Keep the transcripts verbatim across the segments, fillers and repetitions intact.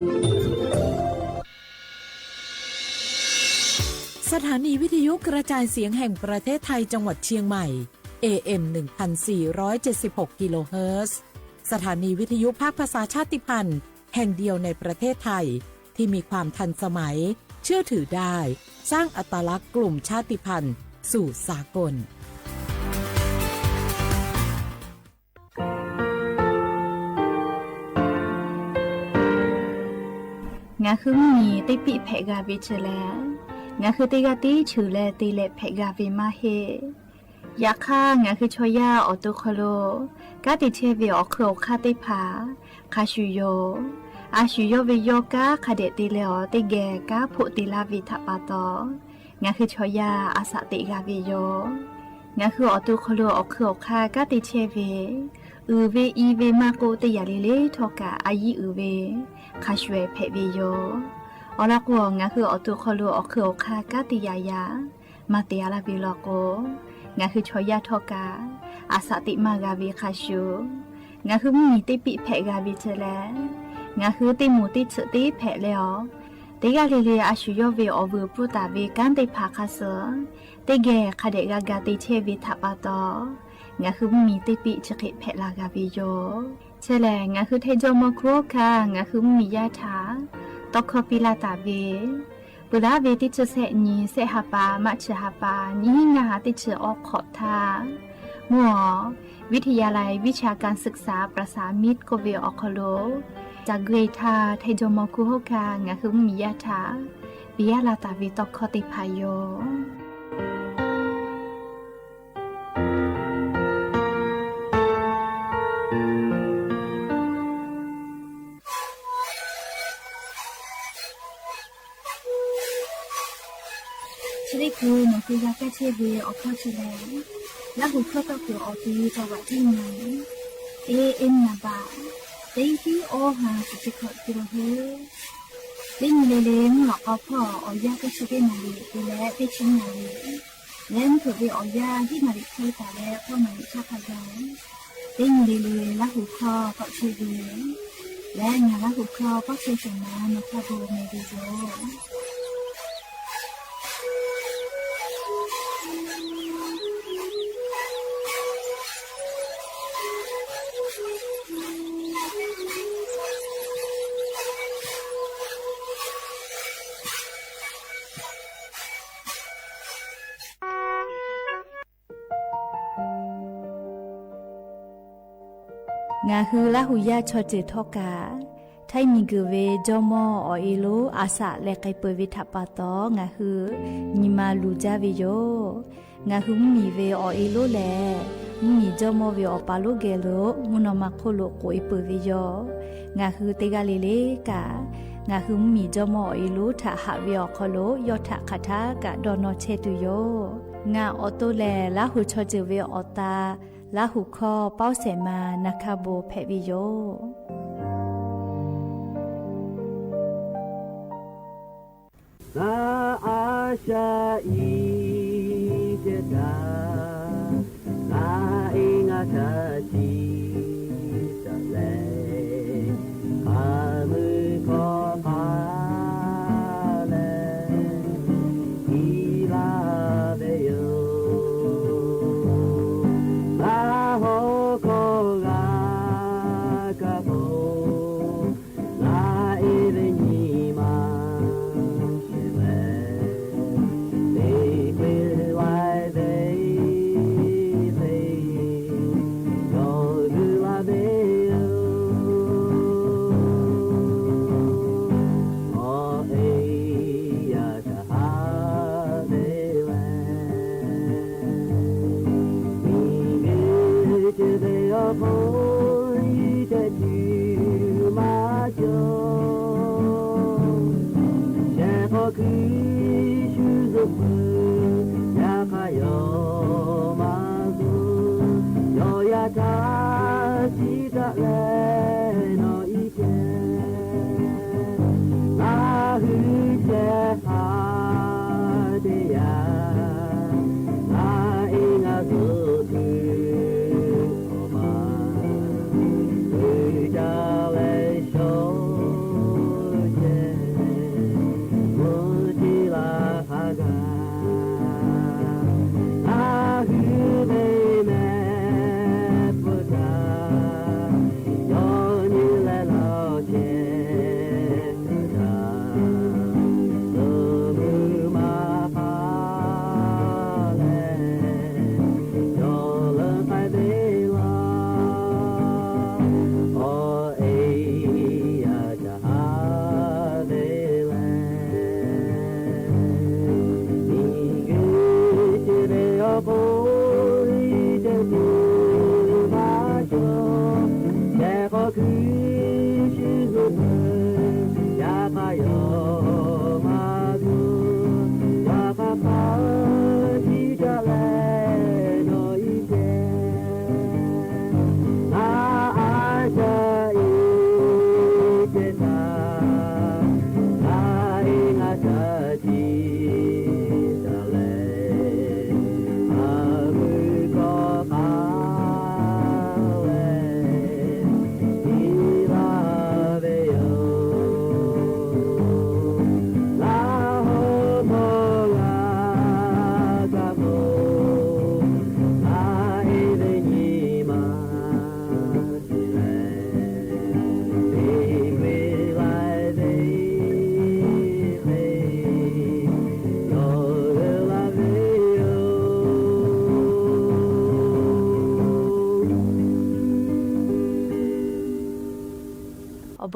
สถานีวิทยุกระจายเสียงแห่งประเทศไทยจังหวัดเชียงใหม่ เอ เอ็ม หนึ่งพันสี่ร้อยเจ็ดสิบหก กิโลเฮิรตซ์ สถานีวิทยุภาคภาษาชาติพันธุ์แห่งเดียวในประเทศไทย ที่มีความทันสมัย เชื่อถือได้ สร้างอัตลักษณ์กลุ่มชาติพันธุ์สู่สากล ငါဃုမီး တ့ပံၣ်ဖဲးဂၤဝ့ၢ်ဆၢလဲၣ်, ငါဃုတ့ဂၤတ့ဆၢလဲၣ် တ့လဲးဖဲးဂၤဝ့ၢ်မးဟ့ၣ်. ယခါ ငါဃုဆီယၢ်အီၣ်တိၢ်ခီၣ် ခီၣ်လိာ် ကါတ့ဆဲးဝ့ၢ်အီၣ်ခုၣ်အီၣ်ခါတ့ၢ်ဖး ခးဆူၣ်ယိာ်, အါဆူၣ်ယိာ်ဝ့ၢ်ယီၢ်ကါ ခးဒဲးတ့လဲးအီၤတ့ၢ်ဂဲၤ ကါဖိးတ့လၢ်ဝ့ၢ်ထးပာ်တီၤ ငါဃုဆီယၢ်အစးတ့ဂၤဝ့ၢ်ယီၢ်. ငါဃုအီၣ်တိၢ်ခီၣ်လိာ်အီၣ်ခုၣ်အီၣ်ခါ ကါတ့ဆဲးဝ့ၢ် အုၣ်ဝ့ၢ်အံၤဝ့ၢ်မးကိးတ့ၢ်ယၤလံလံထီၣ်ကး အယံၣ်အုၣ်ဝ့ၢ် ခးဆူၣ်ဝဲဖဲးဝ့ၢ်ယီၢ်. အီၤလီၤကိး ငါဃုအီၣ်တိၢ်ခီၣ်လိာ်အီၣ်ခုၣ်အီၣ်ခါ ကါတ့ယၤယၤ မၤတ့အါလၢ်ဝ့ၢ်လီၤကိး ငါဃုဆီယၢ်ထီၣ်ကး အစးတ့မၤဂၤဝ့ၢ်ခးဆူၣ်. ငါဃုမီးတ့ပံၣ်ဖဲးဂၤဝ့ၢ်ဆၢလဲၣ်, ငါဃုတ့မူးတ့ဆၢတ့ဖဲးလဲအီၤ တ့ဂၤလံလံ အါဆူၣ်ယိာ်ဝ့ၢ်အီၣ်ဝုၢ်ပူၤတၢ်ဝ့ၢ် ကါတ့ၢ်ဖးခါစၢၢ် တ့ၢ်ဂဲၤ ခးဒဲးဂၤဂၤတ့ဆဲးဝ့ၢ်ထးပာ်တီၤ ငါဃုမီးတ့ပံၣ်ဆၢဃ့ဖဲးလၢ်ဂၤဝ့ၢ်ယီၢ်. ဆၢလဲၣ် ငါဃုထဲယီမီၤခူဟီၣ်ခါ ငါဃုမီးယၢ်ထး တီခီပံလၢ်တၢ်ဝ့ၢ် ပှၤလၢဝ့ၢ်တ့ဆၢဆဲးနံၤ ဆဲးဟးပာ် မးဆၢဟးပာ် နံၤဟံးနၤဟးတ့ဆၢအီခီးထါ မုၢ်အီၤ ဝံထယၤလံ ဝံဆၢကၣ်စឹၢ်ကၣ်စၢ် ပြၢၣ်စၢ်မံးကိးဝ့ၢ်အီၣ်ခီၣ်လိာ် တၢ်ဂ့ၢ်ထါ ထဲယီမီၤခူဟီၣ်ခါ ငါဃုမီးယၢ်ထး ပယၢ်လၢ်တၢ်ဝ့ၢ်တီခီတ့ၢ်ဖးယီၢ်. ဆၢလ့ၣ်ခိၣ် နီၢ်ဃုဂၤကဲဆဲးဝ့ၢ်အီၣ်ခီၣ်ဆၢလဲၣ်, လၢဟူၣ်ခီၣ်တီၢ်ခိၣ်အီၣ်က့ၤ တၢ်ဝးတံၢ်နၤ เอเอ็ม နံပါတ် တဆံအီဟး ဆံဆံခွံ กิโลเฮิรตซ์ တနံၤလၢလၢ မုၢ်လီၤကီဖီၣ် အီၣ်ယၢ်တဆံတ့ၢ်နၣ်ရံၣ် တုၤလၢတဆံနၣ်ရံၣ် လၢမုၢ်ထူၣ်ဝ့ၢ်အီၣ်ယၢ် ဟံးနၣ်ရံၣ်ခွံတၢ်လၢ ဃိးနၣ်ရံၣ်ဆၢခါယီၤ တနံၤလၢလၢ လၢဟူၣ်ခီၣ်ကီးဆဲးဝ့ၢ် လၢနၤလၢဟူၣ်ခီၣ် ကီးဆဲးစၢၤနၤ နီၢ်ခါဘိမဲာ်ဒ်သိး ငါဃုလၢဟူၣ်ယၢ်ဆီၣ်တံၢ်ထီၣ်ကး ထဲမံၤဂုာ်ဝ့ၢ် ကၠီမီၢ်အီၣ်အ့လိ အစးလဲၤကဲပၢၢ်ဝ့ၢ်ထးပာ်တီၤ ငါဃု နံၤမၤလူၤကၠါဝ့ၢ်ယီၢ်. ငါဃုမံၤဝ့ၢ်အီၣ်အ့လိလဲၣ်, မံၤကၠီမီၢ်ဝ့ၢ်အီၣ်ပာ်လိၣ်ဂဲၤလိာ် မုၢ်နီၢ်မၤခိၣ်လိာ်ကိးအ့ပၢၢ်ဝ့ၢ်ယီၢ်. ငါဃုတ့ဂၤလၢလၢကး ငါဃုမံၤကၠီမီၢ်အီၣ်အ့လိထးဟးဝ့ၢ်အီၣ်ခီၣ်လိာ် ယီၢ်ထးခးထါကးဒီးနီၢ်ဆဲးတုၤယီၢ်. ငါအီၣ်တိၢ်လဲၣ် လၢဟူၣ်ဆီၣ်တံၢ်ဝ့ၢ်အီၣ်သး လၢဟူၣ်ခီၣ် ပီၣ်စဲးမၤ နၤခါဘိဖဲးဝ့ၢ်ယီၢ်.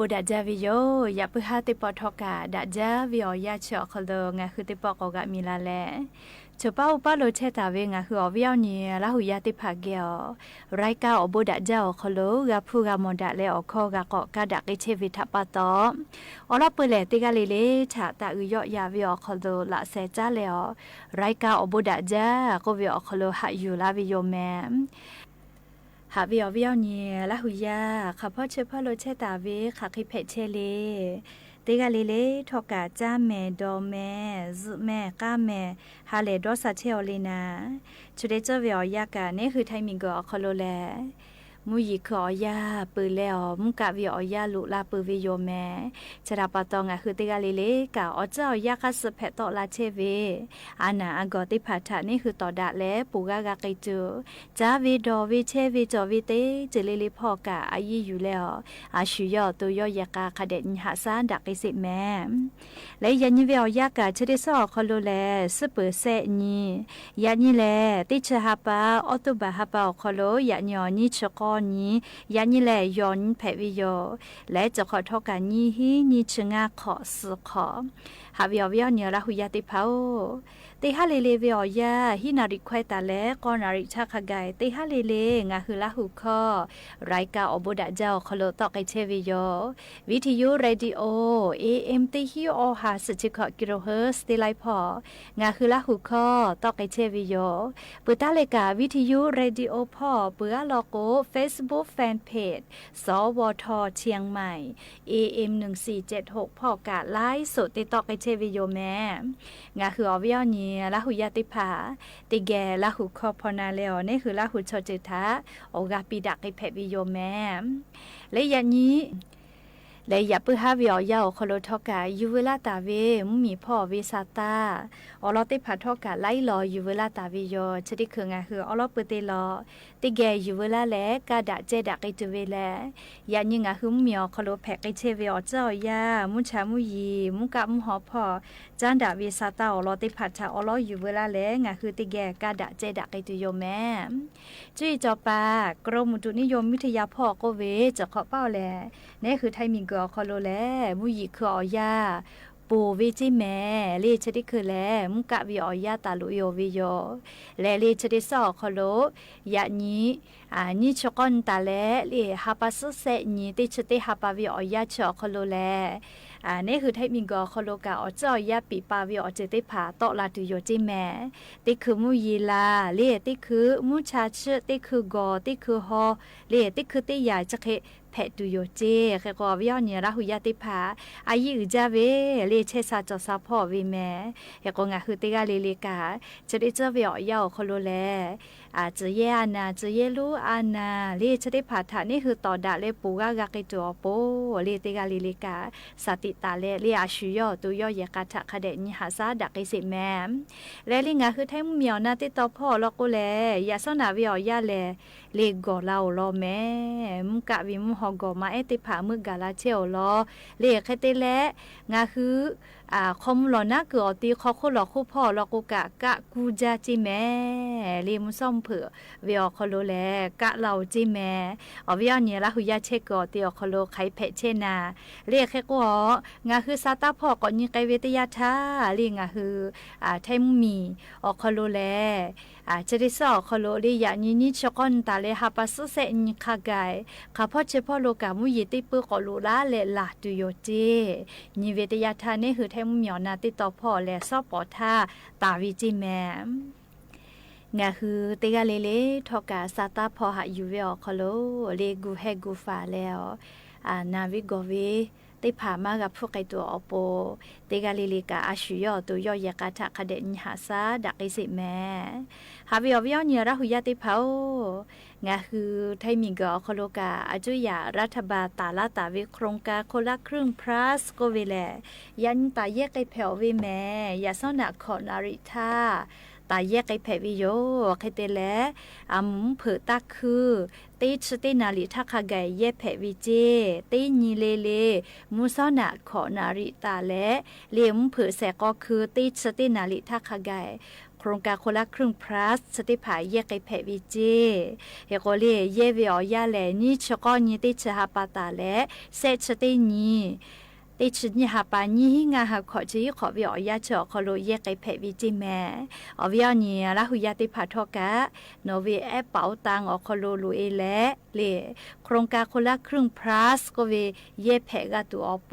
အိၣ်ဒၣ်ဒၢဝဲယိၤ, ယၢပ်ၢၢ်ဟါတ့ၢ်ပီၣ်ထီၣ်ကၣ် ဒၣ်ဒၢဝဲအီၤယါဆၢအီၤခီလိာ် ငါဟုတ့ၢ်ပီၣ်ကိးဂၤမံၤလၢ်လဲၣ်. ဆိပာ်အိၣ်ပာ်လိာ်ဆဲးတၢ်ဝဲ ငါဟုအီၤဝဲအီၤနံၤ လၢဟူယါတ့ၢ်ဖးကဲအီၤ, ရၢၢ်ကၣ်အိၣ်ဘိးဒၣ်ဒၢအီၤခီလိာ် ဂၤဖုဂၤမီၢ်ဒၣ်လဲအီၣ်ခီဂၤကီၣ်ကၣ်ဒၣ်က့ၤဆဲးဝဲထးပၢ်တီၣ်, အီလီၢ်ပှဲၤလဲၣ် တ့ၢ်ဂၤလံလံ ထးတၢ်အုးယီၣ်ယၤဝဲအီၤခီလိာ် လၢ်စဲးကၠါလဲအီၤ, ရၢၢ်ကၣ်အိၣ်ဘိးဒၣ်ဒၢ ကိးဝဲအီၤခီလိာ် ဟးယူၢ်လၢ်ဝဲယိၤမဲာ် ဟးဝဲအီၤဝဲအီၤနံၤ လၢဟူယါ, ခးဖီဆၢဖီလိာ်ဆဲးတၢ်ဝဲ ခးဃ့ဖဲးဆဲးလံ. တ့ၢ်ဂၤလံလံ ထီၣ်ကၣ် ကၠါမဲာ် ဒီးမဲာ် စုမဲာ် ကၣ်မဲာ် ဟးလဲၢ်ဒီးစးဆဲးအီၤလံနၤ. ဆိတ့ၢ်စၢဝဲအီၤယါကၣ် နဟူထၢမံၤကၢၤအီၤခီလိာ်လဲၣ်. မူယံၤခုၣ်အီၤယါပၢၢ်လဲအီၤ, မူကၣ်ဝဲအီၤယါလိာ်လၢပၢၢ်ဝဲယိၤမဲာ်, ဆဲးတၢ်ပၢ်တီၣ် ငါဟုတ့ၢ်ဂၤလံလံကၣ် အီၣ်စၢအီၤယါဃါစၢးဖဲးတီၣ်လၢဆဲးဝဲ အနၢ်အဂီၢ်တ့ၢ်ဖးထး နဟူတီၣ်ဒၣ်လဲ ပူၤဂၤဂၤက့ၤတုၤ ကၠါဝဲဒီးဝဲဆဲးဝဲကၠီဝဲတ့ၢ် စၢလ့လ့ဖီၣ်ကၣ် အယံၣ်ယူၢ်လဲအီၤ, အဆူၣ်ယီၣ်အသိးယီၣ်ယဲၢ်ကၣ် ခးဒဲးနံၤဟးဆါဒၣ်က့ၤစဲးမဲာ် လၢယၤနံၤဝဲအီၤယါကၣ် ဆိတ့ၢ်စၢအီၤခီလိာ်လဲၣ် စ့ပၢၢ်စဲးနံၤ, ယၤနံၤလဲၣ် တ့ၢ်ဆၢဟးပၢ် အီးတူဘၢၣ်ဟးပၢ်အီၤခီလိာ် ယၤနံၤအီၤနံၣ်ဆံဃိးနံၤ, ယၤနံၤလဲၣ် ယီၢ်နံၤဖဲးဝဲယိၤ, လၢစၢဃိးထီၣ်ကၣ်နံၤဟံး နံၣ်ဆံငါခီၣ် သီခီၣ် ဟးဝဲအီၤဝဲအီၤနံၤ လၢဟူယါတ့ၢ်ဖးအိၣ် တ့ၢ်ဟါလ့လ့ဝဲအီၤယါ ဟံးနၣ်ရံၣ်ခွဲးတၢ်လၢ ဃိးနၣ်ရံၣ်ဆါခါဂၤ တ့ၢ်ဟါလ့လ့ ငါဟုလၢဟူခီ ရၢၢ်ကၣ်အိၣ်ဘိးဒၣ်ဒၢအီၤခီလိာ် တီၣ်က့ၤဆဲးဝဲယိၤ, ဝံထယူ ရေၣ်ဒံဢိ အေဢၢမ်ႇ တ့ၢ်ဟံးအီၣ်ဟး စံးဆံခီၣ် ကံၢ်ရိၣ်ဟၢၣ် သ့လါဖီၣ်, ငါဟုလၢဟူခီ တီၣ်က့ၤဆဲးဝဲယိၤ, ပတၢ်လဲၤကၣ် ဝံထယူ ရေၣ်ဒံဢိဖီၣ် ပှၤအလီၢ်ကိး Facebook Fan Page စဝထ เชียงใหม่ เอเอ็ม หนึ่งสี่เจ็ดหก ဖီၣ်ကၣ် ไลฟ์สด တ့ၢ်တီၣ်က့ၤဆဲးဝဲယိၤမဲာ် ငါဟုအီၤဝဲအီၤနံၤ လၢဟူယါတ့ၢ်ဖး, တ့ၢ်ဂဲၤလၢဟူခီဖီနၤလဲအီၤ နဟုလၢဟူဆိတ့ၢ်ထး, အိၣ်ဂၤပံးဒၣ်က့ၤဖဲးဝဲယိၤမဲာ်, လၢယၤနံၤ လၢယၢပ်ၢၢ်ဟါဝဲအီၤယါအီၤခီလိာ်ထီၣ်ကၣ် ယူၢ်ဝဲလၢတၢ်ဝဲ မူမံၤဖီၣ်ဝဲဆါတၢ်, အီလီၤတ့ၢ်ဖးထီၣ်ကၣ် လၢအံၤလီၤ ယူၢ်ဝဲလၢတၢ်ဝဲယိၤ ဆိတ့ၢ်ခုၣ် ငါဟုအီလီၤပှဲၤတ့ၢ်လီၤ တ့ၢ်ဂဲၤယူၢ်ဝဲလၢလဲၣ် ကၣ်ဒၣ်ကဲဒၣ်က့ၤတုၤဝဲလဲၣ်, ယၤနံၤငါဟုမူမံၤအီၤခီလိာ် ဖဲးက့ၤဆဲးဝဲအီၤ ကၠၢအီၤယါ မူဆါမူယံၤ မူကၣ်မူဟီၣ်ဖီၣ် ကၠၢဒၣ်ဝဲဆါတၢ် အီလီၤတ့ၢ်ဖးထး အီလီၤယူၢ်ဝဲလၢလဲၣ် ငါဟုတ့ၢ်ဂဲၤ ကၣ်ဒၣ်ကဲဒၣ်က့ၤတုၤယိၤမဲာ် ကၠုအံၤကၠီၤပၤ ကရူၢ်မုၢ်တူးနံယိးမူထယါဖီၣ်ကိးဝဲ စၢဃိးပၢ်အီၤလဲၣ်, နဟုထၢမံၤကၢၤအီၤခီလိာ်လဲၣ်, မူယံၤခုၣ်အီၤယါ ပူၤဝဲက့ၤမဲာ် လၢဆိတ့ၢ်ခုၣ်လဲၣ်, မူကၣ်ဝဲအီၤယါတၢ်လိာ်အ့ၣ်အီၤဝဲယိၤ, လဲၤလၢဆိတ့ၢ်စၢအီၤခီလိာ်, ယၤနံၤ နံၣ်ဆၢကီၢ်နံၣ်တၢ်လဲၣ် လၢဟးပၢ်စုစဲးနံၤ တ့ၢ်ဆၢတ့ၢ်ဟးပၢ်ဝဲအီၤယါဆၢအီၤခီလိာ်လဲၣ် နဟုထၢမံၤကၢၤအီၤခီလိာ်ကၣ် အီၣ်စၢအီၤယါပံာ်ပာ်ဝဲအီၤ စၢတ့ၢ်ဖးတီၣ်လၢတုၤယိၤက့ၤမဲာ်, တ့ၢ်ခုၣ်မူယံၤလၢ် လၢတ့ၢ်ခုၣ်မူဆါဆၢ တ့ၢ်ခုၣ်ဂီၤ တ့ၢ်ခုၣ်ဟီၣ် လၢတ့ၢ်ခုၣ်တ့ၢ်ယၤ ကၠၢခ့ဖဲးတုၤယိၤက့ၤ ဃဲကိးဝဲအီၤနံၤ လၢဟူယါတ့ၢ်ဖး အယံၣ်အုၣ်ကၠၢဝဲ လၢဆဲးစၢ်ကၠီၣ်စၢ်ဖီၣ်ဝဲမဲာ်, ဃဲကိး ငါဟုတ့ၢ်ဂၤလံလံကၣ် ဆိတ့ၢ်စၢဝဲအီၤယါအီၤခီလိာ်လဲၣ် စၢၤယဲၢ်အနၢ် စၢၤယဲၢ်လူအနၢ် လၢဆိတ့ၢ်ဖးထး နဟုတီၣ်ဒၣ်လၢပူၤဂၤဂၤက့ၤတုၤအီၤပူၤ လၢတ့ၢ်ဂၤလံလံကၣ် စးတံာ်တာ်လဲၣ် လၢအဆူၣ်ယီၣ်အသိးယီၣ်ယဲၢ်ကၣ်ထး ခးဒဲးနံၤဟးဆါဒၣ်က့ၤစဲးမဲာ်, လဲၤလံ ငါဟုထၢမူမံၤအီၤနၤတ့ၢ်တီဖီၣ်အီၤလီၤကိးလဲၣ် ယၤစီနၢ်ဝဲအီၤယါလဲၣ် လၢဂီၤလၢအိၣ်လီၤမဲာ်, မူကၣ်ဝဲမူဟီၣ်ဂီၤမးအဲၣ်တ့ၢ်ဖး မုၢ်ဂၤလၢဆဲးအီၤလီၤ, လၢဃဲတ့ၢ်လဲၣ် ငါဟု ခီမူလီၤနါကုၢ်အီၤတ့ၢ် ခီခိၣ်လီၤခိၣ်ဖီၣ်အီၤလီၤကိးကၣ် ကၣ်ကူကၠၢက့ၤမဲာ်, လၢမူစီမူဖုးဝဲအီၤခီလိာ်လဲၣ် ကၣ်လီၤအီၤက့ၤမဲာ်, အီၤဝဲအီၤနံၤ လၢဟူယါဆဲးကၢၤအီၤတ့ၢ်အီၤခီလိာ် ခးဖဲးဆဲးနၤ, လၢဃဲကိးအီၤ ငါဟုစးတၢ်ဖီၣ်ကိးနံၤကဲဝဲတယါထါ လၢငါဟု ထၢမူမံၤအီၤခီလိာ်လဲၣ် ဆိတ့ၢ်စၢအီၤခီလိာ် လၢယၤနံၤ နံၣ်ဆၢကီၢ်နံၣ်တၢ်လဲၣ် ဟးပၢ်စုစဲးနံၤခါဂၤ ခးဖီၣ်ဆၢဖီၣ်လိာ်ကၣ် မူယံၤတ့ၢ်ပၢကီးလိာ်လၢလဲၣ် လၢတုၤယိၤက့ၤ, နံၤဝဲတယါထါ နဟုထၢမူမံၤအီၤနၤတ့ၢ်တီဖီၣ်အီၤလဲၣ် စီၤပီၤထါ တၢ်ဝဲက့ၤမဲာ် ငါဟုတ့ၢ်ဂၤလံလံထီၣ်ကၣ် စးတၢ်ဖီၣ်ဟးယူၢ်ဝဲအီၤခီလိာ် လၢဂုာ်ဟဲဂုာ်ဖးလဲၣ်အီၤ နၢ်ဝဲဂီၤဝဲ တ့ၢ်ဖးမၤဂၤဖုၣ်ကဲတူအီၤပူၤ တ့ၢ်ဂၤလံလံကၣ် အဆူၣ်ယီၣ်အသိးယီၣ်ယဲၢ်ကၣ်ထး ခးဒဲးနံၤဟးဆါဒၣ်က့ၤစဲးမဲာ်, ဟးဝဲအီၤဝဲအီၤနံၤ လၢဟူယါတ့ၢ်ဖးအိၣ် ငါဟုထၢမံၤကၢၤအီၤခီလိာ်ကၣ် အကၠူယၤ ရฐบาล တၢ်လၢတၢ်ဝဲ โครงการคนละครึ่ง พลัส ကိးဝဲလဲၣ်, ယၤနံၤတၢ်ယဲၢ်က့ၤဖဲးအီၤဝဲမဲာ် ယၤစီနၢ် ခီၣ်နၣ်ရံၣ်ထါ တၢ်ယဲၢ်က့ၤဖဲးဝဲယိၤ ဃဲတ့ၢ်လဲၣ် အမူဖုးတၢ်ခု တ့ၢ်ဆၢတ့ၢ်နၣ်ရံၣ်ထါခါဂၤ ယဲၢ်ဖဲးဝဲက့ၤ တ့ၢ်နံၤလၢလၢ မူစီနၢ် ခီၣ်နၣ်ရံၣ်တၢ်လဲၣ် လၢမူဖုးစဲးကီးခု တ့ၢ်ဆၢတ့ၢ်နၣ်ရံၣ်ထါခါဂၤ โครงการคนละครึ่งพลัสเชอตี้ผาเย้ยะเกยแผดเวเจ๊ เฮโกเล่เย้ยะเวออกยาแหล่ ยี่สิบเก้า ยี่ เต๊ชึฮาปาต๋าแหละ แซะชึเต๊ยี เต๊ชึยี่ฮาปา ยี่ ห้างาฮาขอ ชึยี่ขอเวออกยาเชอออกคอโลเย้ยะเกยแผดเวเจ๊แม ออกเวออกยี่ ละหื้อยาเต๊ผาทอกะ หนอเวแอปเป๋าตังออกคอโล ลูเอแหละ เล่ โครงการคนละครึ่งพลัสก็เวเย้ยะแผดกาตั๋วออโป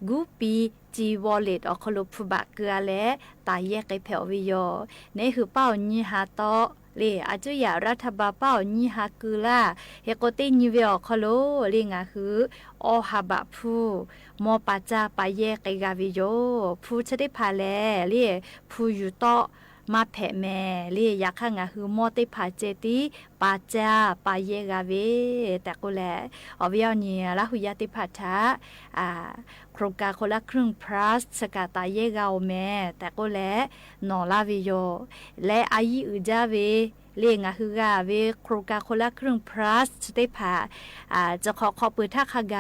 กู๊ปี จีวอลเล็ต ออกคอโล ภูบะเกลือแหละ ต๋าเย้ยะเกยแผดออกเวยอ เนหื้อเป้ายี่ฮาต๊อ เล่ อาจุยะรัฐบาลเป้ายี่ฮากือล่า เฮโกเต๊ยีเวออกคอโล เล่ งาหื้อ ออฮาบะภู มอป๋าจาปาเย้ยะเกยกาเวยอ ภูเชอเต๊ผาแหละ เล่ ภูอยู่ต๊อ มาแผดแม เล่ ยาข้างาหื้อมอเต๊ผาเจตี้ ป๋าจาปาเย้ยะกาเว แต่โกแล ออกเวออกยี่ ละหื้อยาเต๊ผาทะ อ่า โครงการคนละครึ่งพลัสเชอกาต๋าเย้ยะกาออแม แต่โกแล หนอลาเวยอ และอายีอือจ๊าเว เล่ งาหื้อกาเว โครงการคนละครึ่งพลัสเชอเต๊ผา อ่า จะขอขอบปือท่าคาไก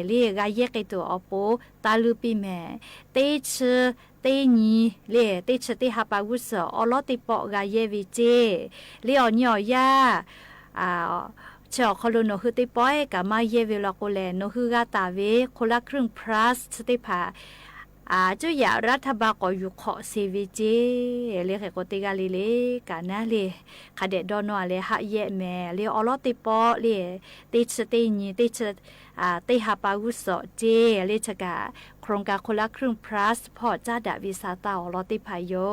เล่ กาเย้ยะเกยตั๋วออโป ตาลือปีแม เต๊ชึ เต๊ยี เล่ เต๊ชึเต๊ฮาปากู้เสิร์ช ออล้อเต๊ปอ กาเย้ยะเวเจ๊ เล่ ออกยี่ออกยา อ่า เชอออกคอโล หนอหื้อเต๊ปอ กามาเย้ยะเวลอโกแล หนอหื้อกาต๋าเว คนละครึ่งพลัสเชอเต๊ผา อ่า จุยะรัฐบาลก็อยู่ขอเซเวเจ๊ เล่ เฮโกเต๊กาเล่เล่ กานะเล่ คะแดะดอนอแหละ หะเย้ยะแม เล่ ออล้อเต๊ปอ เล่ เต๊ชึเต๊ยี เต๊ชึ อ่า เต๊ฮาปากู้เสิร์ชเจ๊ เล่ เชอกา โครงการคนละครึ่งพลัส ผ่อจ้าดะเวซาตาออล้อเต๊ผายอ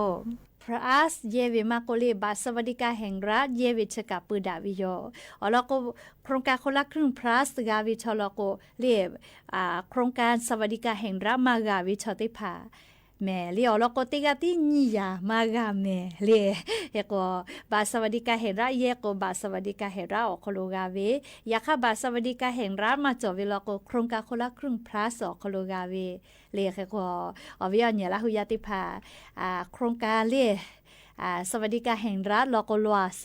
พลัสเย้ยะเวมาโกเล่ บัตรสวัสดิการแห่งรัฐเย้ยะเวเชอกาปือดะเวโย ออล้อโก โครงการคนละครึ่งพลัสกาเวชอล้อโก เล่ อ่า โครงการสวัสดิการแห่งรัฐมากาเวชอเต๊ผา แม เล่ ออล้อโกเต๊กาตี้ยี่ยามากาแม เล่ เฮโก บัตรสวัสดิการแห่งรัฐเย้ยะโก บัตรสวัสดิการแห่งรัฐออกคอโลกาเว ยาข้าบัตรสวัสดิการแห่งรัฐมาจ่อเวล้อโก โครงการคนละครึ่งพลัสออกคอโลกาเว เล่ เฮโก ออกเวออกยี่ ละหื้อยาเต๊ผา อ่า โครงการเล่ อ่า สวัสดิการแห่งรัฐล้อโกลัวเซ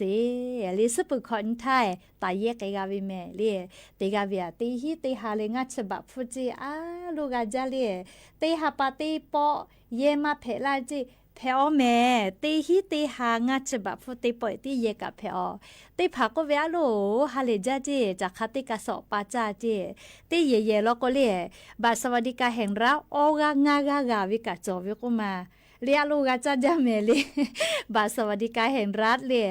เล่ ซื้อปือขออินไทย ต๋าเย้ยะเกยกาเวแม เล่ เตกาเว เตฮีเตฮาเล่ งาฉบับพูดเจ๊ อา ลูกอาจ๊ะเล่ เตฮาปาเตปอ เย้ยะมาแผดล่าเจ๊ แผดออแม เตฮีเตฮา งาฉบับพูดเตปอตี้เย้ยะกาแผดออ เตผาโกเวอาโล ฮาเล่จ๊ะเจ๊ จากข้าเตกาสอบปาจ้าเจ๊ เตแย่ๆ ล้อโกเล่ บัตรสวัสดิการแห่งรัฐ ออกงางากาเวกาจ่อเวโกมา เล่ อาโลกาจ๊ะจ๊ะแมเล่ บัตรสวัสดิการแห่งรัฐเล่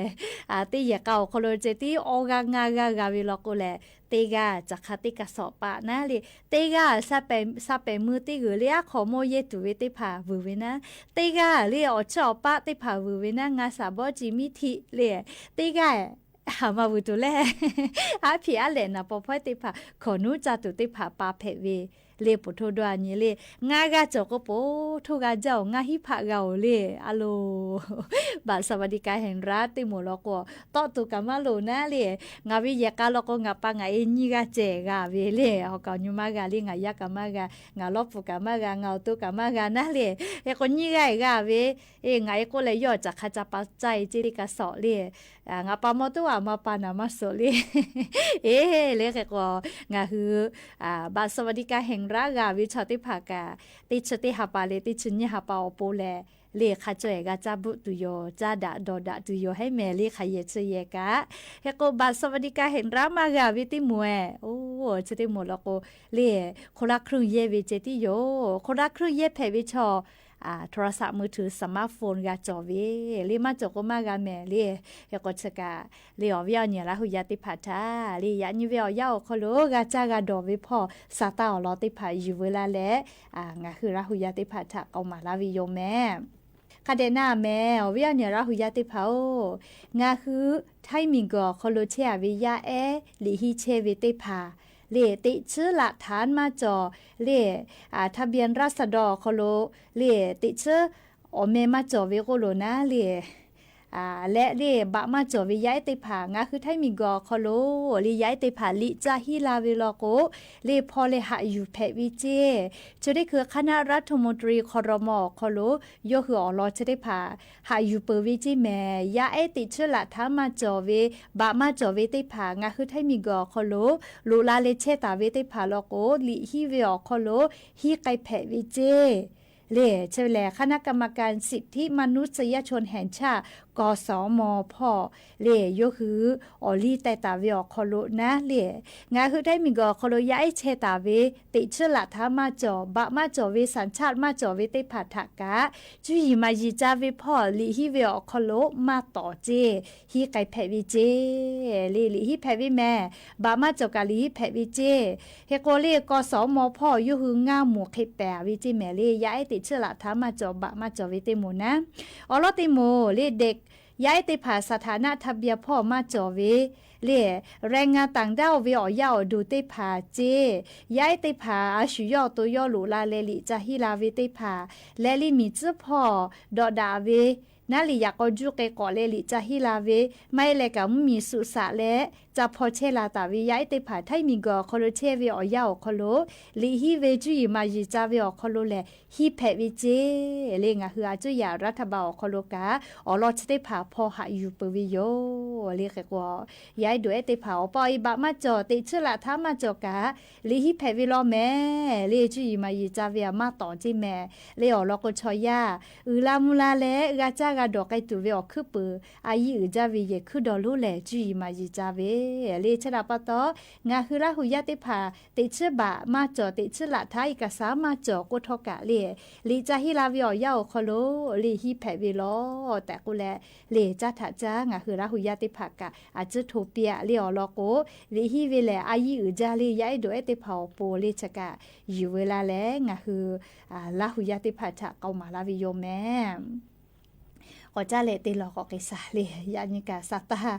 อ่า ตี้แย่เก่าโคโลเจตี้ ออกงางากาเวลอโกแล เตกา จากข้าเตกาสอบปะนะเล่ เตกา ซาแปะ ซาแปะมือตี้หือเล่ อา ขอโมเยตุเวเตผาหวือเวนะ เตกา เล่ ออกเชาะออกปะเตผาหวือเวนะ งาสาบอจีมิถิเล่ เตกา หามาหวือตุแล อาผิดอาแหละนะ ปอพ้อยเตผา ขอหนุจาตุเตผาปาแผะเว เล่ ปุโทดวานี้เล่ งากาจ่อโกโป ทุกาเจ้า งาฮิผะเก่าเล่ อาโล บัตรสวัสดิการแห่งรัฐตี้หมู่ล้อโก เตาะตูกามาโลนะเล่ งาวิเยกาล้อโก งาปางาเอ ยี่กาแจกาเวเล่ เอาเก่ายูมากาเล่ งายากามากา งาล้อปูกามากา งาเอาตูกามากานะเล่ เอโกยี่กาเอกาเว เอ งาเอโกแลย่อจากข้าจะปาใจเจลิกาเสาะเล่ อ่า งาปามอตู้อ่ะ มาปาหนามาโสะเล่ เอ เล่ เอโก งาหื้อ อ่า บัตรสวัสดิการแห่งรัฐกาเวชอเตผากา ตี้เชอเตหาปาเล่ ตี้เชอยี่หาปาออโปแล เล่ ข้าจ้อยกาจ้าบุตุยอ จ้าดะดอดะตุยอ หื้อแม่เล่ ข้าเยเชอเยกา เอโก บัตรสวัสดิการแห่งรัฐมากาเวตี้หมู่แอ โอ้ เชอเตหมู่ล้อโก เล่ คนละครึ่งเยเวเจตี้ยอ คนละครึ่งเยแผะเวชอ อ่า โทรศัพท์มือถือ สมาร์ทโฟนกาจ่อเว เล่ มาจ่อโกมากาแม่เล่ เอโกเชอกา เล่ ออเวียเนียละหื้อยาเตผาทา เล่ ยานี้เวออกยาออกคอโล กาจ้ากาดอเวพ่อ สาตาออลอเตผาอยู่เวลาแล อ่า งาหื้อละหื้อยาเตผาทา เกามาลาวิโยแม่ ข้าแดะหน้าแม่ ออเวียเนียละหื้อยาเตผาโอ งาหื้อ ไทยหมิงก็คอโลเชยเว ยาแอ หลีฮีเชยเวเตผา เล่ ติดเชื้อหลักฐานมาจ่อ เล่ อ่า ทะเบียนราษฎรคอโล เล่ ติดเชื้อ ออแม่มาจ่อเวโกโลนะ เล่ อ่า และเล่ บะมาจ่อเว ยาแอเตผา งาหื้อไทยหมิงก็คอโล เล่ ยาแอเตผา หลีจ้าฮีลาเวลอโก เล่ พอเล่ หะอยู่แผะเวเจ เชอเตคือคณะรัฐมนตรี ครม. คอโล ยอหื้อออลอเชอเตผา หะอยู่เป๋อเวเจแม่ ยาแอติดเชื้อหลักฐานมาจ่อเว บะมาจ่อเวเตผา งาหื้อไทยหมิงก็คอโล ลุลาเล่ เชยตาเวเตผาลอโก หลีฮีเวออกคอโล ฮีไกแผะเวเจ လႄႈ ဆၢဝ်းလႄႈ คณะกรรมการสิทธิมนุษยชนแห่งชาติ กสม พ่อ လႄႈ ယိၣ်ႁိုဝ် အီၣ်လီတဲတၢ်ဝဲ အိၣ်ခိးလိာ် နၤ လႄႈ ငါၢ်ဟို ထၢၣ်မံၣ်ဂီၢ် အိၣ်ခိးလိာ် ယၢၣ်အဲၣ်ဆဲးတၢ်ဝဲ တ့ၣ်ဆၢလၣ်ထၢၣ်မၤစၢၤ ဘၣ်မၤစၢၤဝဲ สัญชาติ မၤစၢၤဝဲသ့ၣ်တဖၣ်ထၣ်ကး ကၠူၺ်ယီႇမၤယီႇကၢ်ဝဲ ဖီၣ် လံၣ်ဟံးဝဲ အိၣ်ခိးလိာ် မၤတီၢ်ကၠ့ ဟံးကဲၣ်ဖဲးဝဲကၠ့ လႄႈ လံၣ်ဟံးဖဲးဝဲမ့ၢ် ဘၣ်မၤစၢၤကၢ် လံၣ်ဟံးဖဲးဝဲကၠ့ ဟဲကီးလႄၣ် ကစမ ဖီၣ် ယိၣ်ၶိုၣ် ငါးမူၢ် ဃ့ပၢၣ်ဝဲကၠ့မ့ၢ် လႄႈ ယၢၣ်အဲၣ်တ့ၣ်ဆၢလၣ်ထၢၣ်မၤစၢၤ ဘၣ်မၤစၢၤဝဲတၢ်မူၢ်နၤ အိၣ်လီၤတၢ်မူၢ် လႄၣ် ဒ့ၣ် ယၢၣ်အဲၣ်တ့ၣ်တဖၣ် สถานะทะเบียน ဖီၣ် မၤစၢၤဝဲ လႄၣ် แรงงานต่างด้าว ဝဲ အီၣ်ယၢၣ်အီၣ်ဒိၣ်တ့ၣ်တဖၣ်ကၠ့ ယၢၣ်အဲၣ်တ့ၣ်တဖၣ် အါဆူၣ်ယီၣ်တိူဝ်းယီၣ်လိာ်လၢ်လၢ လံာ်ကၠၢ်ဟံးလၢ်ဝဲတ့ၣ်တဖၣ် လႄၣ် လံၣ်မံၣ်စုဖီၣ် ဒီးဒၣ်ဝဲ နၤ လၢယၢ်ကီၢ်ယူၢ်ကဲၣ်ကီၣ်လၢ လံာ်ကၠၢ်ဟံးလၢ်ဝဲ မ့ၢ်လၢကၣ်မုၢ်မံၣ် စုသးလၢ ကၠၢ်ဖီၣ်ဆဲးလၢ်တၢ်ဝဲ ယၢၣ်အဲၣ်တ့ၣ်တဖၣ် ထၢၣ်မံၣ်ဂီၢ် အိၣ်ခိးလိာ် ဆဲးဝဲ အီၣ်ယၢၣ် အိၣ်ခိးလိာ် လံၣ်ဟံးဝဲ ကၠူၺ်ယီၣ်မၤယီၣ်ကၢ်ဝဲ အိၣ်ခိးလိာ်လႄၣ် ဟံးဖဲးဝဲကၠ့ လၢ ငါၢ်ဟို အကၠူၺ်ယီၣ် รัฐบาล အိၣ်ခိးလိာ်ကၢ် အိၣ်လီၤဆၢတ့ၣ်တဖၣ် ဖီၣ် ဟးယူၢ်ပၢၢ်ဝဲယိၣ် လၢ ဃဲၣ်ကွီၢ် ယၢၣ်အဲၣ်ဒိၣ်အဲၣ်တ့ၣ်တဖၣ် အိၣ်ပီၣ်အံၤ ဘၣ်မၤစၢၤ တ့ၣ်ဆၢလၢ်ထၢၣ်မၤစၢၤကၢ် လံၣ်ဟံးဖဲးဝဲလီၤမ့ၢ် လၢ ကၠူၺ်ယီၣ်မၤယီၣ်ကၢ်ဝဲ အမၤတီၢ်ကၠ့မ့ၢ် လၢ အိၣ်လီၤကိးဆီယၢ် အုၣ်လၢမူလၢ်လၢ ဂၤကၢ်ဂၤဒီး ကဲတူၢ်ဝဲ အိၣ်ခုၣ်ပၢၢ် အယံၤအုၣ်ကၢ်ဝဲ ယဲၢ်ခုၣ်ဒီးလိၤလၢ ကၠူၺ်ယီၣ်မၤယီၣ်ကၢ်ဝဲ လၢ ဆၢဒၣ်ပၢၢ်တီ ငါၢ်ဟို လၢဟူယၢၣ်တ့ၣ်တဖၣ် တ့ၣ်ဆၢဘၣ်မၤစၢၤ တ့ၣ်ဆၢလၢ်ထၢၣ် เอกสาร မၤစၢၤ ကိးထီၣ်ကၢ်လၢ လံာ်ကၠၢ်ဟံးလၢ်ဝဲ အီၣ်ယၢၣ် အိၣ်ခိးလိာ် လံၣ်ဟံးဖဲးဝဲလီၤ တၢ်ကိးလၢ လၢ ကၠၢ်ထၣ်ကၠၢ် ငါၢ်ဟို လၢဟူယၢၣ်တ့ၣ်တဖၣ်ကၢ် အကၠိထိၣ်ပျၢ် လၢ အိၣ်လီၤကိး လံၣ်ဟံးဝဲလၢ အယံၤအုၣ်ကၢ်လၢ ယၢၣ်အဲၣ်ဒိၣ်အဲၣ်တ့ၣ်တဖၣ် အိၣ်ပူၤ လၢ ဆၢကၢ် ယူၢ်ဝဲလၢ်လၢ ငါၢ်ဟို လၢဟူယၢၣ်တ့ၣ်တဖၣ်ထၣ် ကိးမးလၢ်ဝဲယိၣ်မ့ၢ် ကီးကၠၢ်လၢ တ့လီၤကီးက့ၤစၢ် လၢ ယၤနံၤကၢ် စၢ်တၢ်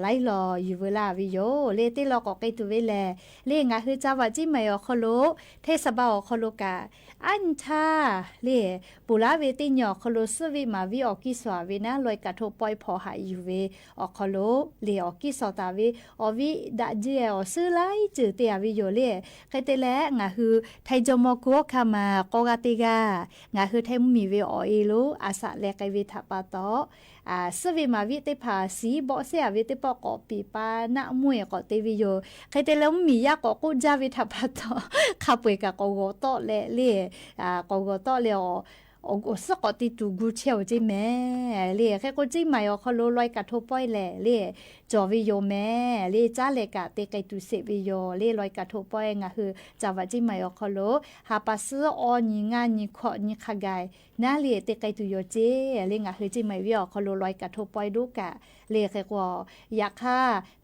လၢလီၤ ယူၢ်ဝဲလၢ်ဝဲယိၣ် လၢ တ့လီၤကီးက့ၤတုၤဝဲလၢ် လၢ ငါၢ်ဟို ကၠၢ်ဝးကၠံမၢၣ် အိၣ်ခိးလိာ် ထဲစဘၢၣ် အိၣ်ခိးလိာ်ကၢ် အၢၼ်ထၢၣ် လၢ ပူၤလၢ်ဝဲတ့ၢ်ညီ အိၣ်ခိးလိာ် စုဝ့ၢ်မၤဝဲ အိၣ်ကံၢ်စီၣ်ဝဲ နၤ လွဲၢ်ကၣ်ထိၣ်ပီၢ် ဖီၣ် ဟးယူၢ်ဝဲ အိၣ်ခိးလိာ် လၢ အိၣ်ကံၢ်စီၣ်တၢ်ဝဲ အိၣ်ဝဲဒၣ်ကၠ့ အိၣ်ဆူၣ်လၢ်အံၤ ကၠိၣ်တ့ၢ်ဝဲယိၣ်လၢ် ဃဲတ့ၢ်လၢ် ငါၢ်ဟို ထၢၣ်ကၠီမီၢ်ခိၣ် အိၣ်ခၢၣ်မၤ ကိးဂၤတ့ၢ်ဂၤ ငါၢ်ဟို ထၢၣ်မုၢ်မံၣ်ဝဲ အီၣ်အ့ၣ်လိာ် အသးလၢကဲဝဲထၣ်ပၢၢ်တီ စုဝ့ၢ်မၤဝဲတ့ၢ်ဖၣ် စံးဘီၣ်စဲးဝဲတ့ၢ်ပီၣ် ကိးပံာ်ပၢ် နးမွဲၢ် ကိးတ့ၢ်ဝဲယိၣ် ဃဲတ့ၢ်လၢ မုၢ်မံၣ်ယါ ကိးကိးကၠၢ်ဝဲထၣ်ပၢၢ်တီ ခါပှဲၤကၣ် ကိးဂီၤတီၣ်လဲၣ်လၢ် ကိးဂီၤတီၣ်လဲၣ် အိၣ် အိၣ်စ့ၢ်ကီးတ့ၢ်တူၢ် ဂူာ်ဆဲးအိၣ်ကၠံမ့ၢ် လၢ ဃဲကိးကၠံမၢၣ် အိၣ်ခိးလိာ် လွဲၢ်ကၣ်ထိၣ်ပီၢ်လဲၣ် လၢ ကၠီၣ်ဝဲယိၣ်မ့ၢ် လၢ ကၠၢ်လဲၣ်ကၣ် တ့ၢ်ကဲတူၢ်စဲးဝဲယိၣ် လၢ လွဲၢ်ကၣ်ထိၣ်ပီၢ် ငါၢ်ဟို ကၠၢ်ဝးကၠံမၢၣ် အိၣ်ခိးလိာ် ဟးပာ်စ့ၢ်အီၤ နံၤငါ နံၤခီၣ် နံၤခါဂၤ နၤလၢ တ့ၢ်ကဲတူၢ်ယိၣ်ကၠ့ လၢ ငါၢ်ဟို ကၠံမၢၣ်ဝဲ အိၣ်ခိးလိာ် လွဲၢ်ကၣ်ထိၣ်ပီၢ် ဒိၣ်ကၣ် လၢ ဃဲကိး ယခါ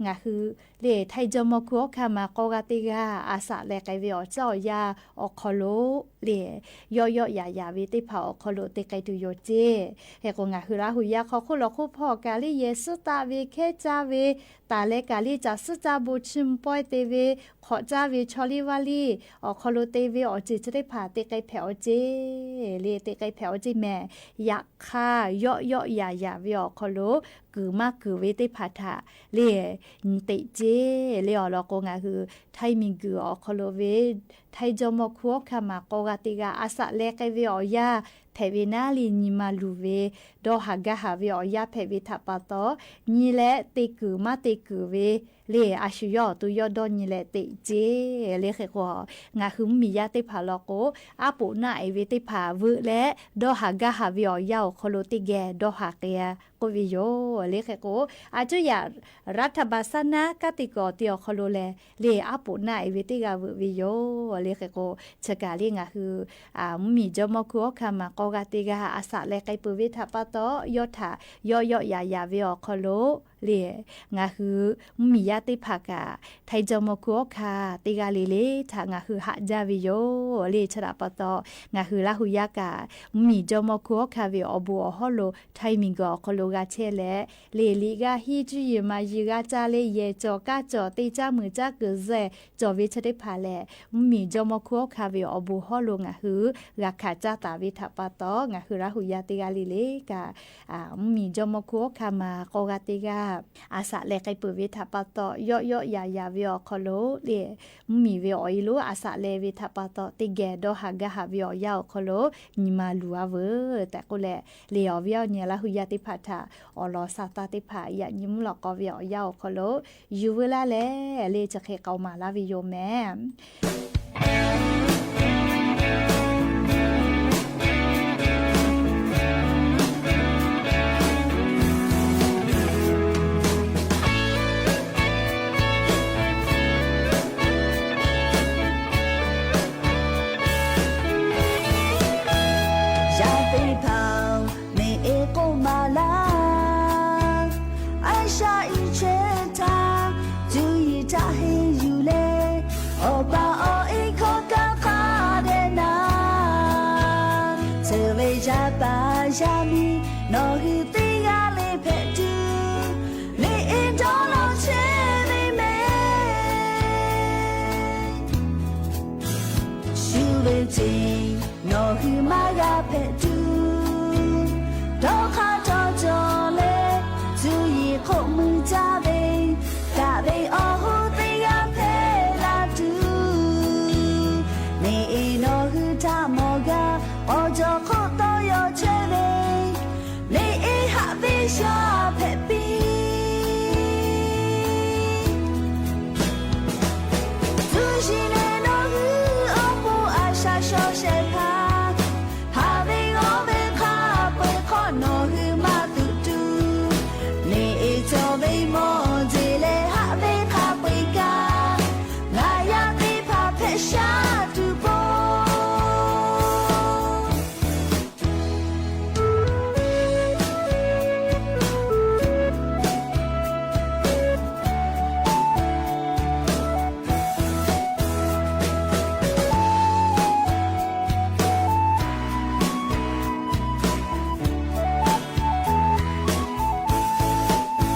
ငါၢ်ဟို လၢ ထၢၣ်ကၠီမီၢ်ခိၣ် အိၣ်ခၢၣ်မၤ ကိးဂၤတ့ၢ်ဂၤ အသးလၢကဲဝဲ အိၣ်ကၠၢ်အိၣ်ယၢၢ် အိၣ်ခိးလိာ် လၢ ယီၣ်ယီၣ်ယၢၣ်ယၢၣ်ဝဲတ့ၢ်ဖၣ် အိၣ်ခိးလိာ် တ့ၢ်ကဲတူၢ်ယိၣ်ကၠ့ ဃဲကိး ငါၢ်ဟို လၢဟူယၢၢ် ခီၣ်ခိၣ်လီၢ်ခိၣ်ဖီၣ်ကၢ်လၢ ယဲၢ်စူတၢ်ဝဲ ခဲကၠၢ်ဝဲ တၢ်လၢကၣ်လၢ ကၠၢ်စူတၢ် ဘိၣ်ဆူၣ်ပီၢ်တ့ၢ်ဝဲ ခီၣ်ကၠၢ်ဝဲ ဆီလံဝါလံ အိၣ်ခိးလိာ်တ့ၢ်ဝဲ အီၣ်စ့ၣ်ဆၢတ့ၢ်ဖၣ် တ့ၢ်ကဲဖဲးအီၤကၠ့ လၢ တ့ၢ်ကဲဖဲးအီၤကၠ့မ့ၢ် ယခါ ယီၣ်ယီၣ်ယၢၣ်ယၢၣ်ဝဲ အိၣ်ခိးလိာ် ကုၢ်မးကုၢ်ဝဲတ့ၢ်ဖၣ်ထၣ် လၢ တ့ၢ်ကၠ့ လၢ အိၣ်လီၤကိး ငါၢ်ဟို ထၢၣ်မံၣ်ဂုၢ် အိၣ်ခိးလိာ်ဝဲ ထၢၣ်ကၠီမီၢ်ခိၣ် အိၣ်ခၢၣ်မၤ ကိးဂၤတ့ၢ်ဂၤ အသးလၢကဲဝဲ အီၣ်ယၢၢ်ဖဲးဝဲ နၤလၢ နံၤမၤလူၤဝဲ ဒီးဟးဂၤဟးဝဲ အီၣ်ယၢၢ်ဖဲးဝဲထၣ်ပၢၢ်တီ နံၤလဲၣ် တ့ၢ်ကုၢ်မးတ့ၢ်ကုၢ်ဝဲ လၢ အါဆူၣ်ယီၣ်တိၢ်ယီၣ်ဒီး နံၤလဲၣ်တ့ၢ်ကၠ့ လၢ ဃဲကိး ငါၢ်ဟို မုၢ်မံၣ်ယါတ့ၢ်ဖၣ်လီၤကိး အါပိာ်နါအဲၣ်ဝဲတ့ၢ်ဖၣ်ဝဲလၢ ဒီးဟးဂၤဟးဝဲ အီၣ်ယၢၢ် အိၣ်ခိးလိာ် တ့ၢ်ကဲဒီးဟးကဲ ကိးဝဲယိၣ် လၢ ဃဲကိး အကၠိယၢ် ရၤထၢၣ်ဘၣ်စၢ်နါ ကၢ်တ့ၢ်ကီၢ်တ့ၢ် အိၣ်ခိးလိာ်လဲၣ် လၢ အါပိာ်နါအဲၣ်ဝဲတ့ၢ်ဂၤဝဲယိၣ် လၢ ဃဲကိး ဆၢကၢ်လၢ ငါၢ်ဟို မုၢ်မံၣ်ကၠီမီၢ်ခိၣ် အိၣ်ခၢၣ်မၤ ကိးဂၤတ့ၢ်ဂၤ အသးလၢကဲပၢၢ်ဝဲထၣ်ပၢၢ်တီ ယီၣ်ထၣ် ယီၣ်ယီၣ်ယၢၣ်ယၢၣ်ဝဲ အိၣ်ခိးလိာ် လၢ ငါၢ်ဟို မုၢ်မံၣ်ယါတ့ၢ်ဖၣ်ကၢ် ထၢၣ်ကၠီမီၢ်ခိၣ် အိၣ်ခၢၣ်တ့ၢ်ဂၤလၢ်လၢ် ထၣ် ငါၢ်ဟို ဟးဂၤဝဲယိၣ် လၢ ဆၢဒၣ်ပၢၢ်တီ ငါၢ်ဟို လၢဟူယၢၢ်ကၢ် မုၢ်မံၣ်ကၠီမီၢ်ခိၣ် အိၣ်ခၢၣ်ဝဲ အီၣ်ဘူးအီၣ်ဟီၣ်လိာ် ထၢၣ်မံၣ်ဂီၢ် အိၣ်ခိးလိာ် ဂၤဆဲးလဲၣ် လၢ လံာ်ဂၤဟံး ကၠူၺ်ယုၢ်မၤယုၢ် ဂၤကၠၢ်လၢ ယဲၢ်ကၠီၣ် ကၢ်ကၠီၣ် တ့ၢ်ကၠၢ်မုၢ်ကၠၢ် ကုၢ်စဲၣ် ကၠီၣ်ဝဲဆၢတ့ၢ်ဖၣ်လဲၣ် မုၢ်မံၣ်ကၠီမီၢ်ခိၣ် အိၣ်ခၢၣ်ဝဲ အီၣ်ဘူးဟီၣ်လိာ် ငါၢ်ဟို ဂၤခးကၠၢ်တၢ်ဝဲထၣ်ပၢၢ်တီ ငါၢ်ဟို လၢဟူယၢၢ်တ့ၢ်ဂၤလၢ်လၢ်ကၢ် မုၢ်မံၣ်ကၠီမီၢ်ခိၣ် အိၣ်ခၢၣ်မၤ ကိးဂၤတ့ၢ်ဂၤ အသးလၢကဲပၢၢ်ဝဲထၣ်ပၢၢ်တီ ယီၣ်ယီၣ်ယၢၣ်ယၢၣ်ဝဲ အိၣ်ခိးလိာ် လၢ မုၢ်မံၣ်ဝဲ အီၣ်အ့ၣ်လိာ် အသးလၢဝဲထၣ်ပၢၢ်တီ တ့ၢ်ကဲဒီးဟးဂၤဟးဝဲ အီၣ်ယၢၢ် အိၣ်ခိးလိာ် နံၤမၤလူၤအါဝဲ တၢ်ကိးလဲၣ် လၢ အီၣ်ဝဲအီၣ်န့ၣ် လၢဟူယၢၢ်တ့ၢ်ဖၣ်ထၣ် အီၣ်လီၤသးတၢ်တ့ၢ်ဖၣ် ယၢၣ်နံၤမူလီၤကိးဝဲ အီၣ်ယၢၢ် အိၣ်ခိးလိာ် ယူၢ်ဝဲလၢ်လဲၣ် လၢ ဆၢဃ့ကိးမးလၢ်ဝဲယိၣ်မ့ၢ် သွဲၣ်ဝဲယၤပၢ်ယၤမံၤ နီၣ်ဟုသ့ဂၤလၢ်ဖဲတူၢ် မ့ၢ်အဲၣ်ဒိးလီၤဆဲးမ့ၢ်မဲ ရှုဝဲတ့ၢ် နီၣ်ဟုမါယၤဖဲတူၢ် ဒီးခါထီၣ်ကၠီၤလဲၣ် စုယံၤခိၣ်မုၢ်တၢ်ဘ့ၣ် တၢ်ဘ့ၣ်အီၣ်ဟုသ့ဂၤဖဲလၢ်တူၢ် မ့ၢ်အဲၣ်နီၣ်ဟုတၢ်မီၢ်ဂၤ အီၣ်ကၠီၤခိၣ်တီယီၤဆဲးဘ့ၣ် မ့ၢ်အဲၣ်ဟးဘ့ၣ်ယၤဖဲပံ စုယံၤလဲၣ်နီၣ်ဟုအီၣ်ဘိအစှၤစီဆဲးဖး ဟးဘ့ၣ်ဂီၤဘ့ၣ်ခါပှဲၤခီနီၣ်ဟုမါသုးတူၢ် မ့ၢ်အဲၣ်ကၠီၤဘ့ၣ်မီၣ်ဒ်လဲၣ်ဟးဘ့ၣ်ခါပှဲၤကါ နၤယၤသ့ၣ်ဖးဖဲစှၤတူၢ်ဘ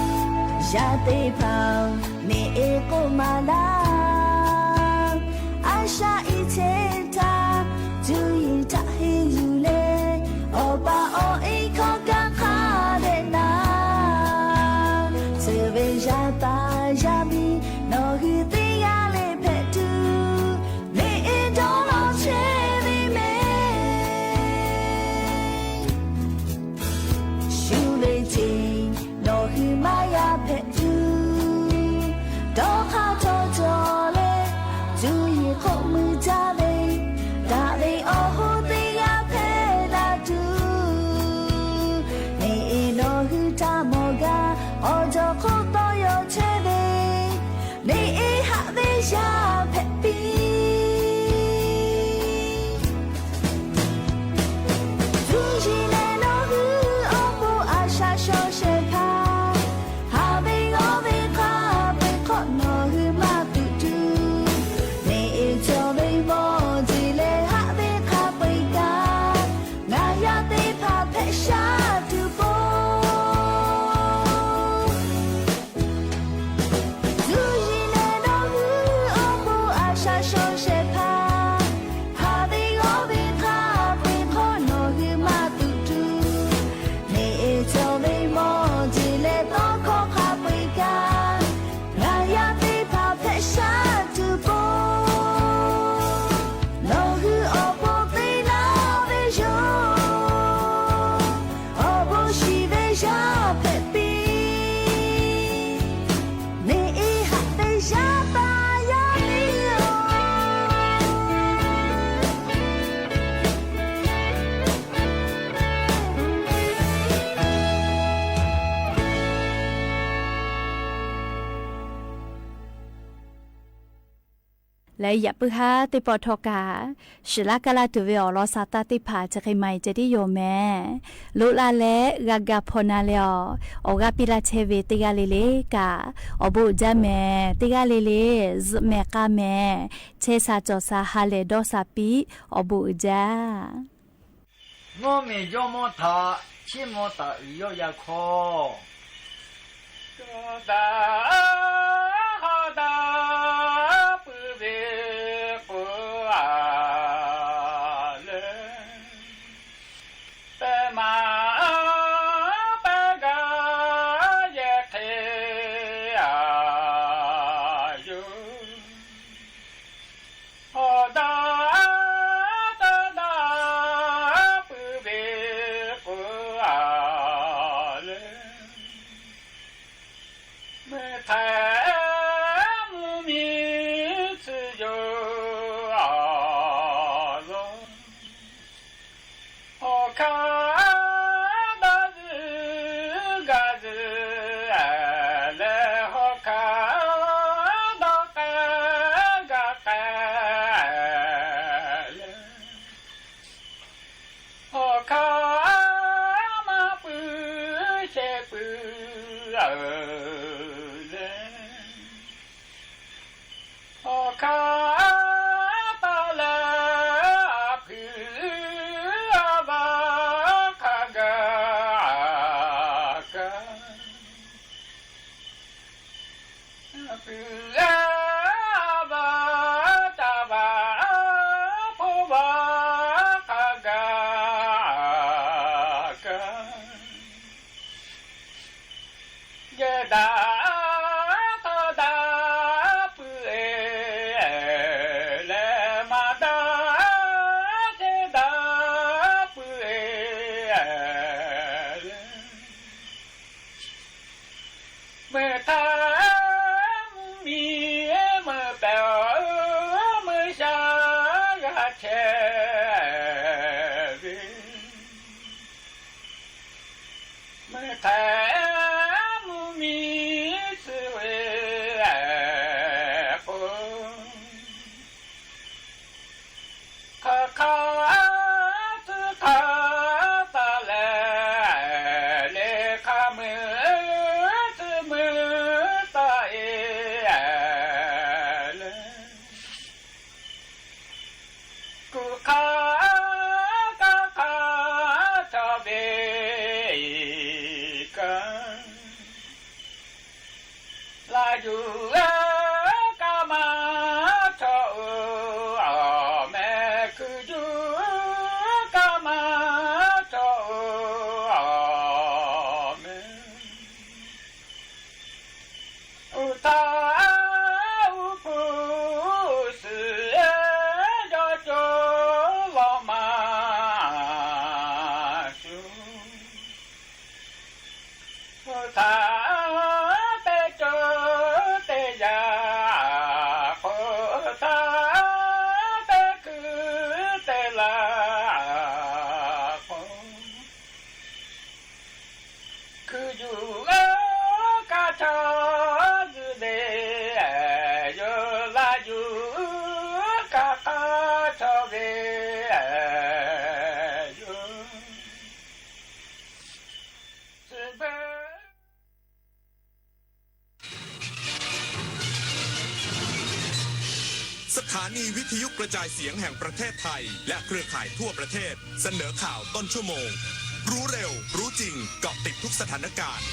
ိ ယၤသ့ၣ်ဖး မ့ၢ်အဲၣ်ကိးမးလၢ အစှၤအံၤဆဲးတၢ် တုၤယံၤတၢ်ဟ့ၣ်ယူၢ်လဲၣ် အီၣ်ပာ်အီၣ်အ့ၣ်ခီၣ်ကါခါဒဲးနၤ သွဲၣ်ဝဲယၤပၢ်ယၤမံၤ နီၣ်ဟုသ့ဂၤလၢ်ဖဲတူၢ် မ့ၢ်အဲၣ်ဒိးလီၤဆဲးမ့ၢ်မဲ ရှုဝဲတ့ၢ် နီၣ်ဟုမါယၤဖဲတူၢ် ဒီးခါထီၣ်ကၠီၤလဲၣ် စုယံၤခိၣ်မုၢ်တၢ်ဘ့ၣ် တၢ်ဘ့ၣ်အီၣ်ဟုသ့ဂၤဖဲလၢ်တူၢ် မ့ၢ်အဲၣ်နီၣ်ဟုတၢ်မီၢ်ဂၤ အီၣ်ကၠီၤခိၣ်တီယီၤဆဲးဘ့ၣ် မ့ၢ်အဲၣ်ဟးဘ့ၣ်ယၤဖဲပံ စုယံၤလဲၣ်နီၣ်ဟုအီၣ်ဘိအစှၤစီဆဲးဖး ဟးဘ့ၣ်ဂီၤဘ့ၣ်ခါပှဲၤခီနီၣ်ဟုမါသုးတူၢ် မ့ၢ်အဲၣ်ကၠီၤဘ့ၣ်မီၣ်ဒ်လဲၣ်ဟးဘ့ၣ်ခါပှဲၤကါ နၤယၤသ့ၣ်ဖးဖဲစှၤတူၢ်ဘိ စုယံၤလဲၣ်နီၣ်ဟုအီၣ်ဘိအစှၤစီဆဲးဖး ဟးဘ့ၣ်ဂီၤဘ့ၣ်ခါပှဲၤခီနီၣ်ဟုမါသုးတူၢ် မ့ၢ်အဲၣ်ကၠီၤဘ့ၣ်မီၣ်ဒ်လဲၣ်သီခီခါပှဲၤကါ နၤယၤသ့ၣ်ဖးဖဲစှၤတူၢ်ဘိ နီၣ်ဟုအီၣ်ဘိသ့နၤဘ့ၣ်ယိၤ အီၣ်ဘိဆံးဘ့ၣ်ယၤဖဲပံ မ့ၢ်အဲၣ်ဟးဘ့ၣ်ယၤပၢ်ယၤမံၤဧၢ လႄႈယပုၢ်ဟါသ့ၣ်ပီၣ်ထီၣ်ကၢ် စှၤလၢကလၢ်တူာ်ဝဲအီၤလီၤ စၢ်သးသ့ၣ်တဖၣ် တဂ့ၤမးအံၤ ကဲဒ်ယိာ်မဲာ် လိလၢ်လၢ ဂၤဂၤဖီနၤလၢအီၤ အီၣ်ဂၤပ့လၢ်ထဲဝဲ တဂၤလၢ်လၢ်ကၢ် အီၣ်ဘိဒၣ်မဲာ် တဂၤလၢ်လၢ် မဲာ်ဃါမဲာ် ထဲစၢ်ကၠီၣ်စၢ် ဟးလဲၢ်ဒီးစၢ်ပံ အီၣ်ဘိအုၣ်ဒၣ် နီၢ်မဲာ်ယီၢ်မီတၢ် ဆ့ၣ်မီတၢ်အုၣ်ယီၢ်ယၤခီ တၢ်ဟီၣ်တၢ်ပုၢ်ဝဲၢ်ကိးဂၤလၢ ပမၤပဂၤယဲၢ်ထဲအယိာ် ဟီၣ်တၢ်တၢ်တၢ်ပုၢ်ဝဲၢ်ကိးဂၤလၢ မ့ၢ်ထဲမုၢ်မံၤသုယိာ်အလီၢ် ဟီၣ်ခါဒီးဂၤဂၤလၢ ဟီၣ်ခါဒီးဂၤဂၤလၢ ဟီၣ်ခါမၤပုၢ်ဆဲးပုၢ်အလီၢ်လၢ ဟီၣ်ခါပာ်လၢအဖုအဘၣ် เออ บ่จะว่า ผู้ว่าข้าก็ เยอะดา ก็ดาปื้อเอ และมาดา เจดาปื้อเอ เมื่อถามมี เมื่อแป๋ว เมื่อชายาแชร์ เมื่อแถมมีเสวยคน ข้าข้าซื้อข้าตาแล เลขามือซื้อมือตาเอ กูข้าก็ข้าชอบเบกัน ลาอยู่ก็มาชอบแม่ คืออยู่ก็มาชอบแม่ อุตตาอุปูเสือยอโจลอมาสุ อุตตาเตโจเตยาโค อุตตาเตคือเตลาโค คืออยู่เออกาชาอยู่เดอยู่ลาอยู่กาคาชอเวอยู่ สถานีวิทยุกระจายเสียงแห่งประเทศไทย และเครือข่ายทั่วประเทศ เสนอข่าวต้นชั่วโมง รู้เร็ว รู้จริง เกาะติดทุกสถานการณ์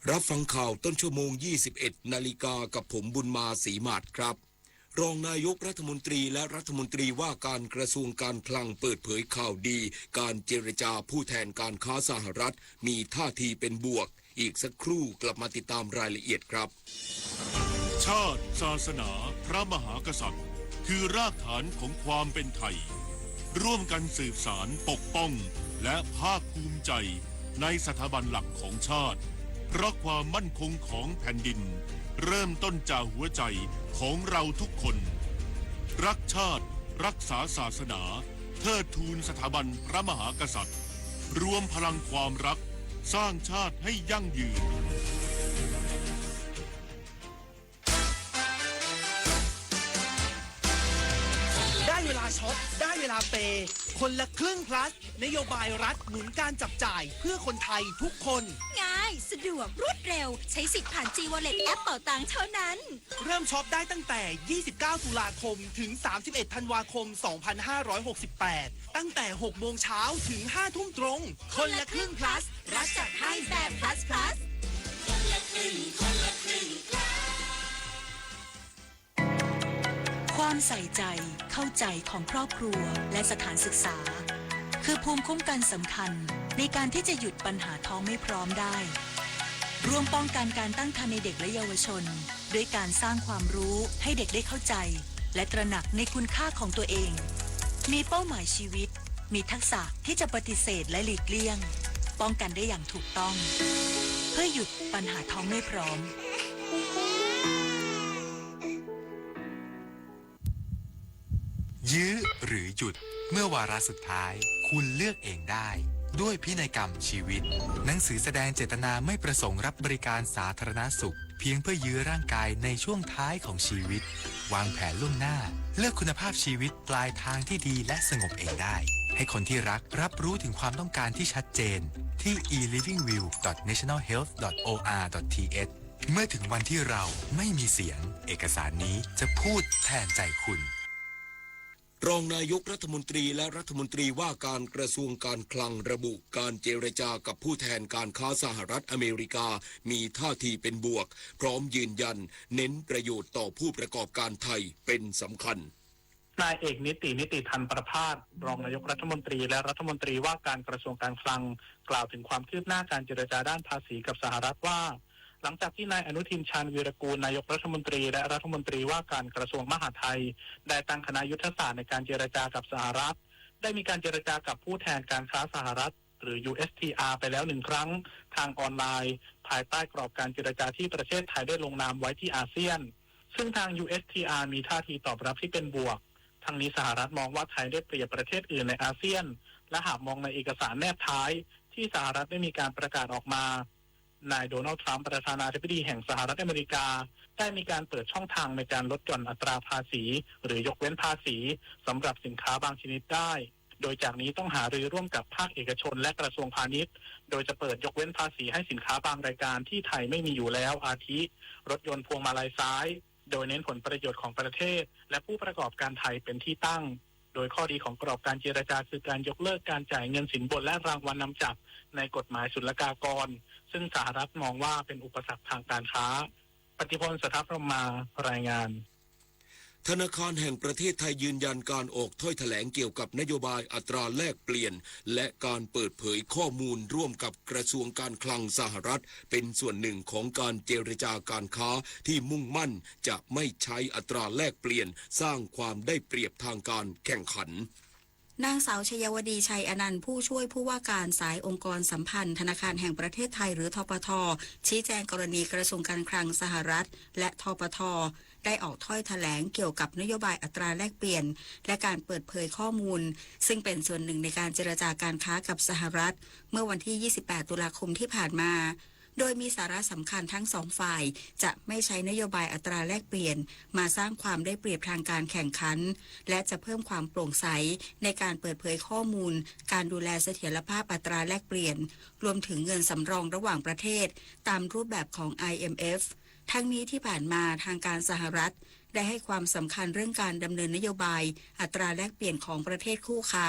รับฟังข่าวต้นชั่วโมง ยี่สิบเอ็ดนาฬิกา กับผมบุญมา ศรีหมาดครับ รองนายกรัฐมนตรีและรัฐมนตรีว่าการกระทรวงการคลังเปิดเผยข่าวดี การเจรจาผู้แทนการค้าสหรัฐมีท่าทีเป็นบวก อีกสักครู่กลับมาติดตามรายละเอียดครับ ชาติ ศาสนา พระมหากษัตริย์ คือรากฐานของความเป็นไทย ร่วมกันสืบสานปกป้อง และภาคภูมิใจในสถาบันหลักของชาติ เพราะความมั่นคงของแผ่นดิน เริ่มต้นจากหัวใจของเราทุกคน รักชาติ รักษาศาสนา เทิดทูนสถาบันพระมหากษัตริย์ รวมพลังความรัก สร้างชาติให้ยั่งยืน ได้เวลาช็อป ได้เวลาเปย์ คนละครึ่ง plus นโยบายรัฐหนุนการจับจ่ายเพื่อคนไทยทุกคน ง่าย สะดวก รวดเร็ว ใช้สิทธิ์ผ่าน G Wallet แอปเป๋าตังเท่านั้น เริ่มช็อปได้ตั้งแต่ ยี่สิบเก้า ตุลาคม ถึง สามสิบเอ็ด ธันวาคม สองพันห้าร้อยหกสิบแปด ตั้งแต่ หกโมงเช้า ถึง ห้าทุ่มตรง คนละครึ่ง plus รัฐจัดให้แบบ plus plus ความใส่ใจ เข้าใจของครอบครัว และสถานศึกษา คือภูมิคุ้มกันสำคัญ ในการที่จะหยุดปัญหาท้องไม่พร้อมได้ ร่วมป้องกันการตั้งครรภ์ในเด็กและเยาวชน ด้วยการสร้างความรู้ให้เด็กได้เข้าใจ และตระหนักในคุณค่าของตัวเอง มีเป้าหมายชีวิต มีทักษะที่จะปฏิเสธและหลีกเลี่ยง ป้องกันได้อย่างถูกต้อง เพื่อหยุดปัญหาท้องไม่พร้อม ยื้อหรือหยุด เมื่อวาระสุดท้าย คุณเลือกเองได้ ด้วยพินัยกรรมชีวิต หนังสือแสดงเจตนาไม่ประสงค์รับบริการสาธารณสุข เพียงเพื่อยื้อร่างกายในช่วงท้ายของชีวิต วางแผนล่วงหน้า เลือกคุณภาพชีวิตปลายทางที่ดีและสงบเองได้ ให้คนที่รักรับรู้ถึงความต้องการที่ชัดเจน ที่ e living view dot national health dot o r dot t h เมื่อถึงวันที่เราไม่มีเสียง เอกสารนี้จะพูดแทนใจคุณ รองนายกรัฐมนตรีและรัฐมนตรีว่าการกระทรวงการคลังระบุ การเจรจากับผู้แทนการค้าสหรัฐอเมริกามีท่าทีเป็นบวก พร้อมยืนยันเน้นประโยชน์ต่อผู้ประกอบการไทยเป็นสำคัญ นายเอกนิติ นิติธันประภาส รองนายกรัฐมนตรีและรัฐมนตรีว่าการกระทรวงการคลัง กล่าวถึงความคืบหน้าการเจรจาด้านภาษีกับสหรัฐว่า หลังจากที่นายอนุทิน ชาญวีรกูล นายกรัฐมนตรีและรัฐมนตรีว่าการกระทรวงมหาดไทย ได้ตั้งคณะยุทธศาสตร์ในการเจรจากับสหรัฐ ได้มีการเจรจากับผู้แทนการค้าสหรัฐ หรือ ยูเอสทีอาร์ ไปแล้วหนึ่งครั้ง ทางออนไลน์ ภายใต้กรอบการเจรจาที่ประเทศไทยได้ลงนามไว้ที่อาเซียน ซึ่งทาง ยูเอสทีอาร์ มีท่าทีตอบรับที่เป็นบวก ทั้งนี้สหรัฐมองว่าไทยได้เปรียบประเทศอื่นในอาเซียน และหากมองในเอกสารแนบท้าย ที่สหรัฐได้มีการประกาศออกมา นายโดนัลด์ ทรัมป์ ประธานาธิบดีแห่งสหรัฐอเมริกา ได้มีการเปิดช่องทางในการลดหย่อนอัตราภาษี หรือยกเว้นภาษีสำหรับสินค้าบางชนิดได้ โดยจากนี้ต้องหารือร่วมกับภาคเอกชนและกระทรวงพาณิชย์ โดยจะเปิดยกเว้นภาษีให้สินค้าบางรายการที่ไทยไม่มีอยู่แล้ว อาทิ รถยนต์พวงมาลัยซ้าย โดยเน้นผลประโยชน์ของประเทศ และผู้ประกอบการไทยเป็นที่ตั้ง โดยข้อดีของกรอบการเจรจาคือการยกเลิกการจ่ายเงินสินบนและรางวัลนำจับในกฎหมายศุลกากร ซึ่งสหรัฐมองว่าเป็นอุปสรรคทางการค้า ปฏิพล สัทธพรหมา รายงาน ธนาคารแห่งประเทศไทยยืนยันการออกถ้อยแถลงเกี่ยวกับนโยบายอัตราแลกเปลี่ยน และการเปิดเผยข้อมูลร่วมกับกระทรวงการคลังสหรัฐ เป็นส่วนหนึ่งของการเจรจาการค้าที่มุ่งมั่นจะไม่ใช้อัตราแลกเปลี่ยนสร้างความได้เปรียบทางการแข่งขัน นางสาว ชยาวดี ชัยอนันต์ ผู้ช่วยผู้ว่าการสายองค์กรสัมพันธ์ธนาคารแห่งประเทศไทย หรือ ธปท ชี้แจงกรณีกระทรวงการคลังสหรัฐ และ ธปท ได้ออกถ้อยแถลงเกี่ยวกับนโยบายอัตราแลกเปลี่ยน และการเปิดเผยข้อมูล ซึ่งเป็นส่วนหนึ่งในการเจรจาการค้ากับสหรัฐ เมื่อวันที่ ยี่สิบแปด ตุลาคมที่ผ่านมา โดยมีสาระสำคัญทั้งสองฝ่าย จะไม่ใช้นโยบายอัตราแลกเปลี่ยนมาสร้างความได้เปรียบทางการแข่งขัน และจะเพิ่มความโปร่งใสในการเปิดเผยข้อมูล การดูแลเสถียรภาพอัตราแลกเปลี่ยน รวมถึงเงินสำรองระหว่างประเทศ ตามรูปแบบของ ไอเอ็มเอฟ ทั้งนี้ที่ผ่านมาทางการสหรัฐ ได้ให้ความสำคัญเรื่องการดำเนินนโยบายอัตราแลกเปลี่ยนของประเทศคู่ค้า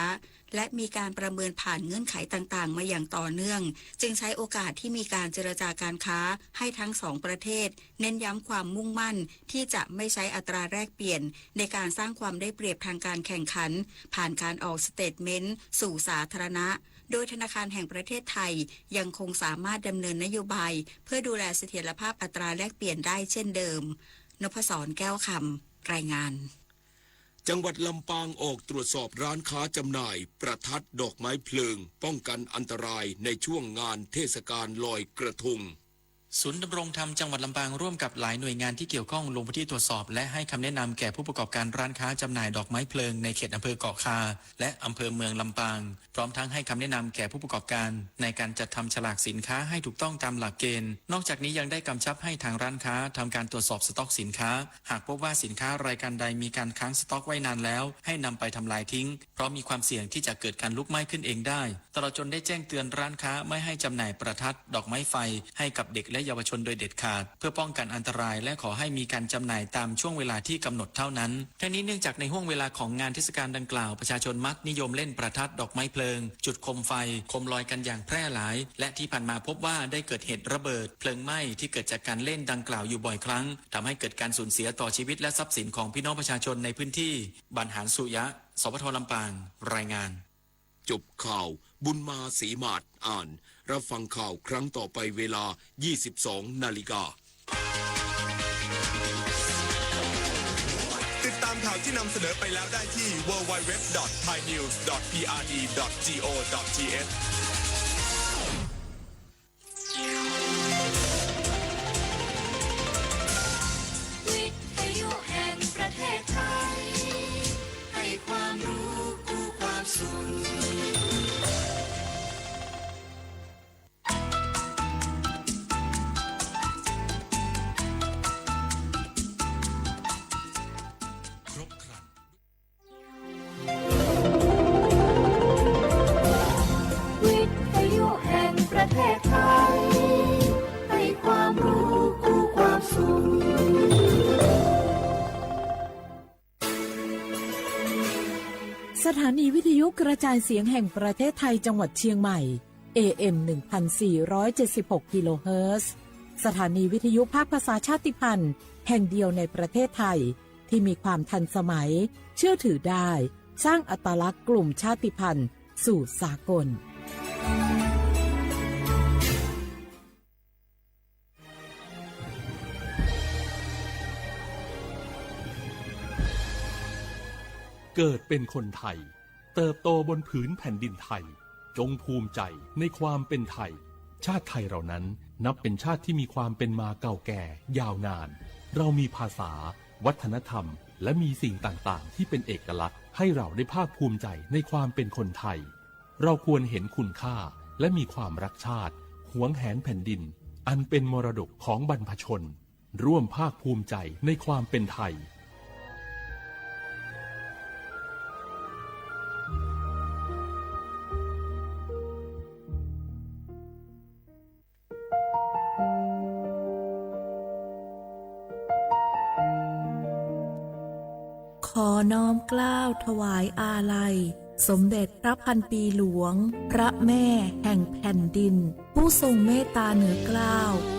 และมีการประเมินผ่านเงื่อนไขต่างๆ มาอย่างต่อเนื่อง จึงใช้โอกาสที่มีการเจรจาการค้าให้ทั้งสองประเทศ เน้นย้ำความมุ่งมั่นที่จะไม่ใช้อัตราแลกเปลี่ยนในการสร้างความได้เปรียบทางการแข่งขัน ผ่านการออกสเตตเมนต์สู่สาธารณะ โดยธนาคารแห่งประเทศไทยยังคงสามารถดำเนินนโยบายเพื่อดูแลเสถียรภาพอัตราแลกเปลี่ยนได้เช่นเดิม นพศร แก้วคำ รายงาน จังหวัดลำปางออกตรวจสอบร้านค้าจำหน่ายประทัดดอกไม้เพลิง ป้องกันอันตรายในช่วงงานเทศกาลลอยกระทง ศูนย์ดำรงธรรมจังหวัดลำปางร่วมกับหลายหน่วยงานที่เกี่ยวข้องลงพื้นที่ตรวจสอบ และให้คำแนะนำแก่ผู้ประกอบการร้านค้าจำหน่ายดอกไม้เพลิงในเขตอำเภอเกาะคา และอำเภอเมืองลำปาง พร้อมทั้งให้คำแนะนำแก่ผู้ประกอบการในการจัดทำฉลากสินค้าให้ถูกต้องตามหลักเกณฑ์ นอกจากนี้ยังได้กำชับให้ทางร้านค้าทำการตรวจสอบสต็อกสินค้า หากพบว่าสินค้ารายการใดมีการค้างสต็อกไว้นานแล้ว ให้นำไปทำลายทิ้ง เพราะมีความเสี่ยงที่จะเกิดการลุกไหม้ขึ้นเองได้ ตลอดจนได้แจ้งเตือนร้านค้าไม่ให้จำหน่ายประทัด ดอกไม้ไฟ ให้กับเด็กและเยาวชนโดยเด็ดขาด เพื่อป้องกันอันตราย และขอให้มีการจำหน่ายตามช่วงเวลาที่กำหนดเท่านั้น ทั้งนี้เนื่องจากในห้วงเวลาของงานเทศกาลดังกล่าว ประชาชนมักนิยมเล่นประทัด ดอกไม้เพลิง จุดโคมไฟ โคมลอยกันอย่างแพร่หลาย และที่ผ่านมาพบว่าได้เกิดเหตุระเบิดเพลิงไหม้ที่เกิดจากการเล่นดังกล่าวอยู่บ่อยครั้ง ทำให้เกิดการสูญเสียต่อชีวิตและทรัพย์สินของพี่น้องประชาชนในพื้นที่ บรรหารสุยะ สวท ลำปาง รายงาน จบข่าว บุญมา ศรีหมาด อ่าน รับฟังข่าวครั้งต่อไปเวลา ยี่สิบสองนาฬิกา ติดตามข่าวที่นำเสนอไปแล้วได้ที่ ดับเบิลยู ดับเบิลยู ดับเบิลยู ดอท ไทยนิวส์ ดอท พี อาร์ ดี ดอท จี โอ ดอท ที เอช วิทยุแห่งประเทศไทย ให้ความรู้คู่ความสุข ครบครัน สถานีวิทยุกระจายเสียงแห่งประเทศไทยจังหวัดเชียงใหม่ เอ เอ็ม หนึ่งพันสี่ร้อยเจ็ดสิบหก กิโลเฮิรตซ์ สถานีวิทยุภาคภาษาชาติพันธุ์แห่งเดียวในประเทศไทย ที่มีความทันสมัย เชื่อถือได้ สร้างอัตลักษณ์กลุ่มชาติพันธุ์สู่สากล เกิดเป็นคนไทย เติบโตบนผืนแผ่นดินไทย จงภูมิใจในความเป็นไทย ชาติไทยเรานั้นนับเป็นชาติที่มีความเป็นมาเก่าแก่ยาวนาน เรามีภาษา วัฒนธรรม และมีสิ่งต่างๆ ที่เป็นเอกลักษณ์ ให้เราได้ภาคภูมิใจในความเป็นคนไทย เราควรเห็นคุณค่า และมีความรักชาติ หวงแหนแผ่นดิน อันเป็นมรดกของบรรพชน ร่วมภาคภูมิใจในความเป็นไทย ขอน้อมเกล้าถวายอาลัย สมเด็จพระพันปีหลวง พระแม่แห่งแผ่นดิน ผู้ทรงเมตตาเหนือเกล้า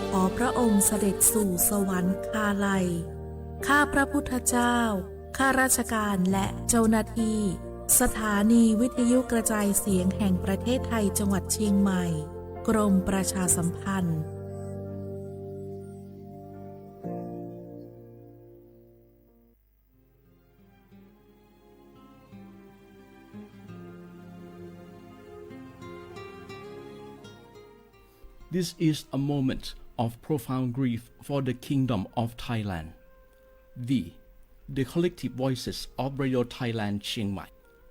ขอพระองค์เสด็จสู่สวรรคาลัย ข้าพระพุทธเจ้า ข้าราชการและเจ้าหน้าที่ สถานีวิทยุกระจายเสียงแห่งประเทศไทยจังหวัดเชียงใหม่ กรมประชาสัมพันธ์ This is a moment of profound grief for the Kingdom of Thailand. We, the collective voices of Radio Thailand Chiang Mai,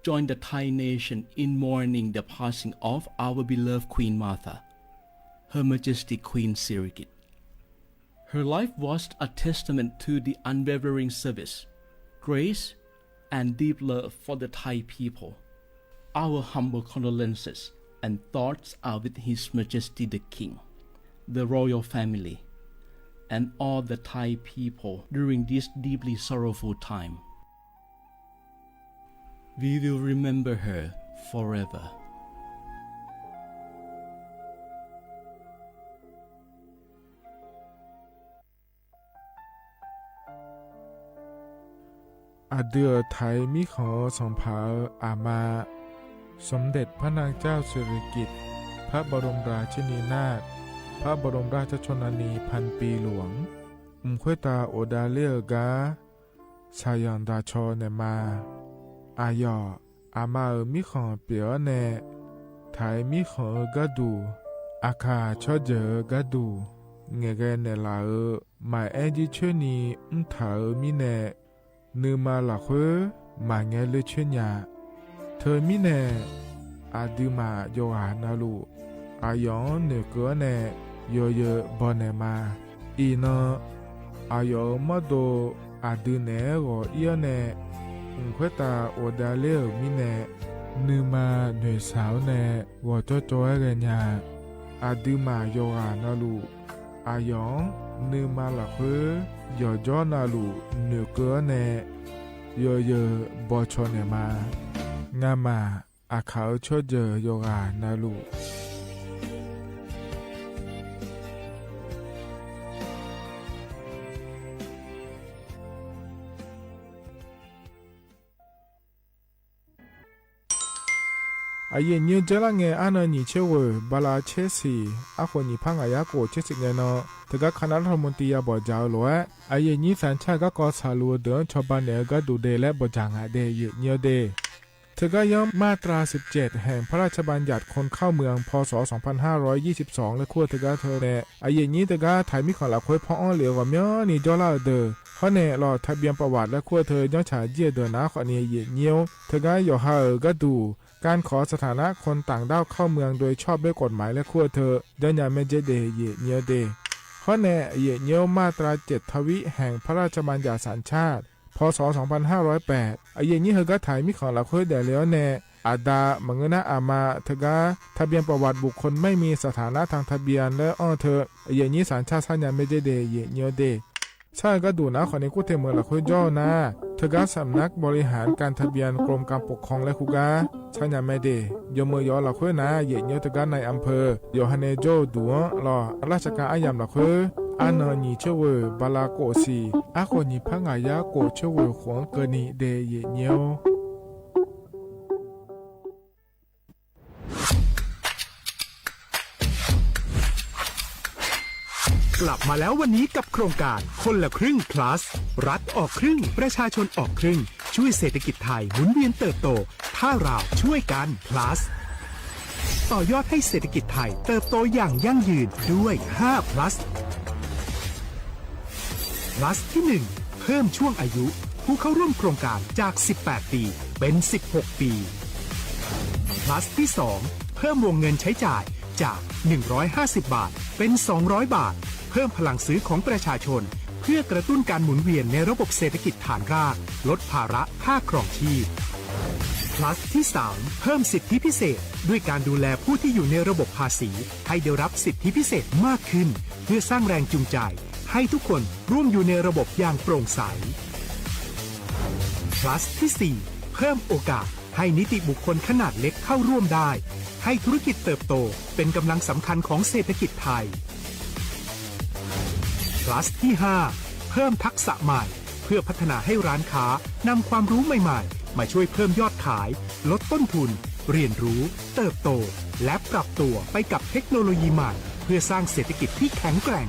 join the Thai nation in mourning the passing of our beloved Queen Mother, Her Majesty Queen Sirikit. Her life was a testament to the unwavering service, grace, and deep love for the Thai people. Our humble condolences and thoughts are with His Majesty the King, the royal family, and all the Thai people during this deeply sorrowful time. We will remember her forever. อะดื้อไถมีของสองผาอามา สมเด็จพระนางเจ้าสิริกิติ์ พระบรมราชินีนาถ พระบรมราชชนนีพันปีหลวง อึ่งค่อยตาโอดาเล่อก้า สายังดาชอแหน่มา อาหยอ อามาเอ๋อ มีของเปียแน่ ไถมีของเอ๋อก้าดู อาข่าชอบเจ๋อก้าดู แงะแกแหน่หละเอ๋อ หมายแอ้นยี่เชิญนี้ อึ้งถาเอ๋อมีแน่ นือมาหละเฮ้อ หมายแงะเล่อเชิญยา เธอมีแน่ อาดื้อหมาหยกหานาลูก อาหยองเหน่อเก๋อแน่ เยอเยอบ่แหน่มา อี่นอ อาหยองเอ๋อ มอดโด อาดื้อแหน่หงอเอี้ยแน่ อึ่งค่อยตาโอดาเล่อมีแน่ นือมาเหน่อสาวแน่ หงอจ้อจ้อแกแหน่ยา อาดื้อหมาหยกหานาลูก อาหยอง นือมาหละเฮ้อ หยอจ้อนาลูก เหน่อเก๋อแน่ เยอเยอบ่ชอแหน่มา งาหมา อาข่าชอบเจ๋อหยกหานาลูก อะเย่ၣ်ငိုဝ်း เจอละแง อะนอ หยี่เชษเว่อ บาลาเชษสี่ อะโขงหยี่พันห้าร้อยเก้าสิบเจ็ด แงนอ เถิงก้าคณะรัฐมนตรียาบ่อจ๋าเอ๋อหลวะ อะเย่ၣ်หนี้สัญชาติ ก้าก่อสาหรูเดินชาวบ้านเหน่อก้าดูเดและบ่จ๋าหงาเด เย่ၣ်ငိုဝ်းเด เถิงก้าย้ำมาตราสิบเจ็ด แห่งพระราชบัญญัติคนเข้าเมือง พ.ศ. สองพันห้าร้อยยี่สิบสอง และครัวเถิงก้าเธอแน่ อะเย่ၣ်หนี้เถิงก้าไถมีของหละเฮ้อ พออ้อเหลียวกว่าเมี้ยนี่จ้อละเอ๋อเดอ เพราะแน่ หลอดทะเบียนประวัติและครัวเธอ ย้อนฉายเยี่ยเดินหนาข้อนี้ เย่ᣣ်ငိုဝ်း เถิงก้าหยอดหาเอ๋อก้าดู การขอสถานะคนต่างด้าวเข้าเมืองโดยชอบด้วยกฎหมายและครัวเธอ ย้อนยาแม่เจ๊เด เย่ၣ်ငိုဝ်းเด เพราะแน่ เย่ᣣ်ငိုဝ်း มาตราเจ็ดทวิ แห่งพระราชบัญญัติสัญชาติ พ.ศ. สองพันห้าร้อยแปด อะเย่ၣ်หนี้เถิงก้าไถมีของหละเฮ้อแด่แล้วแน่ อาดา หมายเงินนะ อามา เถิงก้า ทะเบียนประวัติบุคคลไม่มีสถานะทางทะเบียน และอ้อเธอ อะเย่ᣣ်หนี้สัญชาติ ย้อนยาแม่เจ๊เด เย่ၣ်ငိုဝ်းเด ใช่ก้าดูหนาข้อนี้ กู้เทเมือหละเฮ้อจ้อนา တၢင်းสำนักบริหารการทะเบียนกรมการปกครองและครูก้า ใช้งานไม่ได้ ยกมือยอเหล่าเค้ยนา เหยียดเยียวตะกั๋นในอำเภอ โยฮันเนโจ ตั๋วหล่อ ราชการอาย่ำเหล่าเค้ย อาเหน่อหยี่เชเว่อ บาราโกะสี่ อาโขงหยี่พักหงายาโกะเชเว่อ ขวงเกินนี้เด้อ เหยียดเยียว กลับมาแล้ววันนี้กับโครงการคนละครึ่ง plus รัฐออกครึ่ง ประชาชนออกครึ่ง ช่วยเศรษฐกิจไทยหมุนเวียนเติบโต ถ้าเราช่วยกัน plus ต่อยอดให้เศรษฐกิจไทยเติบโตอย่างยั่งยืนด้วย ห้า plus plus ที่หนึ่ง เพิ่มช่วงอายุผู้เข้าร่วมโครงการจาก สิบแปด ปี เป็น สิบหก ปี plus ที่สอง เพิ่มวงเงินใช้จ่ายจาก หนึ่งร้อยห้าสิบ บาท เป็น สองร้อย บาท เพิ่มพลังซื้อของประชาชน เพื่อกระตุ้นการหมุนเวียนในระบบเศรษฐกิจฐานราก ลดภาระค่าครองชีพ plus ที่สาม เพิ่มสิทธิพิเศษ ด้วยการดูแลผู้ที่อยู่ในระบบภาษี ให้ได้รับสิทธิพิเศษมากขึ้น เพื่อสร้างแรงจูงใจ ให้ทุกคนร่วมอยู่ในระบบอย่างโปร่งใส plus ที่สี่ เพิ่มโอกาสให้นิติบุคคลขนาดเล็กเข้าร่วมได้ ให้ธุรกิจเติบโตเป็นกำลังสำคัญของเศรษฐกิจไทย plus ที่ห้า เพิ่มทักษะใหม่ เพื่อพัฒนาให้ร้านค้านำความรู้ใหม่ๆ มาช่วยเพิ่มยอดขาย ลดต้นทุน เรียนรู้ เติบโต และปรับตัวไปกับเทคโนโลยีใหม่ เพื่อสร้างเศรษฐกิจที่แข็งแกร่ง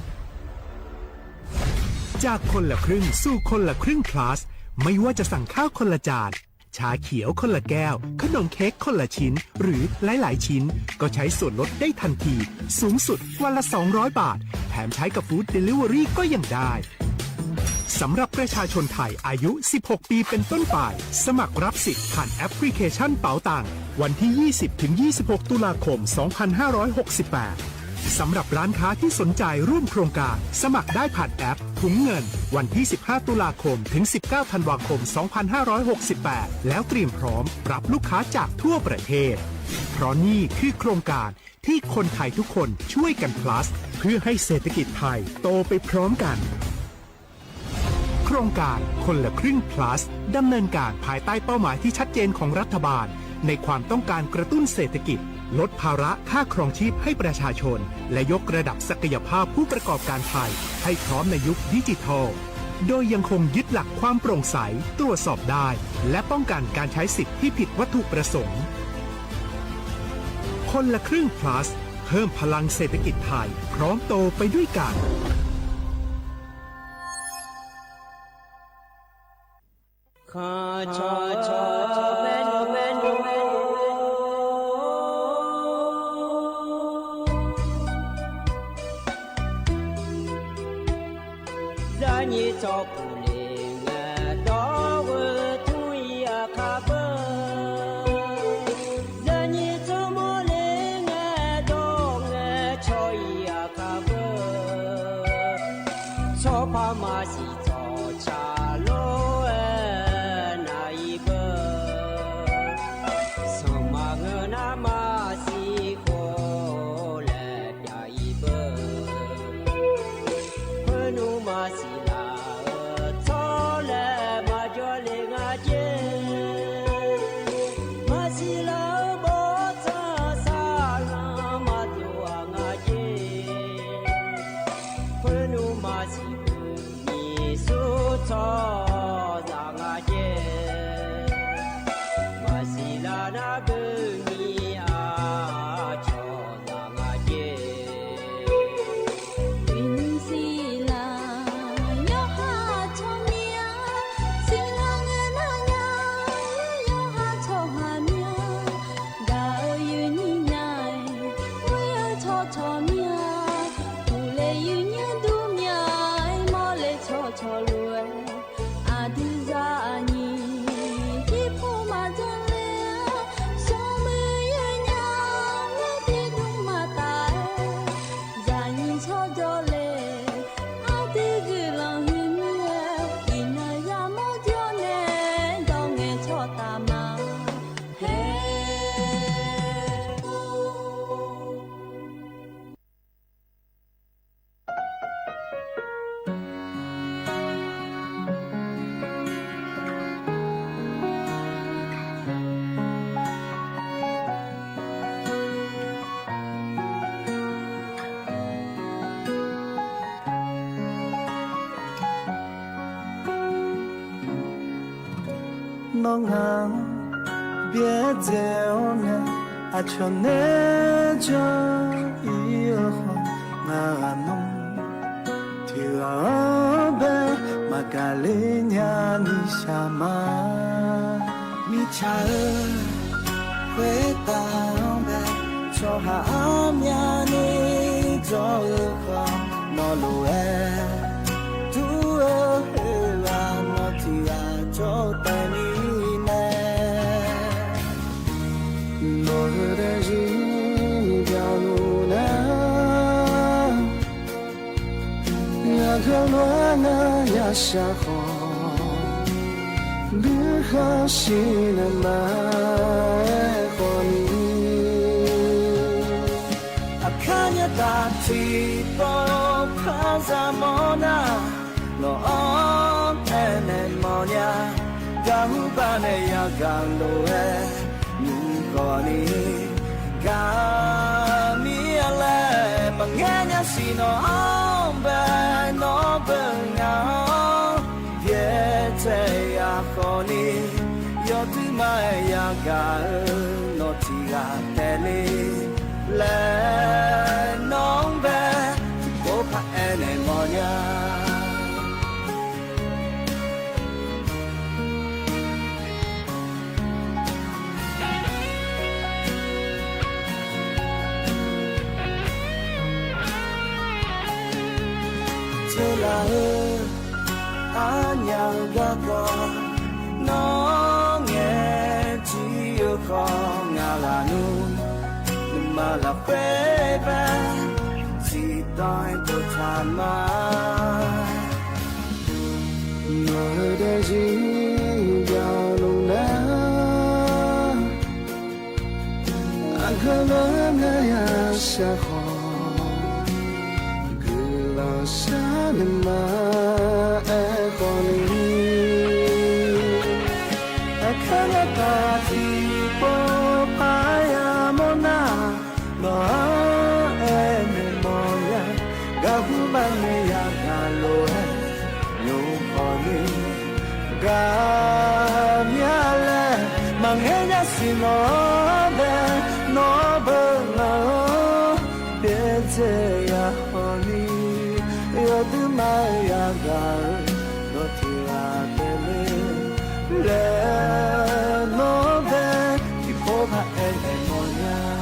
จากคนละครึ่งสู่คนละครึ่ง plus ไม่ว่าจะสั่งข้าวคนละจาน ชาเขียวคนละแก้ว ขนมเค้กคนละชิ้น หรือหลายๆ ชิ้น ก็ใช้ส่วนลดได้ทันที สูงสุดวันละ สองร้อย บาท แถมใช้กับ food delivery ก็ยังได้ สำหรับประชาชนไทยอายุ สิบหก ปีเป็นต้นไป สมัครรับสิทธิ์ผ่านแอปพลิเคชันเป๋าตัง วันที่ ยี่สิบ ถึง ยี่สิบหก ตุลาคม สองพันห้าร้อยหกสิบแปด สำหรับร้านค้าที่สนใจร่วมโครงการ สมัครได้ผ่านแอปถุงเงิน วันที่ สิบห้า ตุลาคม ถึง สิบเก้า ธันวาคม สองพันห้าร้อยหกสิบแปด แล้วเตรียมพร้อมรับลูกค้าจากทั่วประเทศ เพราะนี่คือโครงการที่คนไทยทุกคนช่วยกัน plus เพื่อให้เศรษฐกิจไทยโตไปพร้อมกัน โครงการคนละครึ่ง plus ดำเนินการภายใต้เป้าหมายที่ชัดเจนของรัฐบาล ในความต้องการกระตุ้นเศรษฐกิจ ลดภาระค่าครองชีพให้ประชาชน และยกระดับศักยภาพผู้ประกอบการไทยให้พร้อมในยุคดิจิทัล โดยยังคงยึดหลักความโปร่งใส ตรวจสอบได้ และป้องกันการใช้สิทธิ์ที่ผิดวัตถุประสงค์ คนละครึ่ง plus เพิ่มพลังเศรษฐกิจไทย พร้อมโตไปด้วยกัน ข้าชอชอแม่นแม่นแม่น ဇာနည်သောပူလေငါတော့ဝဲထွင်ရခါဘဲ ဇာနည်သောမောလေငါတော့ငါချော်ရခါဘဲ သောဖာမစီသောချာလောအဲနာအံဘဲ သောမငနာမစီဃိလဲပြာအံဘဲ ခွေးနူမစီလာ သောလဲမၤကဵီလေငါကဵ မၤစံလၢဘီသၢသၢလၢမၤတူၢ်အငါကဵ ခွေးနူမၤစံပူၤမံၤဆူထီၣ် သၢငါကဵ မၤစံလၢနဘုမံၤအါထီၣ် သၢငါကဵ ဝံနံၤစံလၢ ယွၤဟးထီၣ်မံၤဧါ စံလၢငဲၤနၤညါ ယွၤဟးထီၣ်ဟးမံၤဧါ ဒၣ်အၢယုၢ်နံၤညါ ဝံအၢထီၣ်ထီၣ်မံၤဧါ ပူၤလဲၤယုၢ်ညါဒူမံၤဧါ မီၢ်လဲၤထီၣ်ထီၣ်လီၤ အဒုးစၢ်အနံၤ ဒ်ဖိမၤတၢ်လဲၣ် စီၤမုၢ်ယဲၢ်ညါ ဝဲဒ်ဒူမၤတၢ် ယၤနံၤထီၣ်ဒီးလဲၣ် အဒုးဂုာ်လီၤဟုမံၤ အံၤနၤယၤမီၢ်ဒီးနဲၣ် ဒီးငဲၤထီၣ်တၢ်မၤ ဟဲ နငါ ဘျဲၣ်စဲအီၤန့ၣ် အချီၣ်န့ၣ် ကၠီအီၤအဃီ ငါဂၤနီၤ ထံဂၤအီၤဘဲ မၤကၤလၢညါနံၣ်ဆၣ်မး မ့ၢ်ဆၣ်ဧၢ ခွဲးတၢ်အီၤဘဲ ဆီဟါအါမးန့ၣ် ကၠီအီၤအဃီ နီၢ်လိၤဝဲ တူၢ်ဧၢ ဟ့ၣ်ဝဲ နီၢ်ထံဂၤ ကၠီတဲနံၤန့ၣ် နီၢ်ဧၢ တယံၤ ပျီလိာ်နၤ ယၤကလုာ်နၤ ယၤဆၣ်ဃီ ဒုးဃီဆံးနမၤ အဲၣ်ဃီနံၤ အခါညါတၢ်ထံၣ်ပိာ်ဖးစၢ်မီၢ်နၤ နီၢ်အီၣ်အဲၣ်န့ၣ်မီၢ်ညါ တၢ်ဟူဘၣ်န့ၣ် ယၤကလုာ်ဝဲ နံၤဃီနံၤ ကမံၤအလဲၣ် မၤငဲညါစံးနီၢ်အီၣ်ဘဲ နီၢ်ဘၣ်နၤ ဘျဲၣ်စဲယၤဃီနံၤ ယီၤဒုးမၤယၤကၤဧၢ နီၢ်ထံဂၤတဲလ့ လဲၣ်နီၢ်ဘၣ် ထံပိာ်ဖးအဲၣ်န့ၣ်မီၢ်ညါ ကၠီလၢ်ဧၢ အညါဂၤကီ နီၢ်ငဲၢ်ထံအဃီ ငါလၢ်နူ နမၤလၢ်ဃဲဘၣ် စံးတီၢ်အဲၣ်ဒိးထါမး နီၢ်ဧၢ တယံၤ ပျီလိာ်နၤ အကလုာ်နၤ ယၤဆၣ်ဃီ ကလုာ်ဆၣ်နမၤ အဲၣ်ဃီနံၤ အခါညါတၢ်ထံၣ်ပိာ်ဖးယၤမီၢ်နၤ နီၢ်အီၣ်အဲၣ်န့ၣ်မီၢ်ညါ တၢ်ဟူဘၣ်န့ၣ် ယၤကလုာ်ဝဲ နံၤဃီနံၤ ကမံၤအလဲၣ် မၤငဲညါစံးနီၢ်အီၣ်ဘဲ နီၢ်ဘၣ်နၤ ဘျဲၣ်စဲယၤဃီနံၤ ယီၤဒုးမၤယၤကၤဧၢ နီၢ်ထံဂၤတဲလ့ လဲၣ်နီၢ်ဘၣ် ထံပိာ်ဖးအဲၣ်န့ၣ်မီၢ်ညါ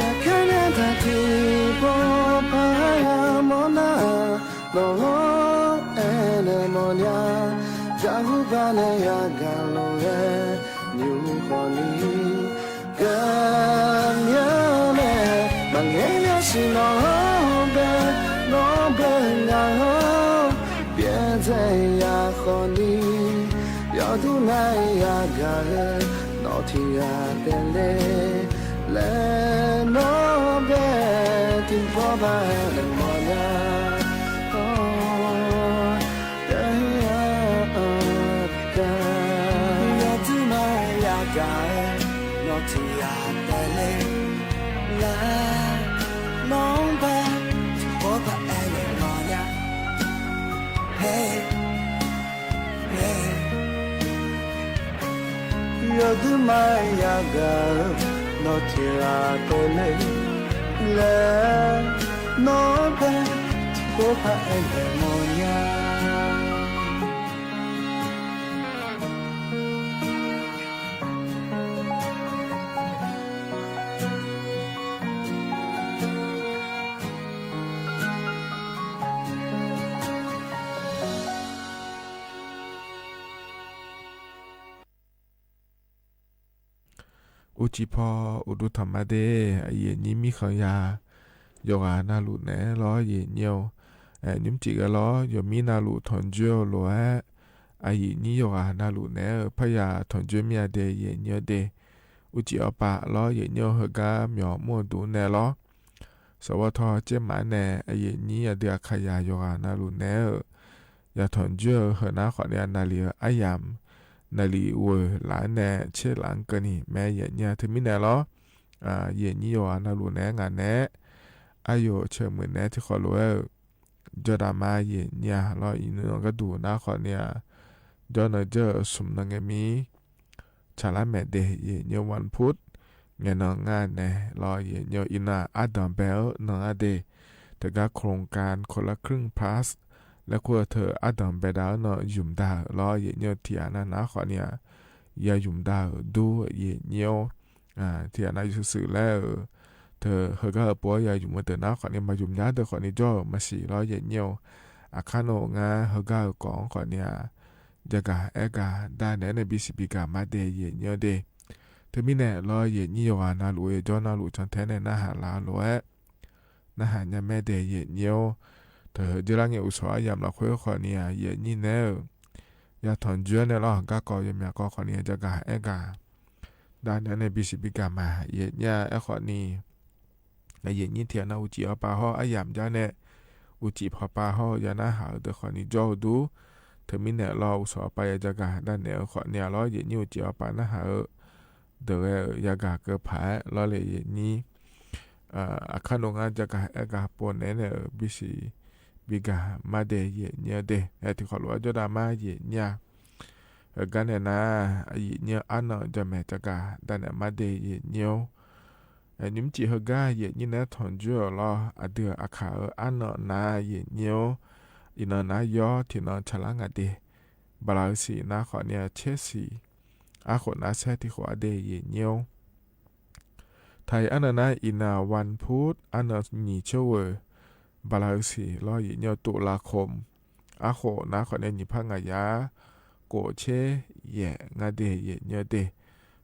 အခါညါတၢ်ထံၣ်ပိာ်ဖးယၤမီၢ်နၤ နီၢ်အီၣ်အဲၣ်န့ၣ်မီၢ်ညါ တၢ်ဟူဘၣ်န့ၣ် ယၤကလုာ်ဝဲ နံၤဃီနံၤ ကမံၤအလဲၣ် မၤငဲညါစံးနီၢ်အီၣ်ဘဲ နီၢ်ဘၣ်နၤ ဘျဲၣ်စဲယၤဃီနံၤ ယီၤဒုးမၤယၤကၤဧၢ နီၢ်ထံဂၤတဲလ့ လဲၣ်နီၢ်ဘၣ် ထံပိာ်ဖးအဲၣ်န့ၣ်မီၢ်ညါ ယီၤဒုးမၤယၤကၤ နီၢ်ထံဂၤတဲလ့ လဲၣ်နီၢ်ဘၣ် ထံပိာ်ဖးအဲၣ်န့ၣ်မီၢ်ညါ ဟ့ ဟ့ ယီၤဒုးမၤယၤကၤ နီၢ်ထံဂၤတဲလ့ လဲၣ်နီၢ်ဘၣ် ထံပိာ်ဖးအဲၣ်န့ၣ်မီၢ်ညါ အိၣ်ကံၢ်ဖီ အိၣ်ဒိၣ်ထီၣ်မးဒဲး အယဲၢ်နံၣ်မံဃာ်ယၤ ယီၤဂာ်နၤလူၤနဲလီၤ ယဲၢ်နံၣ်ဧိၤ နံၣ်မံၤတံၢ်ကဲလီၤ ယီၤမံနၤလူၤ ထီၣ်ကၠိလိၤဧဲ အယဲၢ်နံၣ်ယီၤဂာ်နၤလူၤနဲဧၢ ဖဲယၤထီၣ်ကၠိမ့ၢ်အဒဲး ယဲၢ်နံၣ်အဒဲး အိၣ်ကံၢ်အီပာ်လီၤ ယဲၢ်နံၣ်ဧိၤ ဟ့ၣ်ကၤမၠီၤမူၣ်ဒူနဲလီၤ စီၤဝီထီၣ်ကၠ့မးနဲ အယဲၢ်နံၣ်အဒုးအခါယၤ ယီၤဂာ်နၤလူၤနဲဧၢ ယၤထီၣ်ကၠိဧၢ ဟ့ၣ်နၤဃီန့ၣ် အနၢ်လံဧၢ အယၤ နလီၢ်ဝဲလၢ်နဲ ဆဲးလၢ်ကၢၢ်နံၤ မ့ၢ်ယဲၢ်ညိ တမံၤနဲၣ်လီၤ. အၢ ယဲၢ်ညိယွၤနၢ်လူၢ်နဲ ငါနဲ အယိၣ်ဆၢၣ်မုၢ်နဲ ထံၣ်ဃီလိာ်ဝဲ ယီၢ်ဒၣ်မါယဲၢ်ညိလီၤ. အံၤနကဒုးနၢ်ဃီန့ၣ် ယီၢ်နၢ်ကၢၢ် ဆူၣ်နၢ်ငဲမံ ဆၣ်လါမဲာ်ဒ့ ယဲၢ်ညိ ဝၢၼ်းဖုတ် ငဲၤနီၣ်ငါနဲလီၤ. ယဲၢ်ညိ အံၤနၢ် အဒမ်ဘဲလ် နီၢ်အါဒ့ တဂၤ โครงการคนละครึ่งพลัส လၢခိၣ်ထၢၣ် အဒမ်ဘဲလ်ဒၣ်နီၢ်ယုမ်ၢ်ဒၣ်လီၤ. ယဲၢ်ညိ ထံၣ်အနၢ်နၢ်ဃီန့ၣ် ယၤယုမ်ၢ်ဒၣ်ဒိၣ် ယဲၢ်ညိ အၢ ထံၣ်အနၢ်ယုမ်ၢ်စုာ်စုာ်လၢ တဟၢဂၤအပူၤ ယၤယုမ်ၢ်မ့ၢ်တၢ်နၢ်ဃီန့ၣ် မၤယုမ်ၢ်ညါတၢ်ဃီန့ၣ် ကၠီမၤဆံးလီၤ ယဲၢ်ညိ အခါနီၣ်ငါ ဟၢဂၤအကိးဃီန့ၣ် ယကၤအဲၣ်ကၤ ဒၣ်နဲန့ၣ် ဘံစံးဘံကၤမါဒ့ ယဲၢ်ညိဒ့ တမံၤနဲၣ်လီၤ. ယဲၢ်ညိယွၤနၢ်လူၢ် ယကၠီနၢ်လူၢ် ကၠီထဲန့ၣ် နၢ်ဟါလၢလိၤဝဲ နၢ်ဟါညါမဲဒ့ ယဲၢ်ညိ တဟၢဂၤလၢအံၤ အိၣ်ဆိးအယၢမ်ၣ်လီၤခွဲဃီန့ၣ် ယဲၢ်ညိနဲဧၢ ယၤထွန်ယွဲန့ၣ်လီၤ. ဂၤကီးယမၤကီးဃီန့ၣ် ယကၤအဲၣ်ကၤ ဒၣ်နဲန့ၣ် ဘံစံးဘံကၤမါ ယဲၢ်ညိအဲၣ်ဃီန့ၣ် ယဲၢ်ညိထံၣ်အနၢ် အိၣ်စံၣ်အီၣ်ပာ်ဟီၣ် အယၢမ်ၣ်ဒၣ်နဲ အိၣ်စံၣ်ဖီပာ်ဟီၣ် ယၤနၢ်ဟါအၢ တဃီန့ၣ် ကၠီဒိၣ် တမံၤနဲၣ်လီၤ အိၣ်ဆိးအီၣ်ပာ် ယကၤဒၣ်နဲဃီန့ၣ်လီၤ. ယဲၢ်ညိအိၣ်စံၣ်အီၣ်ပာ်နၢ်ဟါအၢ တဂၤ ယကၤကၢၢ်ဖးလီၤလၢ ယဲၢ်ညိ အၢ အခါနီၣ်ငါ ယကၤအဲၣ်ကၤပိာ်နဲန့ၣ် ဘံစံးဘံကၤမါဒ့ ယဲၢ်ညိဒ့ ဟဲထံၣ်ဃီလိာ် ယီၢ်ဒၣ်မါယဲၢ်ညိ ဟၢဂၤနဲၣ်နၤ ယဲၢ်ညိအါနီၢ် ယမဲာ် ယကၤဒၣ်နဲမါဒ့ ယဲၢ်ညိ နမ့ၢ်စံးဟၢဂၤ ယဲၢ်ညိနဲထွန်ယွဲလီၤ အဒုးအခါအၢ အါနီၢ်နၤ ယဲၢ်ညိ အံၤနီၢ်နၤယီၢ် ထံၣ်နီၢ်ဆၣ်လါငါဒ့ ဘၣ်လၢစံးနၢ်ဃီန့ၣ် ဆဲးစံး အဃိးနၤဆဲးထံၣ်ဃီအဒ့ ယဲၢ်ညိ ထါအံၤအါနီၢ်နၤ အံၤနၢ်ဝၢၼ်းဖုတ် အါနီၢ်နံၣ်ဆၢဝဲ ဘၣ်လၢစံးလီၤ ယဲၢ်ညိ တုလါခိမ် အဃိးနၤဃီန့ၣ် နံၣ်ဖးငါယၤ ကိးဆဲးယဲၢ် ငါဒ့ ယဲၢ်ညိဒ့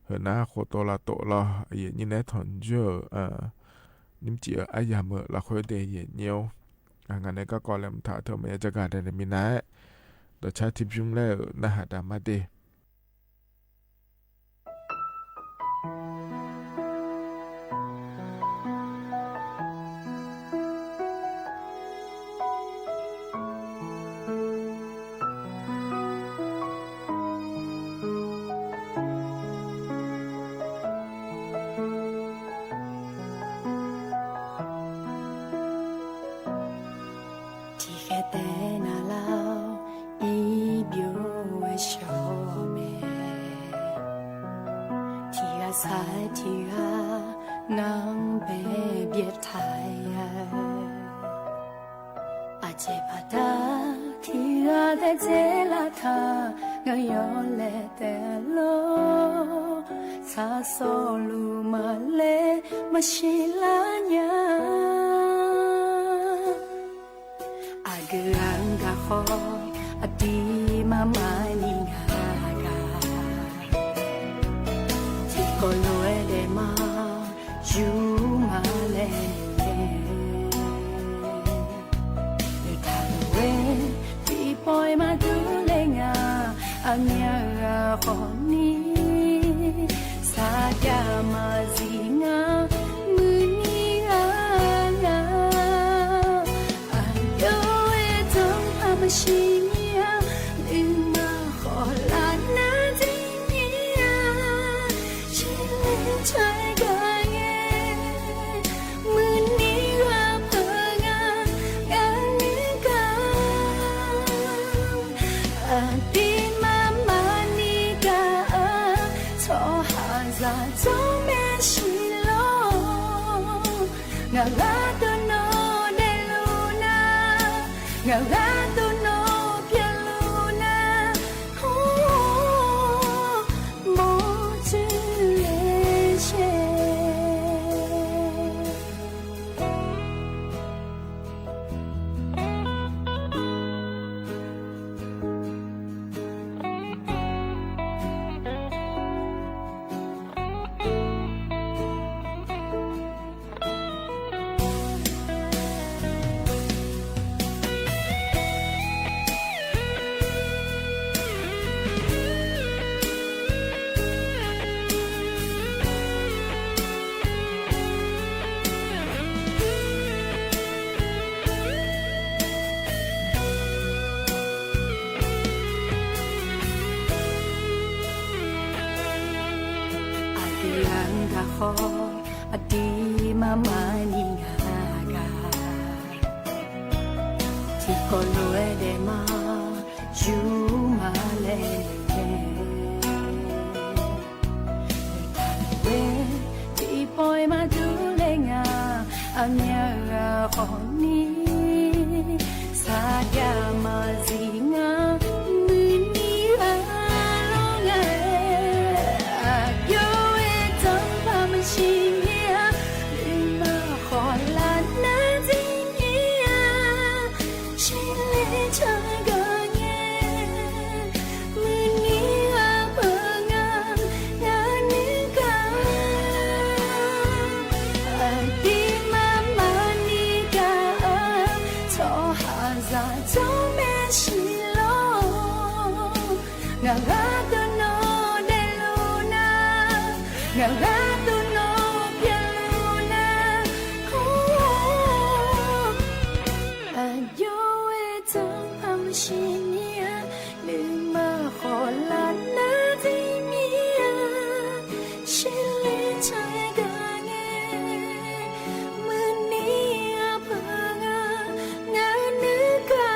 ဟၢနၤဃိးတိလါတိလီၤ ယဲၢ်ညိနဲထွန်ယွဲ နမ့ၢ်စံးအယၢမ်ၣ်လီၤခွဲဒ့ ယဲၢ်ညိ အဂၤနဲၣ်ကီးကီးလၢမုၢ်ထါထၢၣ်မ့ၢ်ယကၤဒၣ်နဲမံၤနၤ ဒီးဆါထံၣ်ဖုမ်းလၢ နၢ်ဟါတၢ်မါဒ့ထံၣ်ဃဲတဲနၤလၢ အံၤဘျိဝဲၡီမဲာ် ထံၣ်ဂၤဆါထံၣ်ဂၤ နၢ်ဘဲဘျဲးထါယၤ အစဲးပာ်တၢ် ထံၣ်ဂၤတဲစဲးလၢထါ ငါယီၢ်လဲၤတဲလိာ် ဆၣ်စီလူမၤလဲၤ မၤရှံလၢညါ အဂ့ၢ်အဂၤဃီ အတံၤမၤမၤနံၤဂၤဂၤ ထံၣ်ကီးလိာ်ဝဲဒဲးမး ယူမၤလဲၤန့ၣ် နထါလိာ်ဝဲ ပံၤပီၢ်မၤဒုးလဲၤငါ အမ့ၢ်ဂၤဃီန့ၣ် ဆၣ်ပြၣ်မၤစံးငါ မုၢ်နံၤဂၤဂၤ အဒိဝဲတၢ်အမၤရှံမံၤဧါ လုၢ်မၤဃီလၢနၤတမံၤဧါ ရှံလဲၤထွဲဂၤဂ့ၤ မုၢ်နံၤဂၤဖၢဂၤ ဂၤန့ၣ်ဂၤ အတံၤမၤမၤနံၤဂၤအၢ ထီၣ်ဟးစၢ်ထီၣ်မဲာ်ရှံလီၤ ငါဂၤတနီၤဒဲးလူၤနၤ ငါဂၤတနီၤပျဲလူၤနၤ ဟိ မိၢ်ထူလဲၤဆဲး တၢ်ဃီ အတံၤမၤမၤနံၤဂၤဂၤ ထံကီၢ်လိၤဝဲဒဲးမး ယူမၤလဲၣ်လဲၣ် ဝဲ ထံပီၢ်မၤဒူလဲၣ်ငါ အမါဂၤဃီနံၤ ဆါယၤမၤစံးငါ မုၢ်နံၤအလီၢ်ငါ အယိဝဲတၢ်ဖးမၢ်ရှံမံၤဧါ မုၢ်မၤဃီလၢ်နၤတံၤမံၤဧါ ဆံးလဲဆၢကၤငဲ မုၢ်နံၤအပၢ်ငါ ငါနုၢ်ကါ အတံၤမၤမၤနံၤဂၤအၢ ထီၣ်ဟးစၢ်ထီၣ်မဲာ်ဆံးလီၤ ငါဂၤတနီၤဒဲးလိာ်နၤ ငါဂၤတနီၤပျဲလိာ်နၤ အယိဝဲတၢ်ဖးမၢ်ရှံမံၤဧါ မုၢ်မၤဃီလၢ်နၤတံၤမံၤဧါ ဆံးလဲဆၢကၤငဲ မုၢ်နံၤအပၢ်ငါ ငါနုၢ်ကါ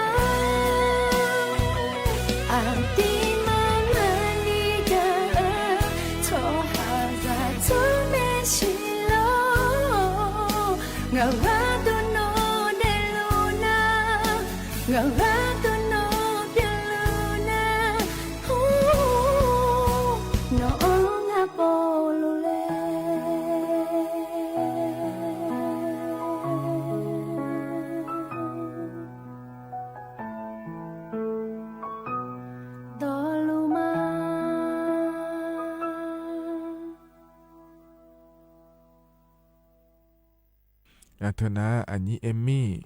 အတံၤမၤမၤနံၤဂၤအၢ ထီၣ်ဟးစၢ်ထီၣ်မဲာ်ဆံးလီၤ ငါဂၤတနီၤဒဲးလိာ်နၤ ငါဂၤတနီၤပျဲလိာ်နၤ နီၢ်အီၣ်ငါပီၣ်လိာ်လဲၣ် ဒီးလိာ်မး အထၢၣ်နၤ အညံအ့မံၣ်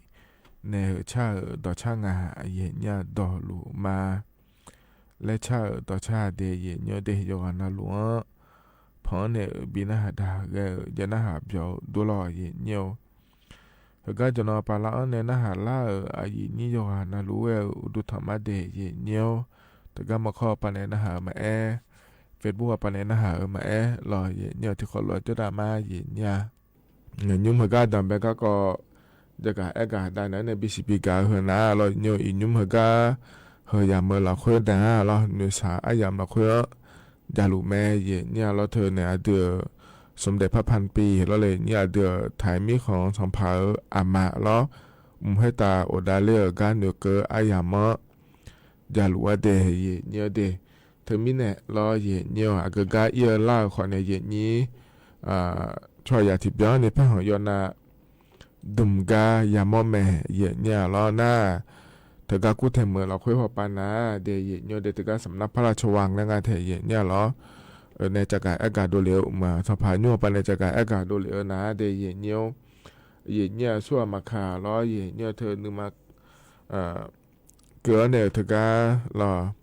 နဲၣ်ဆၣ်ဧၢ ဒီးဆၣ်ငါ ယဲၢ်ညါဒီးလိာ်မး လဲဆၣ်ဧၢ ဒီးဆၣ်ဒဲး ယဲၢ်ညါဒဲး ယိၤဂၤနၤလိာ်ဧၢ ဖီန့ၣ်ဧၢ ဘံနၢ်ဟးဒါဂဲၤဧၢ ယနၢ်ဟးပျီဒိၣ်လီၤ ယဲၢ်ညါ ဟဲကါ ယနီၢ်ပၤလါအီၤန့ၣ် နၢ်ဟးလၢ်ဧၢ အယံာ်နံၣ်ယိၤဂၤနၤလိာ်ဝဲဧၢ အိၣ်ဒူထီၣ်မးဒဲး ယဲၢ်ညါ တကါမီခီပၤန့ၣ် နၢ်ဟးမးအဲၣ် Facebook အပၤန့ၣ် နၢ်ဟးမးအဲၣ်လီၤ ယဲၢ်ညါ ထံကီၢ်လိၤကၠီတၢ်မး ယဲၢ်ညါ နညူမ့ၢ်ဟဲကါ ဒၣ်ဘဲကါကီး ယကးအဲၣ်ကးဒါန့ၣ် ဘံၣ်စံးဘံၣ်ကးဟၢၤနၤလီၤ ယဲၢ်ညါ အံၤညူမ့ၢ်ဟဲကါ ဟၢၤယၤမၢလီၤခွဲဒၣ်လီၤ နွံစးအါယၤမၢလီၤခွဲဧၢ ယၤလူၤမဲ ယဲၢ်ညါလီၤ ထၢၣ်န့ၣ် အဒုး สมเด็จพระพันปี လီၤလၢယဲၢ်ညါ အဒုး ထၢၣ်မံခီၣ် စီၤဖးအၢအမးလီၤ မုၢ်ဟဲတၢ်အိၣ်ဒၣ်လၢအဂၤနုာ်ကၢအါယၤမၢ ယၤလူၤဝဲဒဲး ယဲၢ်ညါဒဲး ထၢၣ်မံန့ၣ်လီၤ ယဲၢ်ညါ အကဂၤအံၤအလါခီန့ၣ် ယဲၢ်ညါ ဆီၣ်ယၤထံၣ်ပၠီန့ၣ် ဖဲဟီၣ်ယီၤနၤ ဒုၣ်မုၢ်ကါ ယၤမီၢ်မဲာ် ယဲၢ်ညါလီၤနၤ တဂၤကူၣ်ထဲမုၢ်လီၤခွဲဟီၣ်ပၤနၤ ဒဲး ယဲၢ်ညါဒဲး တဂၤ สำนักพระราชวัง လၢနၤထဲ ယဲၢ်ညါလီၤ အၢ နဲၣ် ကကးအဲၣ်ကးဒိၣ်လၢ မၤ စီၤဖးညါပၤန့ၣ် ကကးအဲၣ်ကးဒိၣ်လၢနၤ ဒဲး ယဲၢ်ညါ ယဲၢ်ညါ ဆူအမၤခးလီၤ ယဲၢ်ညါ ထၢၣ်နုာ်မၤ ကၢန့ၣ် တဂၤလီၤ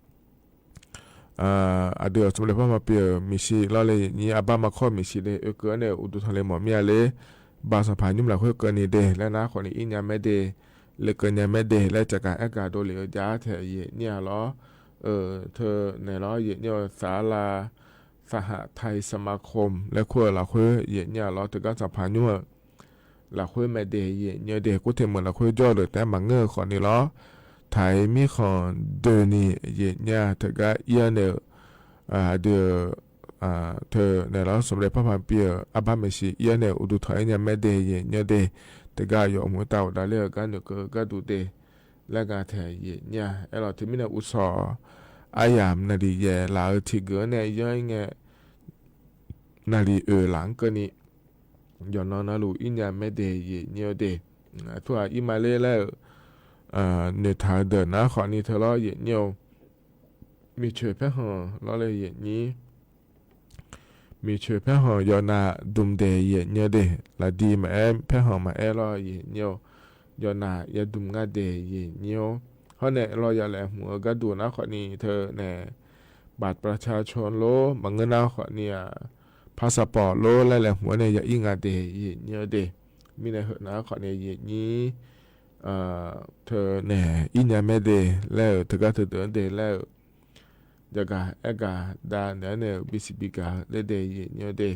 အဒုး สมเด็จพระพันปี မ့ၢ်စံးလီၤလၢ ယဲၢ်ညါ အဘၣ်မၤခီမ့ၢ်စံးလၢ အၢ ကၢန့ၣ် အိၣ်ဒူထီၣ်လၢမီၢ်မ့ၢ်ဧါလၢ ဘၣ်စီၤဖးညါလီၤခွဲကၢန့ၣ်ဒဲး လၢနၤခီန့ၣ် အံၤညါမဲဒဲး လၢကၢညါမဲဒဲး လၢကကးအဲၣ်ကးဒိၣ်လၢယၤထဲ ယဲၢ်ညါလီၤ အၢ ထၢၣ်န့ၣ်လီၤ ယဲၢ်ညါ ศาลาสหไทยสมาคม လၢခိၣ်လီၤခွဲ ယဲၢ်ညါလီၤ တဂၤစီၤဖးညါ လီၤခွဲမဲဒဲး ယဲၢ်ညါဒဲး ကူၣ်ထဲမုၢ်လီၤခွဲကၠီဒီး တဲမၤငၢၢ်ခီန့ၣ်လီၤ ထၢၣ်မံခီၣ်ဒၢးနံၤ ယဲၢ်ညါ တဂၤအံၤန့ၣ် အဒုး ထၢၣ်န့ၣ်လီၤ สมเด็จพระพันปี အဘၣ်မ့ၢ်စံးအံၤန့ၣ် အိၣ်ဒူထီၣ်အံၤညါမဲဒဲး ယဲၢ်ညါဒဲး တဂၤယီၤမူတၢ်အိၣ်ဒၣ်လၢအဂၤနုာ်ကၢအဂၤဒူၣ်ဒဲး လၢနၤထဲ ယဲၢ်ညါ အဲၣ်လီၤ ထၢၣ်မံန့ၣ် အိၣ်ဆီၣ် အါယၤနၣ်ရံၣ်ယဲၢ်လၢအထံၣ်ဂ့ၤန့ၣ် ယဲၢ်ညါ နၣ်ရံၣ်အၢၣ်လၢကၢန့ၣ် ယနီၢ်နၤလူၤအံၤညါမဲဒဲး ယဲၢ်ညါဒဲး အထူၣ်အအံၤမးလၢလၢ နုာ်ထၢၣ်ဒၢးနၤခီန့ၣ်ထၢၣ်လီၤ ယဲၢ်ညါ မ့ၢ်ဆၢၣ်ဖဲဟီၣ်လီၤလၢ ယဲၢ်ညါ မ့ၢ်ဆၢၣ်ဖဲဟီၣ် ယီၤနၤဒုၣ်ဒဲး ယဲၢ်ညါဒဲး လၢဒ်မၤအဲၣ် ဖဲဟီၣ်မၤအဲၣ်လီၤ ယဲၢ်ညါ ယီၤနၤယၤဒုၣ်မးဒဲး ယဲၢ်ညါ ဟီန့ၣ်လီၤ ယလဲၤမူအဂၤဒူၣ်နၤခီန့ၣ်ထၢၣ်န့ၣ် บัตรประชาชน လီၤ မၤငၢၢ်နၤခီန့ၣ် passport လီၤ လၢလဲၤမူန့ၣ် ယအံၤညါဒဲး ယဲၢ်ညါဒဲး မ့ၢ်နဟၢၣ်နၤခီန့ၣ် ယဲၢ်ညါ ထၢၣ်န့ၣ် အံၤညါမဲဒဲး လၢတဂၤထၢၣ်ဒၢးဒဲးလၢ ယကအဲၣ်ကဒါနၤန့ၣ် ဘံၣ်စံးဘံၣ်ကးလၢဒဲး ယဲၢ်ညါဒဲး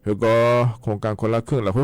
ႁိုဝ်ၵေႃႈ โครงการคนละครึ่ง လၢၵ်ႇၶူၺ်းၶွတ်ႇၼီႈ တူဝ်ႈလႃႉမႄႈ ယဵတ်ႇၺႃးလီၤ ထိူဝ်ၼႆႉ ဢိူဝ်ႈ ဢိၼ်ၼႆႉ ဢမျႃးပၢႆးယုမ်ႇၸီႉဢိူဝ်ႈငႃး လႄႈလီၤ ဢမျႃးပၢႆးယုမ်ႇၺႃးငႃးသီႇ လႄႈ တူဝ်ႈလႃႉမႄႈတႄႉ ထိူဝ်ၵႃႈ ဢိူဝ်ႈ โครงการคนละครึ่ง လၢၵ်ႇၶူၺ်း တူဝ်ႈလႃႉမႄႈ ယဵတ်ႇၺႃးလီၤ ထိူဝ်မီးၼႆႉ လီၤလႄႈ ယဵတ်ႇၺီး ယွၼ်းႁႃလူဝ်ႇၸေႇ ဢိၼ်ၼႆႉၼႆႉ တႃႇတႃႇပႃႈလီၤ ထိူဝ်ၵႃႈ ထႅင်ႈၼႃႈၶူဝ်း ၸီႉလႆႈငႄႈၼင်ႇၵႃႈၼႆႉ ယုမ်ႇၺႃးမႄႈတႄႉ ယဵတ်ႇၺီးတႄႉ ဢႃႈ ယုမ်ႇၼႆႉ ၸီႉၼႃႇ ၶွတ်ႇၼီႈ ၸီႉငႃးၼႆႉ ယဵတ်ႇၺီး ဢႄႇ ၶွတ်ႇၼႆႉ ထီႇၼင်ႇၵႃႈတူၺ်း ရတ်ႉထပၢၼ်ႇဝႃႈပႃႈၼႃႇ ၺီႇယႃႉပႃႇမႃးၸေႇၼႆႉ ယုမ်ႇၺႃးမႄႈတႄႉလႄႈငႃႇ ၼႃႇ ထီႇဢႃႇၼႃႇ လီႈယႃႇၼႆႉ မႃးလူဝ်ႇသီႇလႄႈ မႃးယုမ်ႇသီႇလႄႈ လႄႈ လီႈလူဝ်ႇလႃႈၼႆႉ ယုမ်ႇမႃးလႄႈ လႄႈ ၼိူဝ်ထႃႈဢိူဝ်ႈ တိူဝ်ႉၼႃႇ လႄႈ ၶူင်းၵၢၼ်လႄႈ ဢၼ်ၼႆႉ တိူဝ်ႉလူဝ်ႇ လႄႈ ႁူမ်ႈထႃႈဢိူဝ်ႈ တိူဝ်ႉၼႃႇ ယူႇၶွတ်ႇၼႆႉ ဢႃႇၼၼ်ႇၶျေႇတီႇ ပႃႇလႃႇၶျေႇတီႇသီႇ ဢူႇၸီႇၼႃႇလီႇ ငႃႇလႃႇလႃႇၶူၺ်းၼႆႉ ၸဝ်ႈမႄႈယွႆႈယုမ်ႇတႃႇတႄႉ ယဵတ်ႇၺီးထီႇပေႃႇ လီႈယဵတ်ႇၺီးမၢၵ်ႇငိုၼ်းၼႃႇ ထိူဝ်ႉရတ်ႉထပၢၼ်ႇဝႃႈပႃႈ ယူႇၶူဝ်ဢႃႇတႄႉ ယဵတ်ႇၺီးတႄႉ မႃးၽႃႇယႃႈယုမ်ႇသွင်ႇငႃးၼႆႉ ယဵတ်ႇၺီး ထိူဝ်မီးၼႆႉ လီႈ ဢႃႇၼၼ်ႇၶျေႇတီႇ ပႃႇလႃႇၶျေႇတီႇသီႇ ဢူႇၸီႇၼႃႇလီႇ ငႃႇလႃႇလႃႇၶူၺ်းၼႆႉ လီႈယွႆႈယုမ်ႇၸီႉတႄႉ ယဵတ်ႇၺီးတႄႉ ဢိုမ်း ထိူဝ်မီးၼႆႉ ႁိုဝ်ၼႃႇ ၶွတ်ႇၼႆႉ ယဵတ်ႇၺီး ပီႈသီႇၺႃးၵႃႈတူၺ်းတႄႉလႄႈ ၸၢၵ်ႈၵႃႈၼႆႉၼႆႉ ပီႈသီႇပီႈၵႃႈလႄႈတႄႉ ယဵတ်ႇၺီး ဢိူဝ်ႈ ႁိုဝ်ၼႃႇ ၶွတ်ႇၼႆႉ ထီႇၵေႃႈ လီႈယဵတ်ႇၺီး ဢၼ်ၼၼ်ႉၸႂ်ႈ ထီႇၵေႃႈ ၵႃႈတူၺ်း ထိူဝ်ႉ ယိူဝ်ႈၸၢၵ်ႈၸေႃႇၶျႄႇ ၽွင်းပႃႈၼႆႉ ၸၢၵ်ႈၵႃႈ ဢႄႇၵႃႈတႄႉ ယဵတ်ႇၺီးတႄႉ ဢိူဝ်ႈ ႁိုဝ်ၵႃႈ ဢၼ်ၼႆႉ ဢီႇၼေႃႈၼႆႉ လၢတ်ႈတႃႇႁဝ်းပႃး ယဵတ်ႇၺီးလီၤ ပႃႈဢၼ်ၼႆႉၼႆႉ ပႃႈလႃႈ ႁိုဝ်ၼႃႇ ၶျေႇလႃႇသီႇ ဢၼ်ၵေႃႈၼႆႉ လီႈယဵတ်ႇၺီး ထိုင်ၵႃႈ ဝိယႃႇၼၢမ်ႇ မီးၶွင်ပႃးၼႆႉ ၸႂ်ႈလႄႈ ဢိူဝ်ႈ လႃႈ ဢိူဝ်ႈ ယၢင်ႇငၢၼ်းၸေႈ ဢတိူဝ်ႇထၢႆႇ မီးၶွင် လီႈယဵတ်ႇၺီး ထိုင်မီးၼႆႉ လီႈ ဢတိူဝ်ႇထၢႆႇ မီးၶွင် လႃႈ ၶူဝ်းယွႆႈမျၢတ်ႈၵႃႈ ဢူႈယေးယေးလႄႈၼႆႉ ယၢင်ႇငၢၼ်းၸေႈတႄႉ ယဵတ်ႇၺီးတႄႉ ဢတိူဝ်ႇထၢႆႇ မီးၶွင်ၼႆႉ တႃႇဢေႃႈပႃႈ မႃးဢႄး လွင်ႈၶျေႇ မႃးဢႄး ၵႃႈ ဢတိူဝ်ႇထၢႆႇ မီးၶွင်ၼႆႉ လၢတ်ႈတႃႇဢေႃႈပႃႈ မႃးဢႄး လီႈယဵတ်ၺီး ထိုင်မီးၼႆႉ ႁူဝ်လူၺ်ႈ ဢုမ်ႇၽႃႇလႃႉ ဢႃႇယႃႇ မိူဝ်ႈလႂ်ၶိုၼ်း တေယဵၺ်ႇၺီး ဝႃႈၼႃႇ လူၺ်ႈ ယုမ်ႇမူႇၸဝ်ႈသႃႇတူဝ်ၼႆႉ ၸွႆႈၺႃးၽႂ် လီႈလႄႈ ယဵၺ်ႇၺီး ဢူႈယေးႁူႉမႃး ထႃႈတႄႉ တေယဵၺ်ႇၺီးတႄႉ ဢူႈယေးႁူႉမႃး ယဵၼ်းလႄႈၼႃႇ ၶေႃႈၼႆႉ တေၸႂ်ႈ ၸႂ်ႈယႃႇလႃႇ ယဵၺ်ႇၺီး တေလီႈ ၸႂ်ႈၼႃႇ လီႈတႄႉ ယဵၺ်ႇၺီးတႄႉ လူဝ်ႇယုမ်ႇၵႃႈၸွႆႈ ယုမ်ႇမႃးပႃးလႄႈ ယွၼ်းၶႃႈ ယွၼ်း ယဵၺ်ႇၺီး လီႈႁူဝ်လီႈ ယွၼ်းမႄႈၼႆႉ ဢူႈယေးမႃး ယဵၼ်းၼႆႉ ဢူႈယေးလႄႈၼႃႇ ၶေႃႈၼႆႉ ၵႃႈမႃး ၶေႃႈယွၼ်းၸူး ယဵၺ်ႇၺီး ထိုင်မီးၼႆႉ ဢူႈယေးလႄႈၼႃႇ ၶေႃႈၼႆႉ လီႈလီႈ ဢီးတႄႉ လႃႈတႄႉ ယဵၺ်ႇၺီး ၼႃႇ ဢီးၸူး ႁူႉမႃး ၶေႃႈၼႆႉ တၢင်ႇလႃႈၵႃႈ ယႃႇၸၢင်ႈငႃးတႄႉ ယဵၼ်ႇၺီးတႄႉ ထိုင်တီႈၵႃႈၼႃႇ ဢူႈယေး သၼ်ႇၼီႇယေးၼႃႇ ၶေႃႈၼႆႉ ဢီးၸူး တၢင်ႇလႃႈၼႆႉ မႄႈၼႆႉ ယဵၼ်ႇၺီး ထိုင်မီးၼႆႉ လီႈ ယဵၼ်ႇၺီး ႁိုဝ်ၼႃႇ ၶေႃႈၼႆႉ ထိုင် ဢူႈယေး ဢူႈၸၢၵ်ႈၸေႃႇၶျေႇ ၽႃႈပႃႈၼႆႉ ၸၢၵ်ႈၵႃႈ ဢႄးၵႃႈ လူဝ်ႇ ယဵၼ်ႇၺီး ယုမ်ႇယုမ်ႇလႄႈ ယွၼ်းၺႃးၽႂ်လႄႈ ၸၢၵ်ႈၵႃႈ ဢႄးၵႃႈ တႃႇၼႆႉ ၼႆႉ ပီႈသီႇပီႈၵႃႈ လႄႈတႄႉ ယဵၼ်ႇၺီးတႄႉ ႁႂ်ႈၵႃႈၼႃႇၼႆႉလီၤ တႃႇၸၢတ်ႈၸိပ်ႈယုမ်ႇလႄႈ ၼႃႈႁႃတႃမႃး ယဵၼ်ႇၺီးလီၤ ႁႂ်ႈၵႃႈယုမ်ႇၽွၼ်းၼႆႉ ပီႈၼႃႈႁႃတႃ ႁိုဝ်ၼႃႇ ၶေႃႈၼႆႉ ယႃႇၶူဝ်းၶုမ်ႇၶျႅၼ်ႇလႃႇ ၶိူဝ်း တီႈၶေႃႈလူဝ်ႇဢႅတ်ႉၸေႃး ငႄႈမီးဢလူဝ်ႇလႄႈ ဢႃႇတေႃႇ ဢႃႇလီႇယႃႇၼႆႉလီၤ တိူမ်းတီႈတႄႉ ၸၢင်ႈထႃႈ ဢိူဝ်ႈ ငႃးတႄႉ တီႈၶေႃႈလူဝ်ႇဢႅတ်ႉၼႃႈႁႃ ပျေႃႇတႃမႃး မီးငႄႈပႃႈၼႆႉ ဢၼ်ၺႃး ထီႇၵေႃႈ လူၺ်ႈၸေႃႇႁိုဝ်လႃႇ ယႃႇဝေႃႈ ဢီးမေးလ်လႄႈ မႃးၼႂ်းႁေႃႈဢႃႇလႃႇ မီးငႄႈပႃႈၼႆႉ ဢၼ်ၺႃး ထီႇၵေႃႈ လူၺ်ႈၸေႃႇႁိုဝ်လႃႇ ယႃႇဝေႃႈ ဢီးဢိူဝ်ႈ ယုမ်ႇမႃး ၼေႃႈ မႃးငႄႈလႄႈၺႃး မႃးၽႃႇငႄႈလႄႈ မဵဝ်းၼႆႉဢေႃႈ တႃႇမႃးယႃႉသုမ်းပႃးၸေႃႇ ဢုမ်ႇၸေႇတုမ်ႇတုမ်ႇ ငႄႈၸႃႉလႄႈပေႃး ဢူႈယႂ်ႇယႂ်ႇငႄႈမီး ဢၼ်ၼႆႉငႃးၼေႃႈ မႄႈသူသူႁေႃႈၼိူဝ်ၵႃႈပဵၼ် ဢႃႇတူဝ်ဢိူဝ်ႈ ထီႇသီႇယႃႇၼေႃႈ မႃးငႄႈလႄႈၺႃး ယႃႇၶုမ်ႇၶုမ်ႇသႄႇလႃႇ ၶူၺ်းၸေႃႇဢိူဝ်ႈ ငႄႈမဵဝ်းလူင် ယႃႇၸိူဝ်းပေႃးဢူႈမူဝ်း ဢႃႇ ဢၼ်ၺႃးၸေႃႇတူႈမႃး တေႃႇသေႃးၽ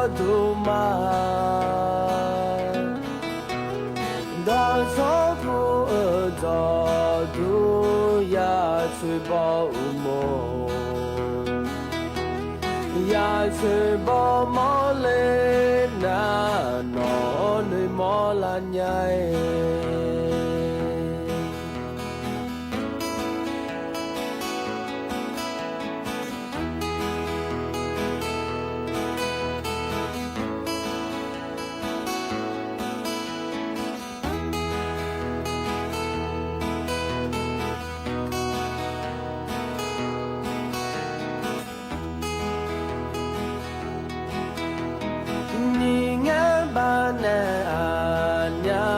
ူႈဢိူဝ်ႈ ၸေႃႇတူႈယႃႇ ဆွေးဘီၣ်အိၣ်မိၢ် ယၤဆွေးဘီၣ်မီၢ်လ့နၤ နီၢ်နွံမီၢ်လၢ်ညါ နံၣ်ငါဘၣ်နဲၣ် အါ ညါ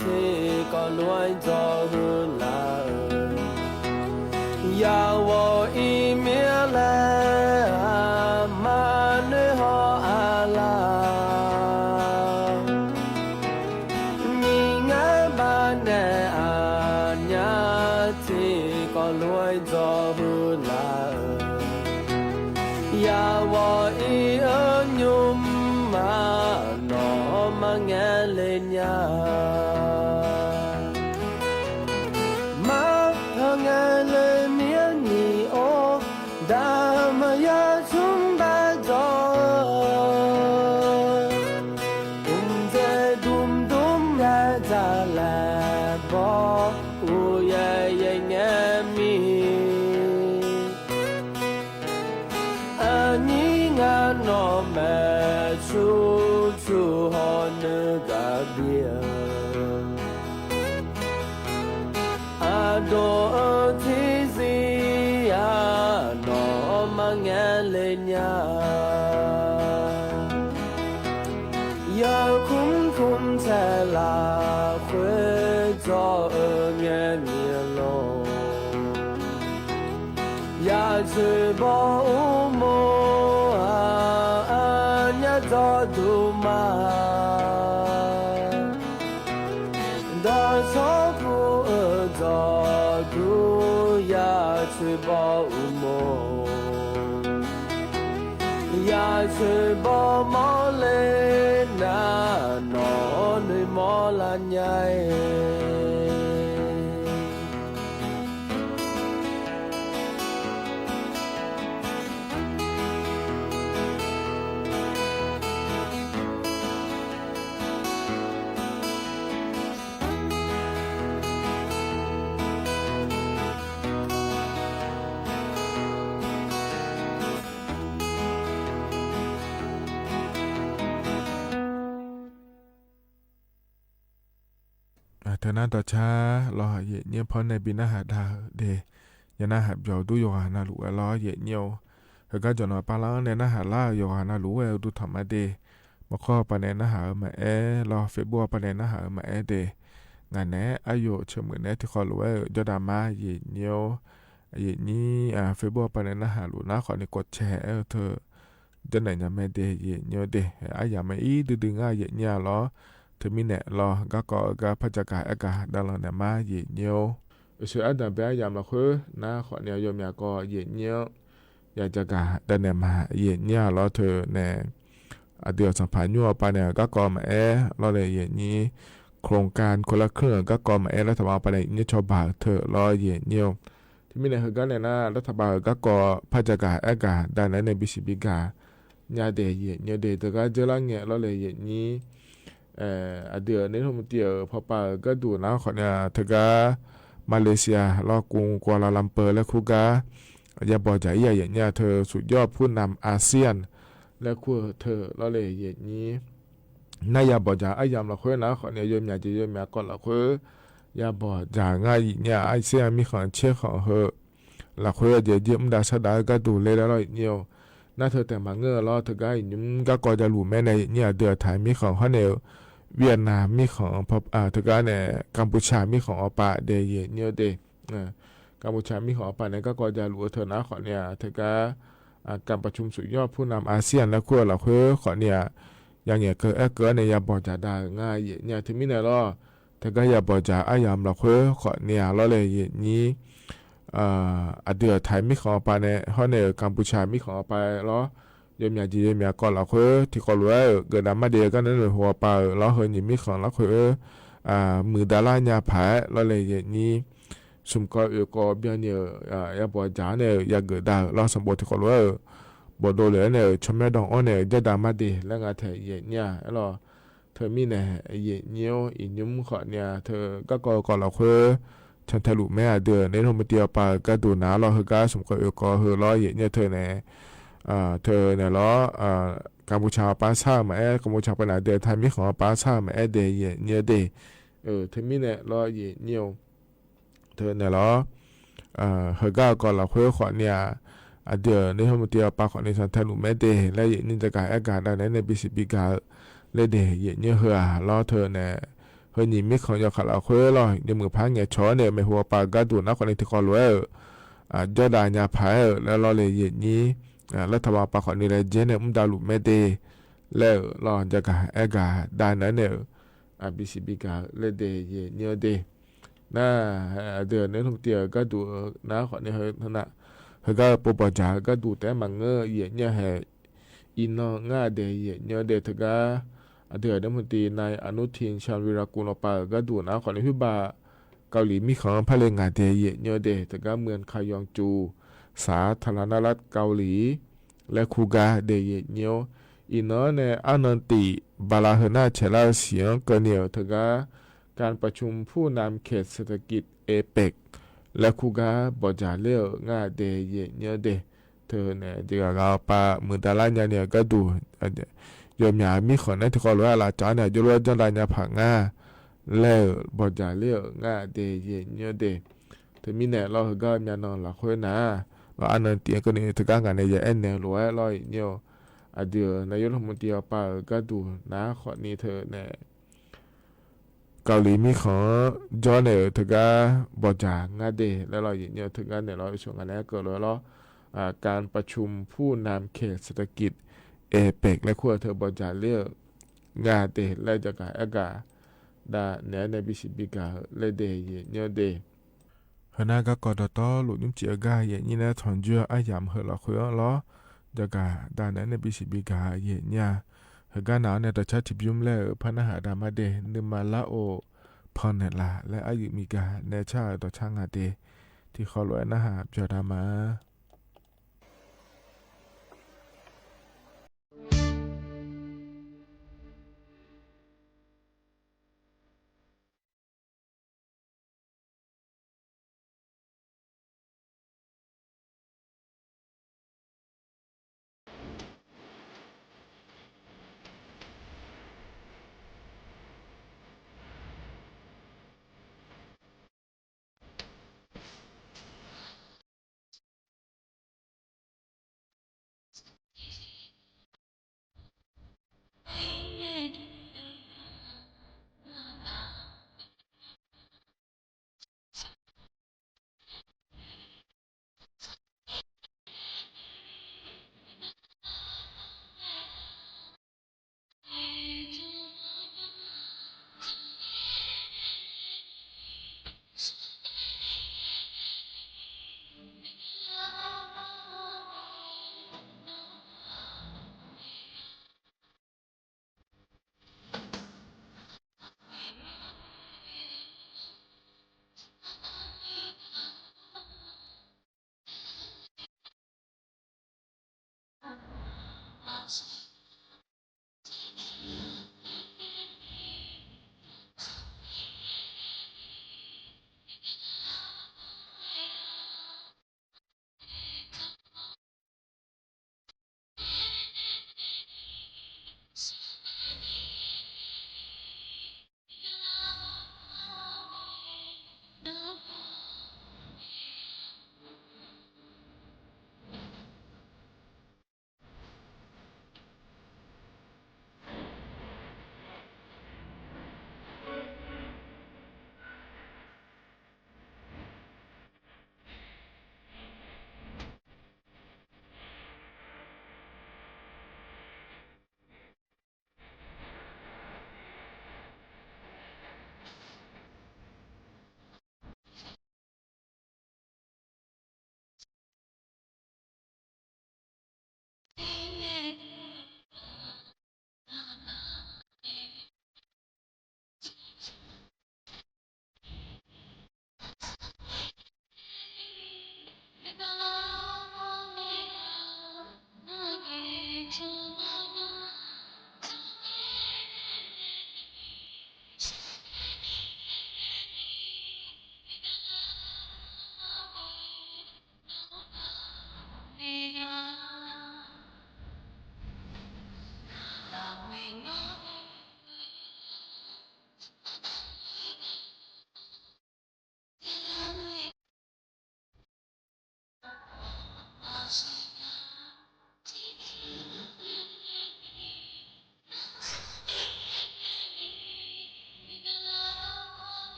ထံကီၢ်လွံၢ် စီၤဟုလၢ်ဧၢ, ယဝီၤအံၤမ့ၢ်လဲၣ် အါ မၤနၢၤဟီၣ်အါလၢ် နံၣ်ငါဘၣ်နဲၣ် အါ ညါ ထံကီၢ်လွံၢ် စီၤဟုလၢ်ဧၢ, ယဝီၤအံၤအညိမး နီၢ်မၤငဲလ့ညါ မၤဟဲငဲလ့မ့ၢ်နံၣ်အိၣ် ဒၣ်မၤယၤဆူဘၣ်စီၤ အိၣ်မ့ၢ်ဒုးဒုးမၤတၢ်လဲၣ်ဘီၣ် အိၣ်ယဲယဲငဲမံၤ အနံၣ်ငါနီၢ်မဲာ်ဆူ ဆူဟီၣ်နၢၤကဘျံး အဒိၣ်အထံစံယၤ နီၢ်မၤငဲလ့ညါ ယၤခုမ်ခုမ်ဆဲးလၢ်ဃု စီၤအၢ ငဲမံၤအလီၢ် ယၤဆွေးဘီၣ်အိၣ်မိၢ် အါ အါ ညါ စီၤဒူမး ဒီးစီၤကူအၢ စီၤဒူ ယၤဆွေးဘီၣ်အိၣ်မိၢ် ယၤဆွေးဘီၣ်မီၢ်လ့နၤ နီၢ်နွံမီၢ်လၢ်ညါ အၢ တနၤဒီးဆါလီၤ ယဲၢ်ညိဖီနဲၣ်ဘံနၢ်ဟးဒၣ်ဒ့ၣ် ယနၢ်ဟးပျီၤဒူယိၤဂၤနၢ်လူၤဝဲလီၤ ယဲၢ်ညိ ဟဲကါ ကၠီၣ်နီၤ ပၢ်လၢ်န့ၣ် နၢ်ဟးလၢယိၤဂၤနၢ်လူၤဝဲဒူထီၣ်မးဒ့ၣ် မီၢ်ခီၣ်ပၤန့ၣ် နၢ်ဟးအၢမးအဲၣ်လီၤ Facebook ပၤန့ၣ် နၢ်ဟးအၢမးအဲၣ်ဒ့ၣ် ငါန့ၣ် အယိာ်ဆိမိၣ်န့ၣ် ထံၣ်ဃီလူၤဝဲ ကၠီၣ်ဒၣ်မါ ယဲၢ်ညိ ယဲၢ်ညိ အၢ Facebook ပၤန့ၣ် နၢ်ဟးလူၤနၢ်ဃီန့ၣ် ကိးဆဲးအၢထၢၣ် ကၠီၣ်နဲၣ်ညါမဲာ်ဒ့ၣ် ယဲၢ်ညိဒ့ၣ် အါယၤမ့ၢ်အံၤဒုဒုငါ ယဲၢ်ညိလီၤ တမံၤန့ၣ်လီၤ ကါကီၢ်အဂၤ ဖးကၠၣ်ကၣ်အဲၣ်ကၣ် ဒၣ်လီၤနဲၣ်မါ ယဲၢ်ညိ အၢ ဆၢအါဒၣ်ဘဲအါယၤလီၤဃု နၢ်ဃီန့ၣ် ယိၤမၠးကီၢ် ယဲၢ်ညိ ယၤကၠၣ်ကၣ် ဒၣ်နဲၣ်မါ ယဲၢ်ညိလီၤထၢၣ်န့ၣ် အဒုးအီၣ်ဆီၣ်ဖးညိအပၤန့ၣ် ကါကီၢ်မးအဲၣ်လီၤလၢယဲၢ်ညိ โครงการคนละครึ่ง ကါကီၢ်မးအဲၣ်လၢထးဘၣ်ပၤန့ၣ် ယဲၢ်ညိဆီၣ်ဘၣ်ထၢၣ်လီၤ ယဲၢ်ညိ တမံၤန့ၣ် ဟဲကါန့ၣ်နၢ် လၢထးဘၣ်ကါကီၢ် ဖးကၠၣ်ကၣ်အဲၣ်ကၣ် ဒၣ်နဲၣ်န့ၣ် ဘံၣ်စံၣ်ဘံၣ်ကၣ် ညါဒ့ၣ် ယဲၢ်ညိဒ့ၣ် တဂၤကၢလၢငဲးလီၤလၢယဲၢ်ညိ အဒုးန့ၣ် ထီၣ်မူတံၢ်အၢ ဖီပာ်အၢ ကါဒိၣ်နၢ်ဃီန့ၣ် တဂၤ မလေးရှား လီၤ กรุงกัวลาลัมเปอร์ လၢခူၣ်ကါ ယၤဘီၣ်ကၠၣ်အံၤ ယဲၢ်ညိထၢၣ် สุดยอดผู้นำอาเซียน လၢခူၣ်ထၢၣ်လီၤလၢယဲၢ်ညိ နၢ်ယၤဘီၣ်ကၠၣ်အါယၤလီၤဃု နၢ်ဃီန့ၣ် ယိၤမၠးက့ၤ ယိၤမၠးကီၢ်လီၤဃု ယၤဘီၣ်ကၠၣ် ငါယဲၢ်ညိ အါစ့ၢ်မံဃီၣ်ဆ့ဃီၣ်ဟၢၣ် လီၤဃု ယဲၢ်ညိ မူဒါဆါဒၣ် ကါဒိၣ်လဲၤဒၣ်လီၤ ယဲၢ်ညိ နၢ်ထၢၣ်တဲာ်မၤငၢၢ်လီၤ တဂၤအံၤ ယုမ်ကါကီၢ်ယၤလူၤမဲာ်န့ၣ် ယဲၢ်ညိ အဒုးအထၢၣ်မံဃီၣ်ဟီၣ်န့ၣ် เวียดนาม မံဃီၣ် တဂၤန့ၣ် กัมพูชา မံဃီၣ်အီၤပာ်ဒ့ၣ် ယဲၢ်ညိဒ့ၣ် กัมพูชา မံဃီၣ်အီၤပာ်န့ၣ် ကါကီၢ်ယၤလူၤအထၢၣ်နၢ်ဃီန့ၣ် တဂၤ การประชุมสุดยอดผู้นำอาเซียน လၢခူၣ်လီၤဃု ဃီၣ်န့ၣ် ယၤငဲးကၢအဲၣ်ကၢန့ၣ် ယၤဘီၣ်ကၠၣ်ဒၣ် ငါယဲၢ်ညိ တမံၤန့ၣ်လီၤ တဂၤယၤဘီၣ်ကၠၣ်အါယၤလီၤဃု ဃီၣ်န့ၣ်လီၤလၢယဲၢ်ညိ အဒုးအထၢၣ်မံဃီၣ်အီၤပာ်န့ၣ် ဟီၣ်န့ၣ် กัมพูชา မံဃီၣ်အီၤပာ်လီၤ ယိၤမၠးက့ၤ ယိၤမၠးကီၢ်လီၤဃု ထံၣ်ဃီလူၤဝဲ ကဒၣ်မးဒ့ၣ် ကါန့ၣ် ဟူးပာ်လီၤ ဟၢနံၣ်မံဃီၣ်လီၤဃု မုၢ်ဒါလၢညါဖးလီၤလၢယဲၢ်ညိ สุมกอยเอ๋ย กอเบียงเนี่ย อ่า ยาบ่จ๋าเนี่ย ยาเกิดดา ลอสมบูรณ์ตี้ขอหลวงเอ๋ย บ่โดเหลือเนี่ย ชมแม่ดองอ้อเนี่ย เจ้าดามาเด และงาแถเย่ยเนี่ย แล้ว เธอมีแหน่ เย่ยเยี่ยว อี่ยุ้มขอเนี่ย เธอก็กอก่อเหล่าเค้อ ชันทะลุแม่อเดือ ในโรงพยาบาลปาก้าดูหนา ลอเฮอกาสมกอยเอ๋ย กอเฮอลอเย่ยเนี่ยเธอแหน่ อ่า เธอแหน่ลอ อ่า กัมพูชาปาซ่ามาแอ กัมพูชาปาหนาเดือ ไทยมีของปาซ่ามาแอเด เย่ยเนี่ยเด เออ เธอมีแหน่ลอเย่ยเนี่ย เธอแหน่ลอ เอ่อ เฮอกาก่อเหล่าเค้อขอเนี่ย อเดือ ในโรงพยาบาลปาขอเนี่ย ชันทะลุแม่เด และเย่ยเนี่ยจะกาแอกาดาในในบีซีบีกา และเด เย่ยเนี่ยเฮอลอเธอแหน่ เฮอหญิงมีของยอขัดเหล่าเค้อลอ ยกมือพ้าแหง่ช้อเนี่ย แม่หัวปาก้าดูหนาขอเนี่ยตี้ขอหลวงเอ๋ย อ่า ยอดดายาผายเอ๋ย แล้วลอเลยเย่ยเนี่ย อ่า รัฐบาลปาขอเนี่ย และเจ้าเนี่ย อุ้มดาวลุแม่เด แล้วลอจะกาแอกาดาในเนี่ย อ่า บีซีบีกา และเด เย่ยเนี่ยเด หน้า เอ่อ เดือในโรงพยาบาลปาก้าดูหนาขอเนี่ย เฮอหน้า เฮอกาปอบ่จ๋าก้าดูแต่มังเงอ เย่ยเนี่ยแห อี่น้องงาเด เย่ยเนี่ยเด เธอกา เอ่อ เดือในโรงพยาบาลปานายอนุทิน ชาญวีรกูล ลอปาก้าดูหนาขอเนี่ย หื้อบา เกาหลีมีของพระเลงาเด เย่ยเนี่ยเด เธอกา เมืองคายองจู สาธารณรัฐเกาหลี และคูกาเด เย่ยเนี่ย อี่น้องแหน่ อานนติ บาลาเฮอหน้า แฉลาเสียงเกอเหนี่ยว เธอกา การประชุมผู้นำเขตเศรษฐกิจเอเปก และคูกา บ่จ๋าเล่วงาเด เย่ยเนี่ยเด เธอแหน่ จะกาเอาปา มือดาราเนี่ยเนี่ยก้าดู อ่า ยอมหยามีของในตี้ขอหลวงอะหลาจ๋าเนี่ย ยกเว้นเจ้าดายาผางา แล้วบ่จ๋าเล่วงาเด เย่ยเนี่ยเด เธอมีแหน่ลอ เฮอกาเมียน้องเหล่าเค้อหนา ลอ อานนติ เกอเนี่ย เธอกางาเนี่ย เย่ยเนี่ยหลวงลอเย่ยเนี่ย อเดือ นายกรัฐมนตรีปาก้าดูหนาขอเนี่ย เธอแหน่ เกาหลีมีของยอเนี่ย เธอกา บ่จ๋างาเด แล้วลอเย่ยเนี่ย เธอกาแหน่ลอ ส่วนงานแหน่เกิดลอ อ่า การประชุมผู้นำเขตเศรษฐกิจเอเปก และคูกา เธอบ่จ๋าเล่วงาเด และจะกาแอกาดาแหน่ในบีซีบีกา และเด เย่ยเนี่ยเด เฮอหน้าก็กอดอตอลุกยุ้มจีเออกา เย่ยเนี่ยนะ ถอนเยื่ออะหยามเฮอเหล่าเค้อลอ จะกาดาแหน่ในบีซีบีกา เย่ยเนี่ย เฮอกาหนาวเนี่ย ต่อชาติบยุ้มแล้ว พระนหาดามาเด นึงมาละโอ พอแหน่ลา และอายุมีกา แหน่ชาต่อชาติงาเด ตี้ขอหลวงนะฮะ เจ้าดามา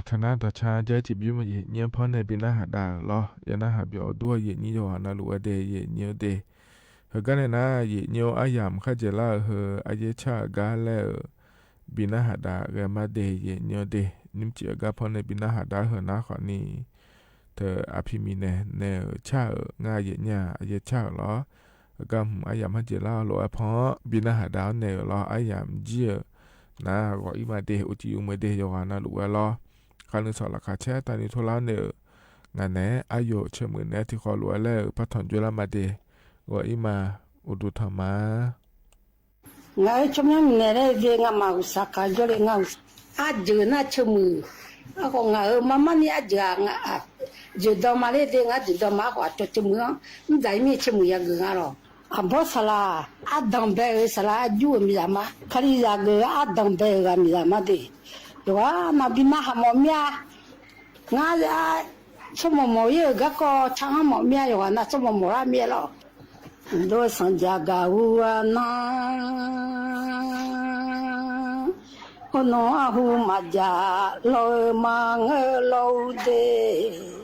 ထနာ်တၢ်ဆါ ယဲၢ်ကၠံၣ်ဘျုးမး ယိာ်ညိဖီန့ၣ် ဘိးနၢ်ဟးဒါလီၤ. ယနာ်ဟးပျီၣ်ဒိၣ် ယိာ်ညိယိာ်ဟးနၢ်လိာ်ဝဲဒၣ် ယိာ်ညိဒၣ် ဟဲကါန့ၣ်နၤ ယိာ်ညိအယၣ်မခါကဲလၢ် ဟဲအယဲၢ်ဆၣ်အဂၤလဲၣ်ဧၢ ဘိးနၢ်ဟးဒါဂဲမးဒၣ် ယိာ်ညိဒၣ် နံၣ်စံၣ်အဂၤဖီန့ၣ် ဘိးနၢ်ဟးဒါဟဲနၤဃီန့ၣ် တၢ်အဖံမံၤန့ၣ် နဲၣ်ဆၣ်ဧၢ ငါယဲၢ်ညၣ်အယဲၢ်ဆၣ်ဧၢလီၤ. အဂၤမုၣ်အယၣ်မခါကဲလၢ် လိာ်ဝဲဖီ ဘိးနၢ်ဟးဒါန့ၣ်ဧၢလီၤ အယၣ်မကၠံၣ်ဧၢ နၤဂီၤအံၤမးဒၣ် အိၣ်တံၢ်အိၣ်မူဒၣ် ယိာ်ဟးနၢ်လိာ်ဝဲလီၤ. ခါနုၤစီၤလၤခးဆဲး တၢ်နံၤထိလါန့ၣ်ဧၢ ငါန့ၣ် အယိာ်ဆၢမုၢ်န့ၣ် ထံၣ်ဃီလိာ်ဝဲလၢ ပှၤထီၣ်ကၠိလၢမးဒၣ် ဂီၤအံၤမး အိၣ်ဒိၣ်ထီၣ်မး ငါအၢ ဆိမိၣ်မံၤန့ၣ်လၢဒ့ ငါမၤဂုာ်စးခါယိလၢ ငါဂုာ်စး အဒုးနၢ်ဆိမိၣ် အဃိ ငါအၢ မၤမၤန့ၢ်အဒုး အဒုးဒီးမးလၢဒ့ ငါဒုးဒီးမး အဃိ အဆိမိၣ် မ့ၢ်ဒၣ်မ့ၢ်ဆိမိၣ်ယၤဂ့ၤဂၤလီၤ. အဘီစလၣ် အဒၣ်ဘဲဧၢ စလၣ်အယူၢ်ဧၢ မ့ၢ်ဒၣ်မး ခါလံယၤဂ့ၤ အဒၣ်ဘဲဧၢဂၤ မ့ၢ်ဒၣ်မးဒၣ် ယွၤ နဘိးနၢ်ဟးမီၢ်မ့ၢ်ဧါ ငါ ဆိမိၣ်မိၣ်ယဲၢ်ဂၤကီး ဆၢဟီၣ်မီၢ်မ့ၢ်ဧါ ယွၤ နဆိမိၣ်မိၣ်လၢမ့ၢ်လီၤ. ဒိးသီၣ်ယၤဂၤအူအနၢ် အနီၢ်အဟူမၤယၤ လီၤဧၢမၤငၢၢ်လီၤဒ့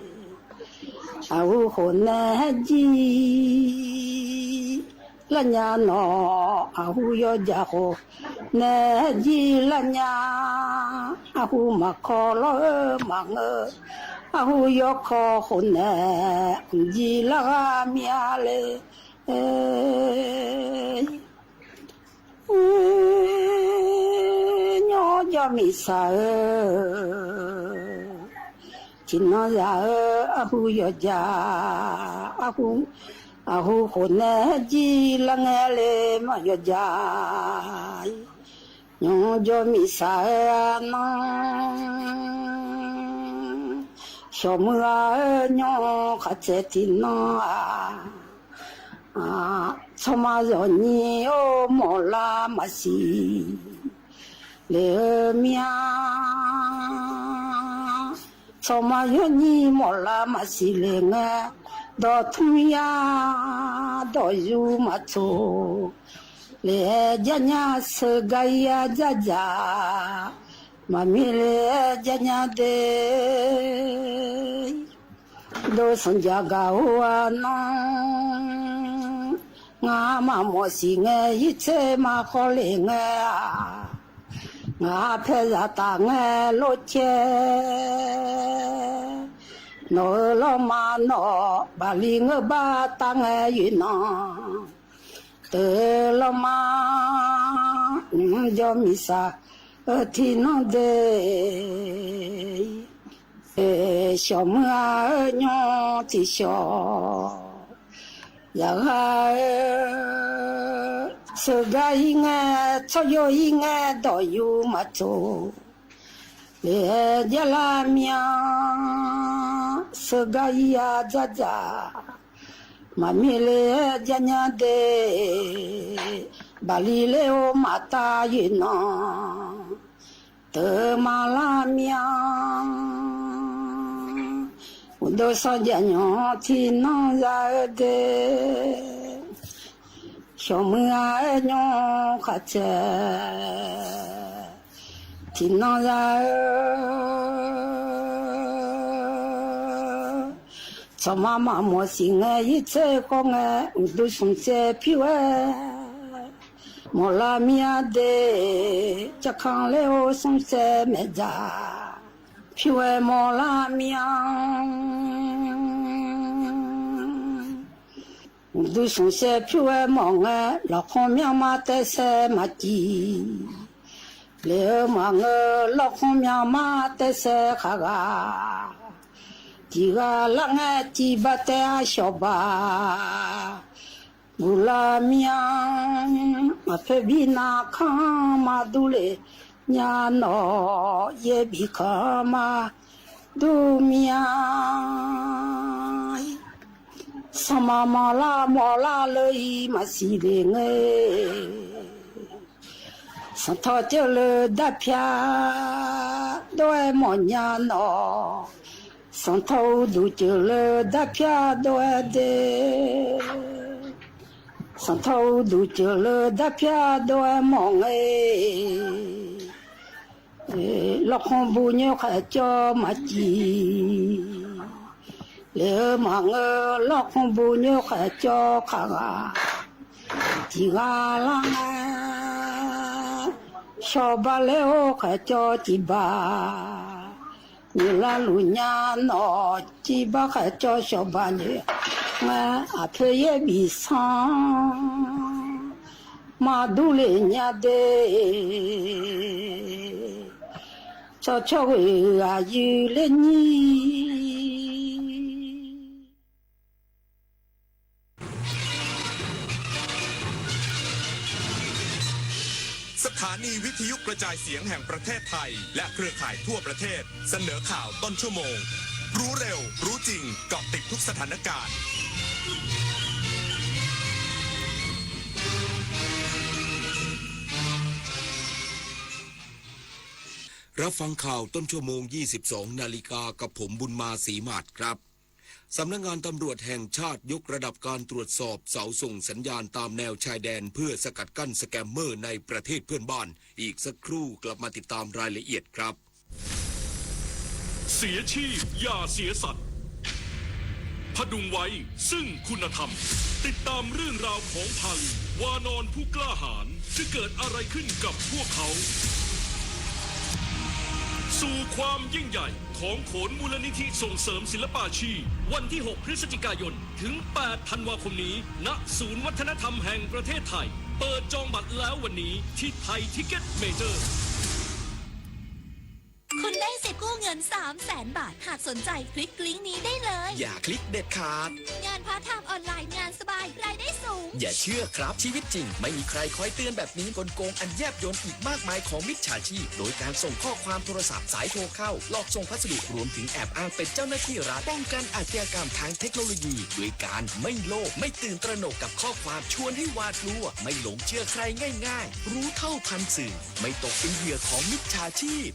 အဟူဃိန့ၣ်ဟဲယံၤ လၢညါနီၢ် အဟူယီၤယၤဃိ နဲၣ်ယံၤလၢညါ အဟူမၤခီလီၤဧၢမၤငၢၢ် အဟူယီၤခီဃိန့ၣ် ယံၤလၢဂၤမ့ၢ်ဧါလဲၣ် ညီယီၤမံၤစၢ်ဧၢ ထံၣ်နီၢ်ယၤဧၢ အဟူယီၤယၤ အဟူ အဟူဃိန့ၣ် ယံၤလၢငဲလဲၣ် မၤယီၤယၤ ညီယီၤမံၤစၢ်ဧၢ အနီၢ် ဆိမိၣ်ဧၢ ညီခါဆဲးထံၣ်နီၢ်ဧါ အ ဆီၣ်မၤယီၤနံၤ အိၣ်မီၢ်လါမၤစံၤ လဲၤဧၢမ့ၢ်ဧါ ဆီၣ်မၤယီၤနံၤ မီၢ်လါမၤစံၤလဲၤငဲ ဒီးထူယၤ ဒီးယူၤမၤထိၣ် လဲၤယါညါ စၢၤဂၤယါယါယါ မၤမ့ၢ်လဲၤယါညါဒ့ ဒိးသီၣ်ယၤဂၤအူအနၢ် ငါမၤမီၢ်စံၤငဲ ယဆဲးမၤဃီလဲၤငဲဧါ ငါဖဲယၤတၢ်ငဲလိာ်ကဲ နီၢ်ဧၢ လီၤမးနီၢ် ဘၣ်လံငဲဘၣ်တၢ်ငဲယုၢ်နီၢ် တၢ်လီၤမး ညီယီၤမံၤစၢ်ဧၢ ထံၣ်နီၢ်ဒ့ ဆိမိၣ်ဧၢ ညီထံၣ်ဆိ ယၤဂၤဧၢ စၢၤဂၤအံၤငဲ ဆီၣ်ယီၤအံၤငဲ ဒီးယူၤမၤထိၣ် လဲၤယါလၢမ့ၢ်ဧါ စၢၤဂၤယါယါယါ မၤမ့ၢ်လဲၤယါညါဒ့ ဘၣ်လံလဲၤအိၣ်မၤတၢ်ယုၢ်နီၢ် တၢ်မၤလၢမ့ၢ်ဧါ အိၣ်ဒိးသီၣ်ယၤ ညီထံၣ်နီၢ်ယၤဧၢဒ့ ဆိမိၣ်ဧၢ ညီခါဆဲး ထံၣ်နီၢ်ယၤဧၢ ဆီၣ်မၤမၤမီၢ်စံၤငဲ ယဆဲးဃီငဲ အိၣ်ဒိးသူၣ်စဲးဖံဝဲ မီၢ်လါမ့ၢ်ဧါဒ့ ကခါလဲၤအိၣ်သူၣ်စဲးမဲာ်ယၤ ဖံဝဲမီၢ်လါမ့ၢ်ဧါ ဒုးသူၣ်စဲးဖံဝဲမီၢ်ငဲ လီၤခီမၠၣ်မးတဲစဲးမၤကံၤ လဲၤဧၢမၤငၢၢ် လီၤခီမၠၣ်မးတဲစဲးဃာ်ဂၤ တံၤဂၤလၢငဲ တံၤဘၣ်တဲအဆိဘၣ် ဘူၣ်လါမ့ၢ်ဧါ မၤဖဲဘံနၤခီမၤဒူလ့ၣ် ညါနီၢ် ယဲဘံခီမၤဒူမ့ၢ်ဧါ ဆီၣ်မၤမီၢ်လါမီၢ်လါလၢအံၤ မၤစံၤလ့ၣ်ငဲ စီၤထီၣ်စၢၤလၢဒၣ်ဖၠါ ဒွဲမီၢ်ညါနီၢ် စီၤထီၣ်အူဒူၣ်စၢၤလၢဒၣ်ဖၠါဒွဲဒ့ စီၤထီၣ်အူဒူၣ်စၢၤလၢဒၣ်ဖၠါဒွဲမီၢ်ငဲ လီၢ်ကူၼ်းပူၺ်း ၶႂ်ၣ်ၸေႃးမႃးၸီႇ လဵဝ်မႃးငိူဝ်ႈ လီၢ်ကူၼ်းပူၺ်း ၶႂ်ၣ်ၸေႃးၶႃႈဢႃႈ ၸီႇၵႃႈလႃႈ သျေႃးပႃးလဵဝ် ၶႂ်ၣ်ၸေႃးၸီႇပႃႈ ၺိူဝ်ႉလႃးလူႇၺႃးၼေႃႈ ၸီႇပႃႈ ၶႂ်ၣ်ၸေႃးသျေႃးပႃးၼႆႉ ငႃးဢၽိူဝ်းယႄးပီႈသၢင် မႃးတူၺ်းလႄႈၺႃးတႄႉ သျေႃးသျေႃးဢိူဝ်ႈ ဢႃႇယုလႄႈၺီး။ สถานีวิทยุกระจายเสียงแห่งประเทศไทย และเครือข่ายทั่วประเทศ เสนอข่าวต้นชั่วโมง รู้เร็ว รู้จริง เกาะติดทุกสถานการณ์ รับฟังข่าวต้นชั่วโมง ยี่สิบสองนาฬิกา กับผมบุญมา ศรีหมาดครับ สำนักงานตำรวจแห่งชาติยกระดับการตรวจสอบเสาส่งสัญญาณตามแนวชายแดนเพื่อสกัดกั้นสแกมเมอร์ในประเทศเพื่อนบ้าน อีกสักครู่กลับมาติดตามรายละเอียดครับ เสียชีพอย่าเสียสัตว์ ผดุงไว้ซึ่งคุณธรรม ติดตามเรื่องราวของพาลีวานรผู้กล้าหาญ จะเกิดอะไรขึ้นกับพวกเขา สู่ความยิ่งใหญ่ ของโขนมูลนิธิส่งเสริมศิลปาชีพ วันที่ หก พฤศจิกายน ถึง แปด ธันวาคมนี้ ณ ศูนย์วัฒนธรรมแห่งประเทศไทย เปิดจองบัตรแล้ววันนี้ที่ไทยทิกเก็ตเมเจอร์ คุณได้สิทธิ์กู้เงิน สามแสน บาท หากสนใจคลิกลิงก์นี้ได้เลย อย่าคลิกเด็ดขาด งานพาร์ทไทม์ออนไลน์ งานสบาย รายได้สูง อย่าเชื่อครับ ชีวิตจริงไม่มีใครคอยเตือนแบบนี้ กลโกงอันแยบยลอีกมากมายของมิจฉาชีพ โดยการส่งข้อความโทรศัพท์ สายโทรเข้า หลอกส่งพัสดุ รวมถึงแอบอ้างเป็นเจ้าหน้าที่รัฐ ป้องกันอาชญากรรมทางเทคโนโลยี ด้วยการไม่โลภ ไม่ตื่นตระหนกกับข้อความชวนให้หวาดกลัว ไม่หลงเชื่อใครง่ายๆ รู้เท่าทันสื่อ ไม่ตกเป็นเหยื่อของมิจฉาชีพ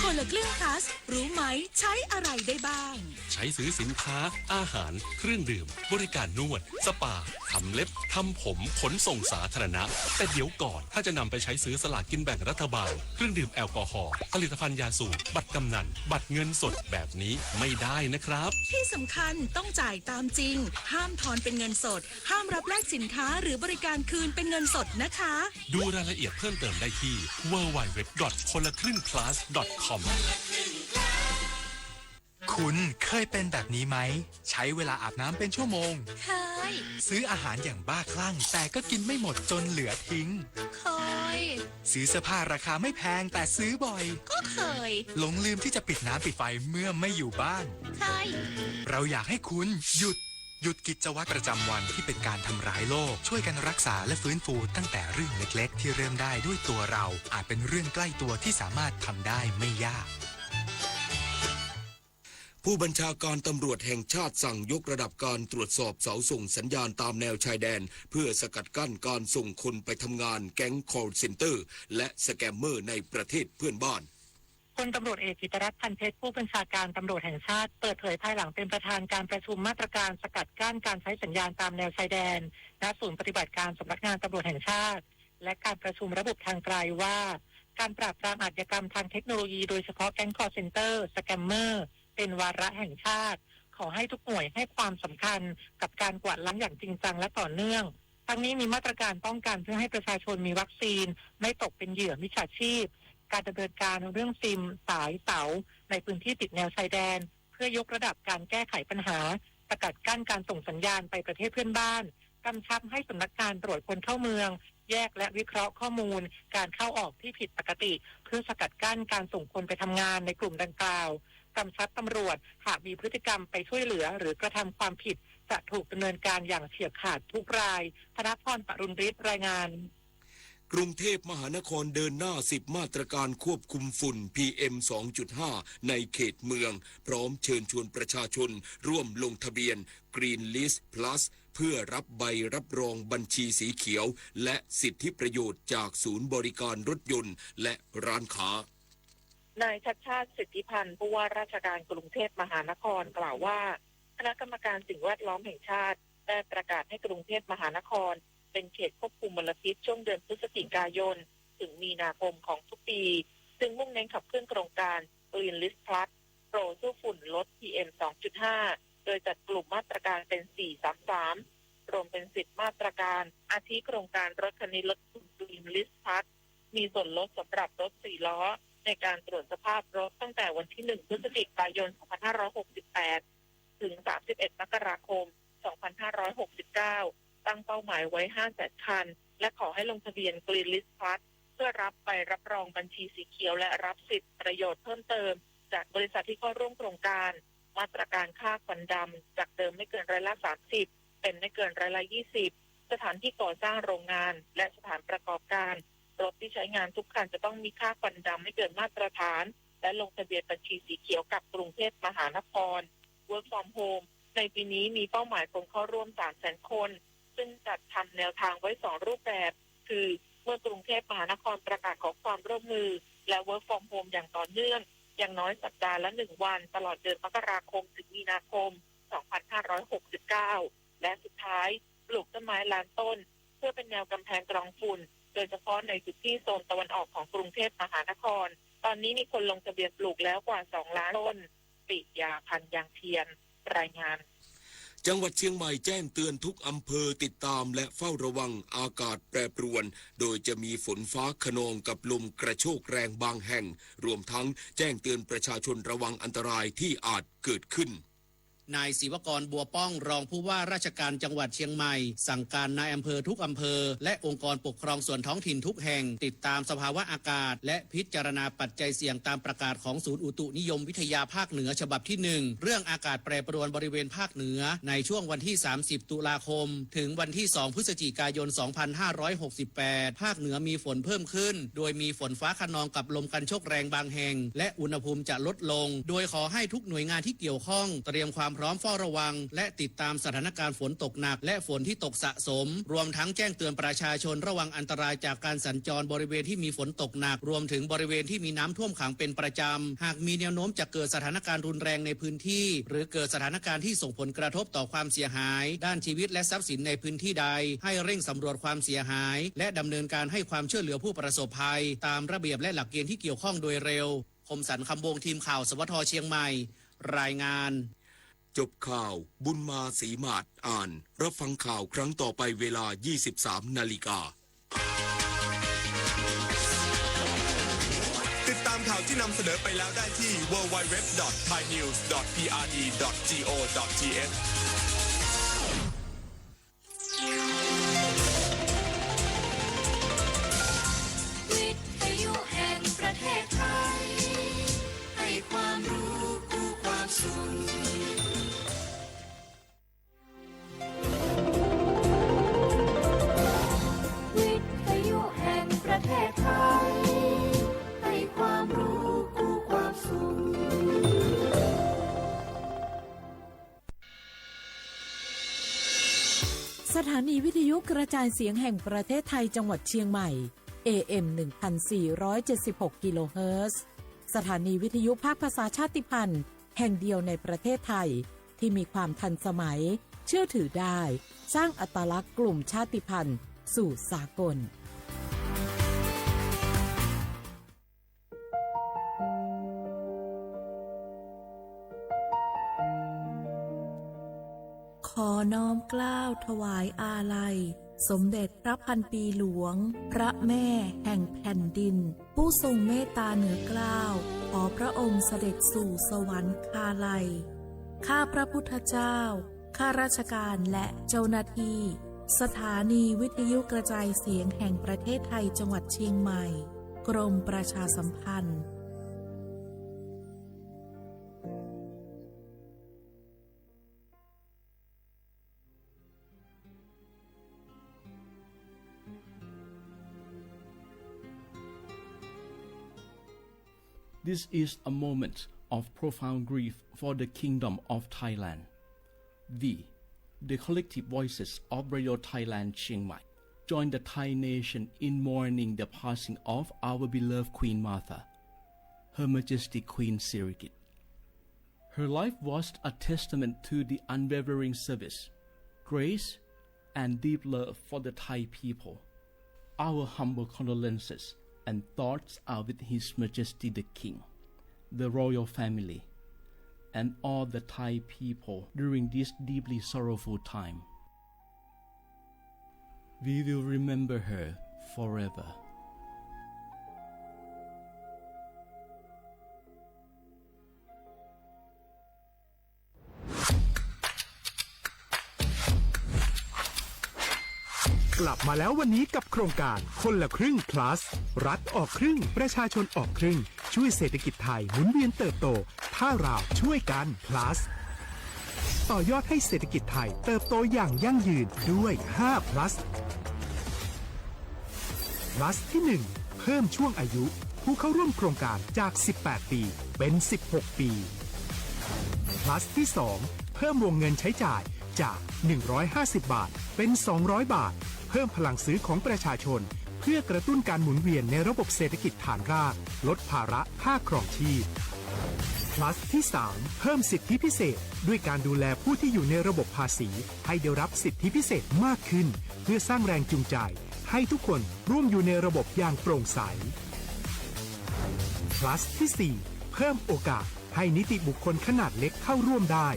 คนละครึ่ง plus รู้ไหม ใช้อะไรได้บ้าง ใช้ซื้อสินค้า อาหาร เครื่องดื่ม บริการนวด สปา ทำเล็บ ทำผม ขนส่งสาธารณะ แต่เดี๋ยวก่อน ถ้าจะนำไปใช้ซื้อสลากกินแบ่งรัฐบาล เครื่องดื่มแอลกอฮอล์ ผลิตภัณฑ์ยาสูบ บัตรกำนัล บัตรเงินสดแบบนี้ไม่ได้นะครับ ที่สำคัญต้องจ่ายตามจริง ห้ามทอนเป็นเงินสด ห้ามรับแลกสินค้าหรือบริการคืนเป็นเงินสดนะคะ ดูรายละเอียดเพิ่มเติมได้ที่ ดับเบิลยู ดับเบิลยู ดับเบิลยู ดอท คนละครึ่ง พลัส ดอท คอม คุณเคยเป็นแบบนี้ไหม ใช้เวลาอาบน้ำเป็นชั่วโมง เคย ซื้ออาหารอย่างบ้าคลั่ง แต่ก็กินไม่หมดจนเหลือทิ้ง เคย ซื้อเสื้อผ้าราคาไม่แพงแต่ซื้อบ่อย ก็เคย หลงลืมที่จะปิดน้ำปิดไฟเมื่อไม่อยู่บ้าน เคย เราอยากให้คุณหยุด หยุดกิจวัตรประจำวันที่เป็นการทำร้ายโลก ช่วยกันรักษาและฟื้นฟูตั้งแต่เรื่องเล็กๆ ที่เริ่มได้ด้วยตัวเรา อาจเป็นเรื่องใกล้ตัวที่สามารถทำได้ไม่ยาก ผู้บัญชาการตำรวจแห่งชาติสั่งยกระดับการตรวจสอบเสาส่งสัญญาณตามแนวชายแดน เพื่อสกัดกั้นการส่งคนไปทำงานแก๊ง call center และสแกมเมอร์ในประเทศเพื่อนบ้าน พลตำรวจเอกกิตติรัตน์ พันเพชร ผู้บัญชาการตำรวจแห่งชาติ เปิดเผยภายหลังเป็นประธานการประชุมมาตรการสกัดกั้นการใช้สัญญาณตามแนวชายแดน ณ ศูนย์ปฏิบัติการสำนักงานตำรวจแห่งชาติ และการประชุมระบบทางไกลว่า การปราบปรามอาชญากรรมทางเทคโนโลยี โดยเฉพาะแก๊ง call center สแกมเมอร์ เป็นวาระแห่งชาติ ขอให้ทุกหน่วยให้ความสำคัญกับการกวาดล้างอย่างจริงจังและต่อเนื่อง ทั้งนี้มีมาตรการป้องกันเพื่อให้ประชาชนมีวัคซีน ไม่ตกเป็นเหยื่อมิจฉาชีพ การดำเนินการเรื่องซิม สาย เสา ในพื้นที่ติดแนวชายแดน เพื่อยกระดับการแก้ไขปัญหา สกัดกั้นการส่งสัญญาณไปประเทศเพื่อนบ้าน กำชับให้สำนักงานตรวจคนเข้าเมือง แยกและวิเคราะห์ข้อมูลการเข้าออกที่ผิดปกติ เพื่อสกัดกั้นการส่งคนไปทำงานในกลุ่มดังกล่าว กำชับตำรวจ หากมีพฤติกรรมไปช่วยเหลือหรือกระทำความผิด จะถูกดำเนินการอย่างเฉียบขาดทุกราย ธนพร ปรุณฤทธิ์ รายงาน กรุงเทพมหานครเดินหน้าสิบมาตรการควบคุมฝุ่น พีเอ็ม สองจุดห้า ในเขตเมือง พร้อมเชิญชวนประชาชนร่วมลงทะเบียน Green List Plus เพื่อรับใบรับรองบัญชีสีเขียว และสิทธิประโยชน์จากศูนย์บริการรถยนต์ และร้านค้า นายชัชชาติ สิทธิพันธ์ ผู้ว่าราชการกรุงเทพมหานคร กล่าวว่า คณะกรรมการสิ่งแวดล้อมแห่งชาติ ได้ประกาศให้กรุงเทพมหานคร เป็นเขตควบคุมมลพิษ ช่วงเดือนพฤศจิกายน ถึงมีนาคมของทุกปี ซึ่งมุ่งเน้นขับเคลื่อนโครงการ Green List Plus โปรสู้ฝุ่น ลด PM สองจุดห้า โดยจัดกลุ่มมาตรการเป็น สี่สามสาม รวมเป็น สิบ มาตรการ อาทิโครงการรถขนส่งลดควัน Green List Plus มีส่วนลดสำหรับรถสี่ล้อ ในการตรวจสภาพรถตั้งแต่วันที่ หนึ่ง พฤศจิกายน สองพันห้าร้อยหกสิบแปด ถึง สามสิบเอ็ด มกราคม สองพันห้าร้อยหกสิบเก้า ตั้งเป้าหมายไว้ ห้าแสน คัน และขอให้ลงทะเบียน Green List Plus เพื่อรับใบรับรองบัญชีสีเขียว และรับสิทธิประโยชน์เพิ่มเติม จากบริษัทที่เข้าร่วมโครงการ มาตรการค่าควันดำ จากเดิมไม่เกินร้อยละ สามสิบ เป็นไม่เกินร้อยละ ยี่สิบ สถานที่ก่อสร้างโรงงาน และสถานประกอบการ รถที่ใช้งานทุกคันจะต้องมีค่าควันดำไม่เกินมาตรฐาน และลงทะเบียนบัญชีสีเขียวกับกรุงเทพมหานคร Work from Home ในปีนี้มีเป้าหมายคนเข้าร่วม สามแสน คน ซึ่งจัดทำแนวทางไว้ สอง รูปแบบ คือ เมื่อกรุงเทพมหานครประกาศขอความร่วมมือ และ Work from Home อย่างต่อเนื่อง อย่างน้อยสัปดาห์ละ หนึ่ง วัน ตลอดเดือนมกราคม ถึง มีนาคม สองพันห้าร้อยหกสิบเก้า และสุดท้าย ปลูกต้นไม้ล้านต้น เพื่อเป็นแนวกำแพงกรองฝุ่น โดยเฉพาะในพื้นที่โซนตะวันออกของกรุงเทพมหานคร ตอนนี้มีคนลงทะเบียนปลูกแล้วกว่า สอง ล้านต้น ปิยา พันยางเทียน รายงาน จังหวัดเชียงใหม่แจ้งเตือนทุกอำเภอติดตามและเฝ้าระวังอากาศแปรปรวน โดยจะมีฝนฟ้าคะนองกับลมกระโชกแรงบางแห่ง รวมทั้งแจ้งเตือนประชาชนระวังอันตรายที่อาจเกิดขึ้น นายศิวกร บัวป้อง รองผู้ว่าราชการจังหวัดเชียงใหม่ สั่งการนายอำเภอทุกอำเภอ และองค์กรปกครองส่วนท้องถิ่นทุกแห่ง ติดตามสภาวะอากาศ และพิจารณาปัจจัยเสี่ยงตามประกาศของศูนย์อุตุนิยมวิทยาภาคเหนือฉบับที่ หนึ่ง เรื่องอากาศแปรปรวนบริเวณภาคเหนือ ในช่วงวันที่ สามสิบ ตุลาคม ถึงวันที่ สอง พฤศจิกายน สองพันห้าร้อยหกสิบแปด ภาคเหนือมีฝนเพิ่มขึ้น โดยมีฝนฟ้าคะนองกับลมกันโชกแรงบางแห่ง และอุณหภูมิจะลดลง โดยขอให้ทุกหน่วยงานที่เกี่ยวข้อง เตรียมความพร้อมเฝ้าระวัง และติดตามสถานการณ์ฝนตกหนัก และฝนที่ตกสะสม รวมทั้งแจ้งเตือนประชาชนระวังอันตรายจากการสัญจรบริเวณที่มีฝนตกหนัก รวมถึงบริเวณที่มีน้ำท่วมขังเป็นประจำ หากมีแนวโน้มจะเกิดสถานการณ์รุนแรงในพื้นที่ หรือเกิดสถานการณ์ที่ส่งผลกระทบต่อความเสียหาย ด้านชีวิตและทรัพย์สินในพื้นที่ใด ให้เร่งสำรวจความเสียหาย และดำเนินการให้ความช่วยเหลือผู้ประสบภัย ตามระเบียบและหลักเกณฑ์ที่เกี่ยวข้องโดยเร็ว คมสันต์ คำวงศ์ ทีมข่าว สวท เชียงใหม่ รายงาน จบข่าว บุญมา ศรีหมาด อ่าน รับฟังข่าวครั้งต่อไปเวลา ยี่สิบสาม นาฬิกา ติดตามข่าวที่นำเสนอไปแล้วได้ที่ ดับเบิลยู ดับเบิลยู ดับเบิลยู ดอท ไทยนิวส์ ดอท พีอาร์ดี ดอท จีโอ ดอท ทีเอช วิทยุแห่งประเทศไทย ให้ความรู้คู่ความสุข วิทยุแห่งประเทศไทย ให้ความรู้คู่ความสุข สถานีวิทยุกระจายเสียงแห่งประเทศไทยจังหวัดเชียงใหม่ เอเอ็ม หนึ่งพันสี่ร้อยเจ็ดสิบหก กิโลเฮิรตซ์ สถานีวิทยุภาคภาษาชาติพันธุ์แห่งเดียวในประเทศไทย ที่มีความทันสมัย เชื่อถือได้ สร้างอัตลักษณ์กลุ่มชาติพันธุ์สู่สากล ขอน้อมเกล้าถวายอาลัย สมเด็จพระพันปีหลวง พระแม่แห่งแผ่นดิน ผู้ทรงเมตตาเหนือเกล้า ขอพระองค์เสด็จสู่สวรรคาลัย ข้าพระพุทธเจ้า ข้าราชการและเจ้าหน้าที่ สถานีวิทยุกระจายเสียงแห่งประเทศไทยจังหวัดเชียงใหม่ กรมประชาสัมพันธ์ This is a moment of profound grief for the Kingdom of Thailand. We, the collective voices of Radio Thailand Chiang Mai, join the Thai nation in mourning the passing of our beloved Queen Mother, Her Majesty Queen Sirikit. Her life was a testament to the unwavering service, grace, and deep love for the Thai people. Our humble condolences And thoughts are with His Majesty the King, the royal family, and all the Thai people during this deeply sorrowful time. We will remember her forever. กลับมาแล้ววันนี้กับโครงการคนละครึ่ง plus รัฐออกครึ่ง ประชาชนออกครึ่ง ช่วยเศรษฐกิจไทยหมุนเวียนเติบโต ถ้าเราช่วยกัน plus ต่อยอดให้เศรษฐกิจไทยเติบโตอย่างยั่งยืนด้วย ห้า plus plus ที่ หนึ่ง เพิ่มช่วงอายุผู้เข้าร่วมโครงการจาก สิบแปด ปี เป็น สิบหก ปี plus ที่ สอง เพิ่มวงเงินใช้จ่ายจาก หนึ่งร้อยห้าสิบ บาท เป็น สองร้อย บาท เพิ่มพลังซื้อของประชาชน เพื่อกระตุ้นการหมุนเวียนในระบบเศรษฐกิจฐานราก ลดภาระค่าครองชีพ plus ที่ สาม เพิ่มสิทธิพิเศษ ด้วยการดูแลผู้ที่อยู่ในระบบภาษี ให้ได้รับสิทธิพิเศษมากขึ้น เพื่อสร้างแรงจูงใจ ให้ทุกคนร่วมอยู่ในระบบอย่างโปร่งใส plus ที่ สี่ เพิ่มโอกาสให้นิติบุคคลขนาดเล็กเข้าร่วมได้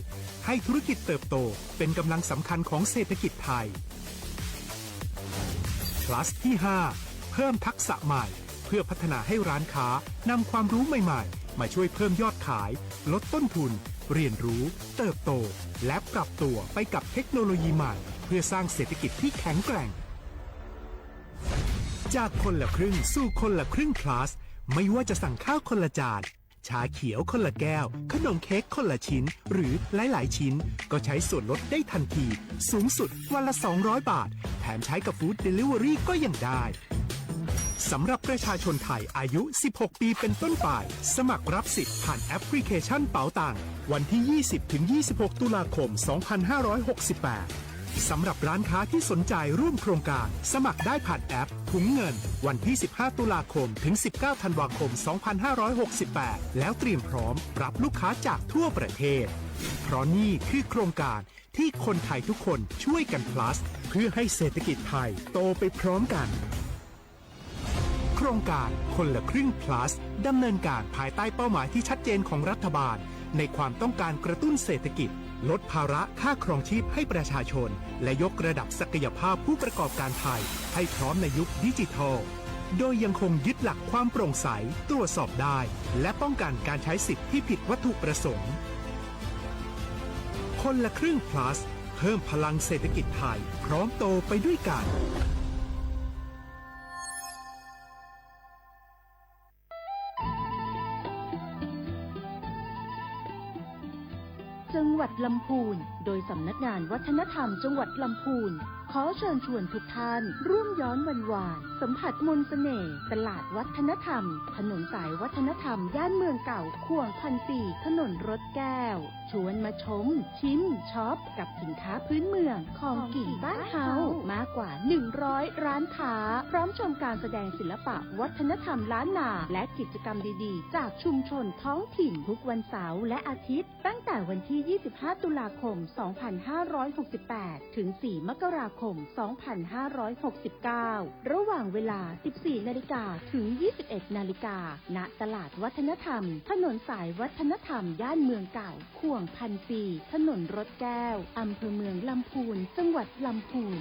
ให้ธุรกิจเติบโตเป็นกำลังสำคัญของเศรษฐกิจไทย plus ที่ ห้า เพิ่มทักษะใหม่ เพื่อพัฒนาให้ร้านค้านำความรู้ใหม่ๆ มาช่วยเพิ่มยอดขาย ลดต้นทุน เรียนรู้ เติบโต และปรับตัวไปกับเทคโนโลยีใหม่ เพื่อสร้างเศรษฐกิจที่แข็งแกร่ง จากคนละครึ่งสู่คนละครึ่ง plus ไม่ว่าจะสั่งข้าวคนละจาน ชาเขียวคนละแก้ว ขนมเค้กคนละชิ้น หรือหลายๆ ชิ้น ก็ใช้ส่วนลดได้ทันที สูงสุดวันละ สองร้อย บาท แถมใช้กับ food delivery ก็ยังได้ สำหรับประชาชนไทยอายุ สิบหก ปีเป็นต้นไป สมัครรับสิทธิ์ผ่านแอปพลิเคชันเป๋าตัง วันที่ ยี่สิบ ถึง ยี่สิบหก ตุลาคม สองพันห้าร้อยหกสิบแปด สำหรับร้านค้าที่สนใจร่วมโครงการ สมัครได้ผ่านแอปถุงเงิน วันที่ สิบห้า ตุลาคม ถึง สิบเก้า ธันวาคม สองพันห้าร้อยหกสิบแปด แล้วเตรียมพร้อมรับลูกค้าจากทั่วประเทศ เพราะนี่คือโครงการที่คนไทยทุกคนช่วยกัน plus เพื่อให้เศรษฐกิจไทยโตไปพร้อมกัน โครงการคนละครึ่ง plus ดำเนินการภายใต้เป้าหมายที่ชัดเจนของรัฐบาล ในความต้องการกระตุ้นเศรษฐกิจ ลดภาระค่าครองชีพให้ประชาชน และยกระดับศักยภาพผู้ประกอบการไทยให้พร้อมในยุคดิจิทัล โดยยังคงยึดหลักความโปร่งใส ตรวจสอบได้ และป้องกันการใช้สิทธิ์ที่ผิดวัตถุประสงค์ คนละครึ่ง plus เพิ่มพลังเศรษฐกิจไทย พร้อมโตไปด้วยกัน จังหวัดลำพูน โดยสำนักงานวัฒนธรรมจังหวัดลำพูน ขอเชิญชวนทุกท่านร่วมย้อนวันวาน สัมผัสมนต์เสน่ห์ ตลาดวัฒนธรรม ถนนสายวัฒนธรรม ย่านเมืองเก่า ข่วงพันปี ถนนรถแก้ว ชวนมาชม ชิม ช็อป กับสินค้าพื้นเมือง ของกิ๋นบ้านเฮา มากกว่า หนึ่งร้อย ร้านค้า พร้อมชมการแสดงศิลปะวัฒนธรรมล้านนา และกิจกรรมดีๆ จากชุมชนท้องถิ่น ทุกวันเสาร์และอาทิตย์ ตั้งแต่วันที่ ยี่สิบห้า ตุลาคม สองพันห้าร้อยหกสิบแปด ถึง สี่ มกราคม สองพันห้าร้อยหกสิบเก้า ระหว่างเวลา สิบสี่ นาฬิกา ถึง ยี่สิบเอ็ด นาฬิกา ณ ตลาดวัฒนธรรม ถนนสายวัฒนธรรม ย่านเมืองเก่า ข่วงพันปี ถนนรถแก้ว อำเภอเมืองลำพูน จังหวัดลำพูน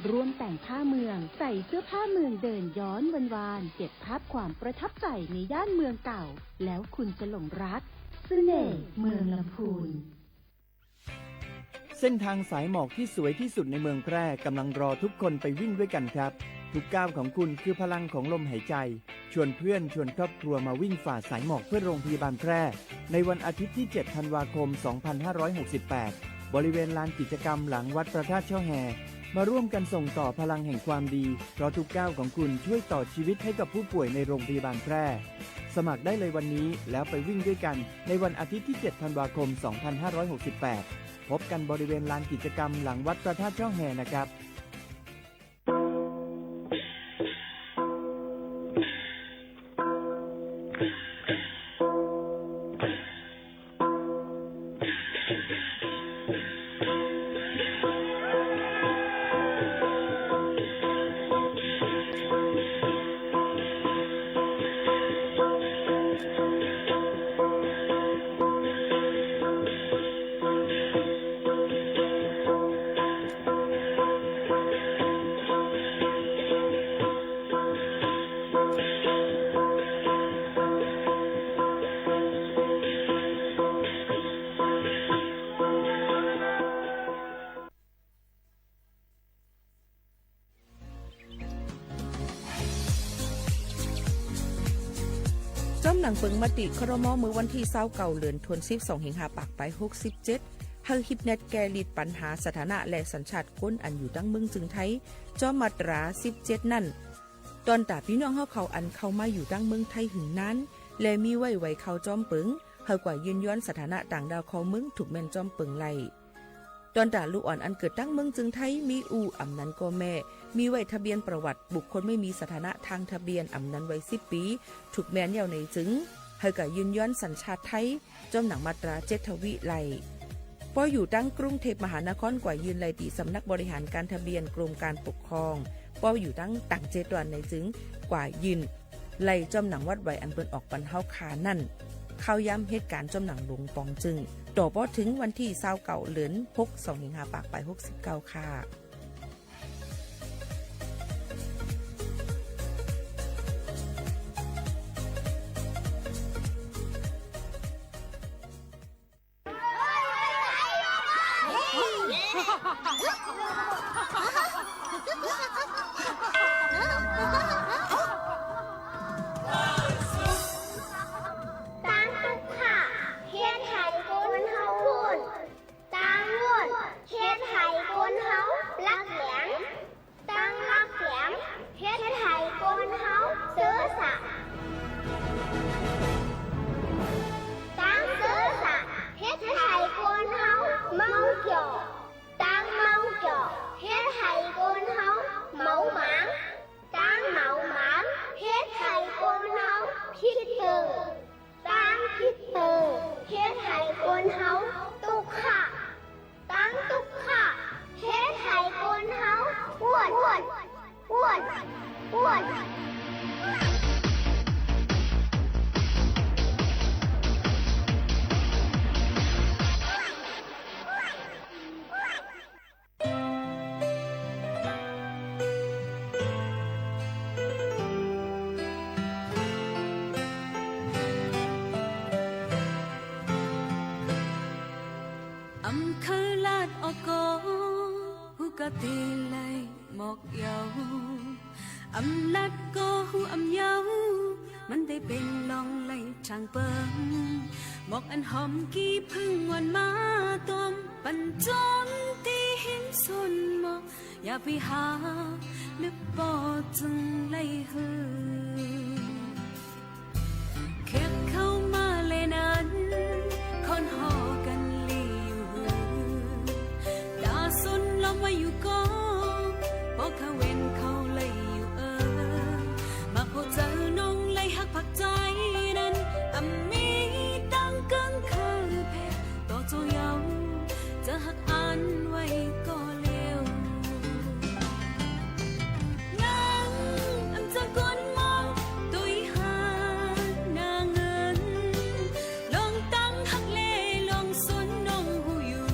ร่วมแต่งผ้าเมือง ใส่เสื้อผ้าเมือง เดินย้อนวันวาน เก็บภาพความประทับใจในย่านเมืองเก่า แล้วคุณจะหลงรักเสน่ห์เมืองลำพูน เส้นทางสายหมอกที่สวยที่สุดในเมืองแพร่กำลังรอทุกคนไปวิ่งด้วยกันครับ ทุกก้าวของคุณคือพลังของลมหายใจ ชวนเพื่อนชวนครอบครัวมาวิ่งฝ่าสายหมอกเพื่อโรงพยาบาลแพร่ ในวันอาทิตย์ที่ เจ็ด ธันวาคม สองพันห้าร้อยหกสิบแปด บริเวณลานกิจกรรมหลังวัดพระธาตุช่อแฮ มาร่วมกันส่งต่อพลังแห่งความดี เพราะทุกก้าวของคุณช่วยต่อชีวิตให้กับผู้ป่วยในโรงพยาบาลแพร่ สมัครได้เลยวันนี้แล้วไปวิ่งด้วยกันในวันอาทิตย์ที่ เจ็ด ธันวาคม สองพันห้าร้อยหกสิบแปด พบกันบริเวณลานกิจกรรมหลังวัดพระธาตุช่อแฮนะครับ หลังเปิงมติ ครม. เมื่อวันตี้ ซาวเก้า เดือนธันวาคม สองพันห้าร้อยหกสิบเจ็ด หื้อฮิปแน็ตแก้ฤทธิ์ปัญหาสถานะและสัญชาติคนอันอยู่ตังเมืองเจิงไทย จ้อมมาตรา สิบเจ็ด นั้น ตอนต๋าปี้น้องเฮาเขาอันเข้ามาอยู่ตังเมืองไทยหื้อนาน และมีไว้ไวคาวจ้อมเปิง หื้อกว่ายื่นย้อนสถานะต่างด้าวเข้าเมือง ถูกแม่นจ้อมเปิงไล่ ตอนต๋าลูกอ่อนอันเกิดตังเมืองเจิงไทย มีอู้อำนั้นก็แม่ มีไว้ทะเบียนประวัติบุคคลไม่มีสถานะทางทะเบียน อำนั้นไว้ สิบ ปี๋ ถูกแม่นแล้วในจึง หื้อกว่ายื่นย้อนสัญชาติไทย จ้อมหนังมาตรา เจ็ด ทวีไล่ ปออยู่ตังกรุงเทพมหานคร กว่ายื่นไล่ตี้สำนักบริหารการทะเบียนกรมการปกครอง ปออยู่ตังต่างเจตวันในจึง กว่ายื่นไล่จ้อมหนังวัดไวอันเปิ้นออกปันเฮาคานั้น เข้าย้ำเหตุก๋ารณ์จ้อมหนังหลวงป๋องจึง ต่อปอเถิงวันตี้ ซาวเก้า เดือนหก สองพันห้าร้อยหกสิบเก้า ค่ะ ตางตุ๊กขะ เฮ็ดหื้อคนเฮาวุ่น ตางวุ่น เฮ็ดหื้อคนเฮาลักแหลม ตางลักแหลม เฮ็ดหื้อคนเฮาเซอะสะ ตางเซอะสะ เฮ็ดหื้อคนเฮาเมาเกี่ยว ตางเมาเกี่ยว เฮ็ดหื้อคนเฮาเมาหมาง ตางเมาหมาง เฮ็ดหื้อคนเฮาผิดเติ่ง ตางผิดเติ่ง เฮ็ดหื้อคนเฮาตุ๊กขะ ตางตุ๊กขะ เฮ็ดหื้อคนเฮาอ้วน อ้วน อ้วน อ้วน อำเคยลาดออกก็ ฮู้กาเตไลหมอกเยา อำลาดก็ฮู้อำเยา มันได้เป๋นลองไล่ทางเปิง หมอกอันหอมขี้ผึ้งหว่านมาตอม ปันจอมตี้หินส้นหมอก อย่าไปหาลึกปอจึงไล่หื้อ แขกเข้ามาแลนั้น ค่อนฮอกั๋นลีอยู่หื้อ ต๋าสนลมไว้อยู่ก่อ ปอข้าแหวนเข้าไล่อยู่เออ มาพบเจอน้องไล่ฮักผักใจ๋นั้น อำมีตังเกิ่งคือแผด ต่อเจ้าเยา จะฮักอันไว้ก่อเร็ว นางอำจากคนมอง ตุ๊ยหาหน้าเงิน ลองตั้งฮักเล ลองสนน้องฮู้อยู่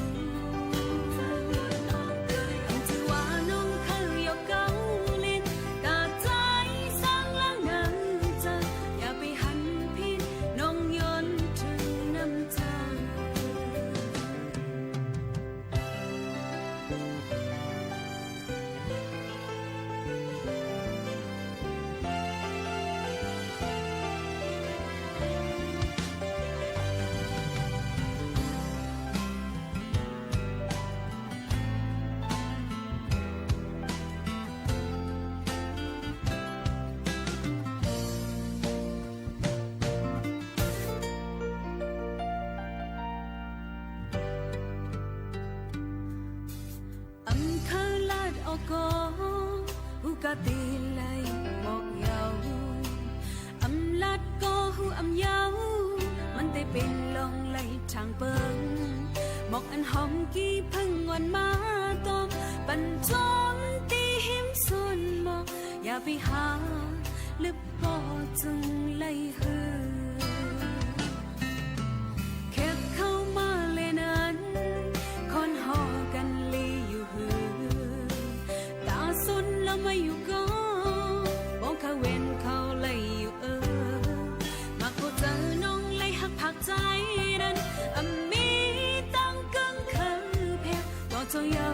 อันจื้อว่าน้องเคยหยอกเก๊าเล่น ตาใจ๋สร้างหลังหนังจะ อย่าไปหันผิด น้องย้อนเถิงน้ำใจ๋ อำเคยลาดออกก็ ฮู้กาเตไลหมอกเยา อำลาดก็ฮู้อำเยา มันได้เป๋นลองไล่ทางเปิง หมอกอันหอมขี้ผึ้งหว่านมาตอม ปันจอมตี้หิมส้นหมอก อย่าไปหาลึกปอจึงไล่หื้อ แขกเข้ามาแลนั้น ค่อนฮอกั๋นลีอยู่หื้อ ต๋าสนลมไว้อยู่ก่อ ปอข้าแหวนเข้าไล่อยู่เออ มาพบเจอน้องไล่ฮักผักใจ๋นั้น อำมีตังเกิ่งคือแผด ต่อเจ้าเยา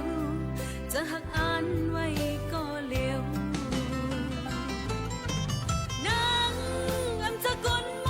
จะฮักอันไว้ก่อเร็ว นางอำจากคนม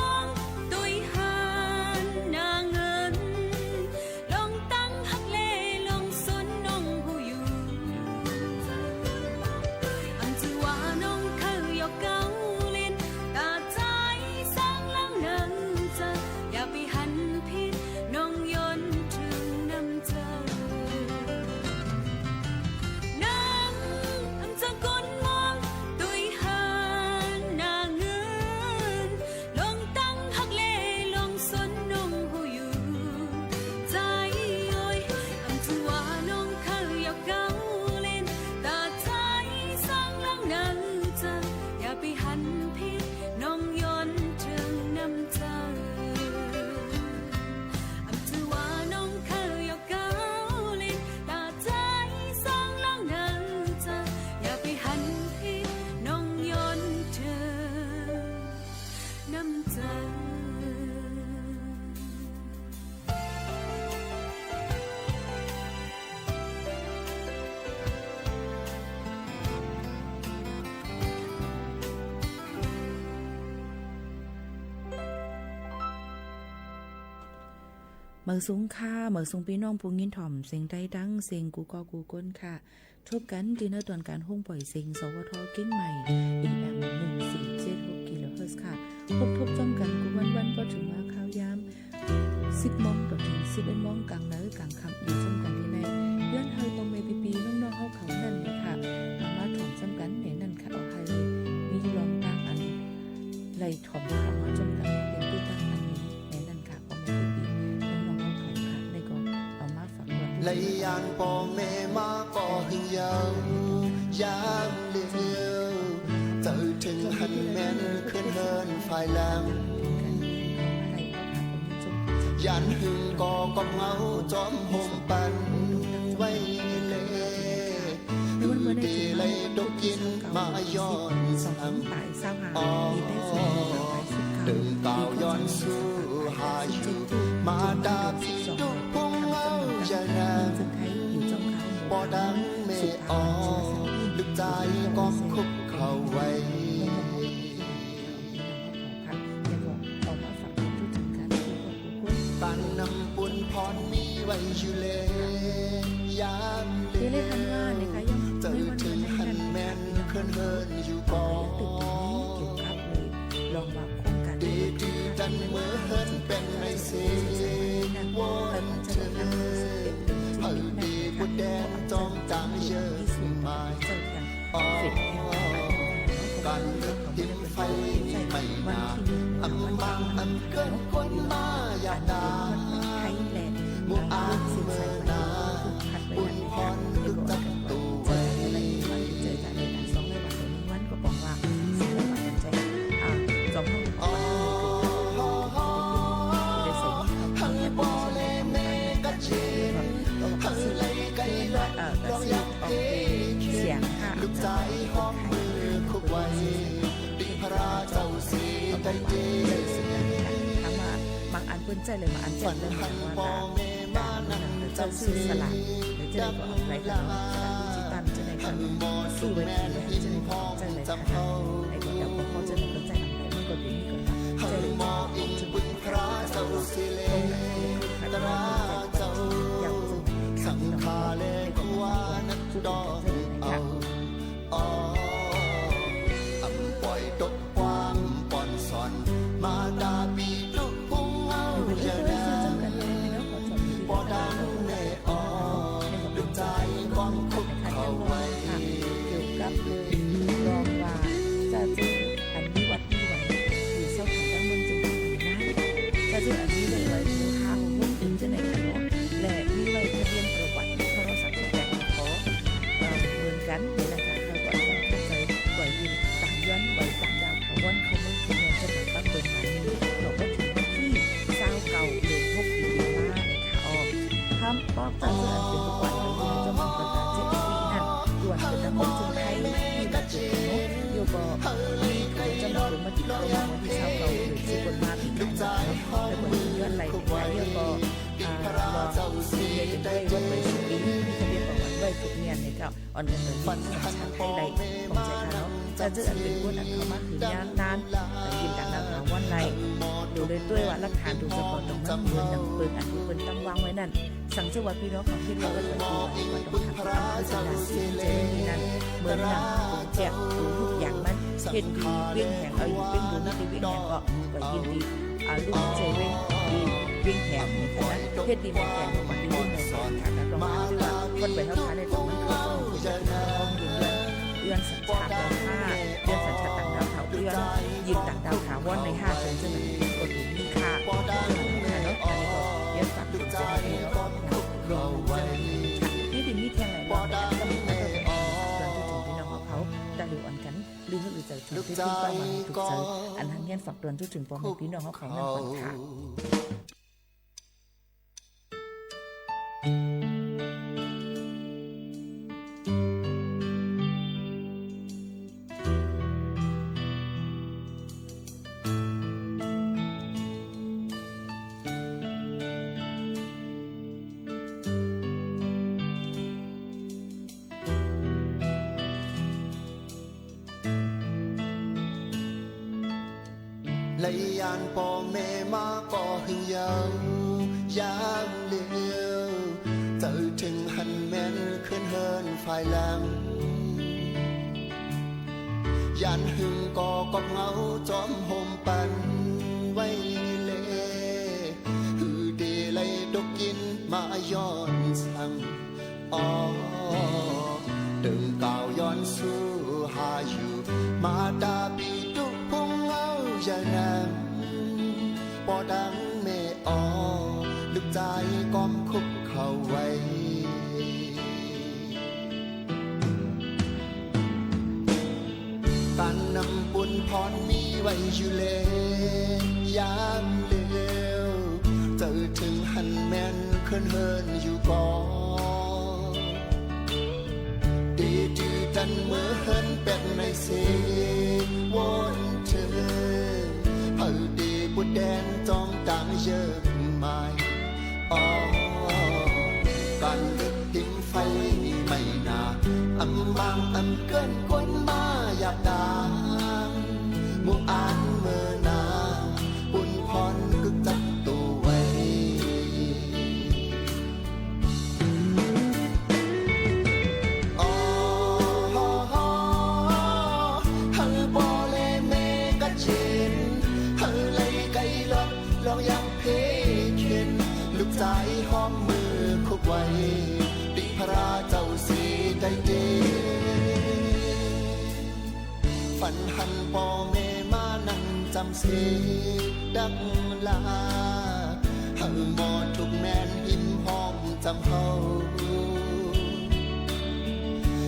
หมายสูงค่ะ หมายสูงปี้น้องผู้ยินถ่อมเสียงใต้ตังเสียงกู้ก่อกู้ก้นค่ะ ทบกั๋นตี้เนินตอนก๋านโฮงป่อยเสียง สวท เจียงใหม่ เอเอ็ม หนึ่งสี่เจ็ดหก กิโลเฮิรตซ์ค่ะ พบ ทบจ้อมกั๋นกู้วันๆ ปอเถิงว่าคราวยาม สิบโมงต่อเถิงสิบเอ็ดโมง ก๋างเนินก๋างค่ำ อยู่จ้อมกั๋นตี้นี่ ย้อนหื้อป้อแม่ปี้ๆ น้องๆ เฮาเขานั้นเลยค่ะ เอามาถ่อมจ้อมกั๋นในนั้นค่ะ เอาหื้อมีลองตั้งอัน ไล่ถ่อมเฮามาจ้อมกั๋นเป๋นตี้ตั้งอันนี้ในนั้นค่ะ ป้อแม่ปี้ๆ น้องๆ เฮาเขาค่ะ ในก็เอามาฝาก ไล่ย้านป้อแม่มาก่อหื้อเยาว์ ยามเหลียว เจ้าเถิงหันแม่นขึ้นเฮือนฝ่ายหลัง ย้านหึงก่อก๊อบเหงาจอมห่มปันไว้แล หื้อเตไล่ตกยินมาย้อนสัง อ๋อ เดินก้าวย้อนสู่หาอยู่ มาตาปี้ตุ๊กพุงเหงาอย่างนั้น ป้อดังแม่อ๋อ ลูกจายก้องคุกเข่าไหว ปานน้ำปูนพรมีไว้อยู่แล ยามเหลียว เจ้าเถิงหันแม่นขึ้นเฮือนอยู่ก่อ เตตี้ตันเมื่อเฮือนเป๋นในเสวอนเถิง เผาดีบุตรแดนจองจางเยอะมาย อ๋อ ก๋านเลือกติมไฟนี่ไม่นา อำมังอำเกินคนมาอย่าด่า หมู่อางเมืองนา ปูนพรลึกจักตัวไว้ วันก็บอกว่า อ๋อ หื้อป้อแลแม่กะเจน หื้อไล่ไก่ลอก เอ่อ กะสิออกเป๋นเสียงค่ะ ลูกจายหอมมือคุกไว้ ติพระเจ้าสีได้เจน ถามว่าบางอันเปิ้นใจ้เลย บางอันใจ้เลย ฝันหันป้อแม่มานั่ง เจ้าซื่อสละ หรือจะได้ก็เอาไปแล้ว สละดิจิตอล จะได้ก็สู้เวทีแล้ว จะได้ก็ใจ้เลยค่ะ ไอ้ก็เดี๋ยวพอเขาจะได้ก็ใจ้อะไร มันก็เดี๋ยวนี้ก็ใจ้เลย หมออิงปึงพระเจ้าสิเล ตราเจ้า สังฆาและครัวนักดองเอา อ๋อ อำป่อยตกความป้อนสอน มาตาปี้ตุ๊กพุงเหงาอย่างนั้น ป้อดังแม่อ๋อ ลูกจายก้องคุกเข่าไหว เกี่ยวกับเรื่องว่าจะเจออันนี้วัดนี้ไหว อยู่เศร้าถึงตั้งเมืองจึงถึงนั้น จะเจออันนี้เลยไหว หมู่ห้าหกหกถึงจะไหนกันเนาะ และมีไว้ทะเบียนประวัติโทรศัพท์ที่แปลกขอ เอ่อ เหมือนกันนี่นะคะ แล้วก็ต้องเข้าใจ ปล่อยยืนตามย้อนไหวตามดาวถาวรเข้าเมืองถึงเมืองจะหมายปั๊บเปิดหมายนี้ เนาะ ก็ถึงวันตี้ซาวเก้า เดือนหก ปีนี้มาเลยค่ะ อ๋อ ห้ามปอกจากเสื้ออันเป๋นประวัติไว้อยู่ในเจ้าของประกาศเจ็ดสิบสี่นั้น ด่วนเกิดตั้งเมืองจึงไทยที่วัดเกิดเนาะ เดี๋ยวก็มีคนจะมาเกิดมาติดเข้ามาวันตี้ซาวเก้า เดือนสิบ เปิดมาปีกายนี้เนาะ แล้วก็ย้อนไหลไปเดี๋ยวก็ อ่า รอเรียนกันด้วยว่าไปสุดปี ทะเบียนประวัติไว้ทุกเมียนเลยค่ะ อ่อนกันเติมสัญชาติไทยได้ของใจค่ะเนาะ จะเจออันเป๋นคนอันเข้ามาหื้อยาวนาน แต่ยืนตามดาวถาวรได้ ดูเลยด้วยว่าหลักฐานถูกเฉพาะตรงนั้น เหมือนดังเปิงอันที่เปิ้นตั้งวางไว้นั้น สังเจ้าว่าปี้น้องเขาคิดว่าเปิ้นปฏิบัติก็ต้องทำตามคือสถานที่เจริญที่นั้น เหมือนดังเปิ้นแจกดูทุกอย่างมัน เฮ็ดดีเวียงแหง เอาอยู่เวียงดูนี่ดีเวียงแหงก็ ก็ยินดี อ่า ลูกเจเว้งดีเวียงแหงนี่ค่ะนะ เฮ็ดดีเวียงแหงก็ดีเวียงแหงค่ะ แล้วก็มาที่ว่าคนไปเฮาทานในตรงนั้นคือต้องคือจะต้องยืนยัน เอื้อนสัญชาติเฮาค่ะ เอื้อนสัญชาติต่างดาวเฮา เอื้อนยืนต่างดาวถาวรในห้าเดือน ซึ่งมันเป็นกฎหมายค่ะ เนาะ อันนี้ก็เอื้อนฝากถึงเจ้าหน้าที่เนาะ นี่เป็นมีเพียงหลายรอบนะคะ ก็มีคนก็เป็นฝากเตือนถึงพี่น้องของเขา ตะหลิวอ่อนกัน ลือหื้อลือเจ้าชวนที่ขึ้นเป้าหมายถูกใจ อันหันเฮียนฝากเตือนถึงป้อแม่ปี้น้องของเขานั่นก่อนค่ะ ไล่ย้านป้อแม่มาก่อหื้อเยาว์ ยามเหลียว เจ้าเถิงหันแม่นเคินเฮินฝ่ายหลัง ย้านหึงก็กอบเหงาจอมโฮมปันไว้แล หื้อเตไล่ตกกิ๋นมาย้อนสัง อ้อ เติ่งก้าวย้อนสู่หาอยู่ มาตาปี้ตุ๊พุงเหงาอย่านั้น ปอตังแม่ออ ลูกจายก้อมคุกเข่าไหว้ ก๋านนำปุญพรมีไว้อยู่แล ยามเหลียว เจ้าเถิงหันแม่นเคินเฮินอยู่ก่อ เตจื้อตันเมื่อเฮินแปดในเส วอนเถิง เผาเตปุดแดนจองตางเยิกหมาย อ้อ ก๋านเลิกทิ้งไฟไหม้หน้า อำมางอำเกินคนมาอย่าตาง หมู่อันเมินหน้า ปุญพรกึ๊กจักตัวไว้ อ้อ หื้อป้อและแม่กัดเย็น หื้อไล่ไก่ลอด ลองยังเพเข็น ลูกจายฮ้อมมือคุกไว้ ติพระเจ้าสีได้เต ฝันหันป้อแม่มานั่งจำเสดังลา หื้อหมอทุกข์แม่นหิมห้อมจำเฮา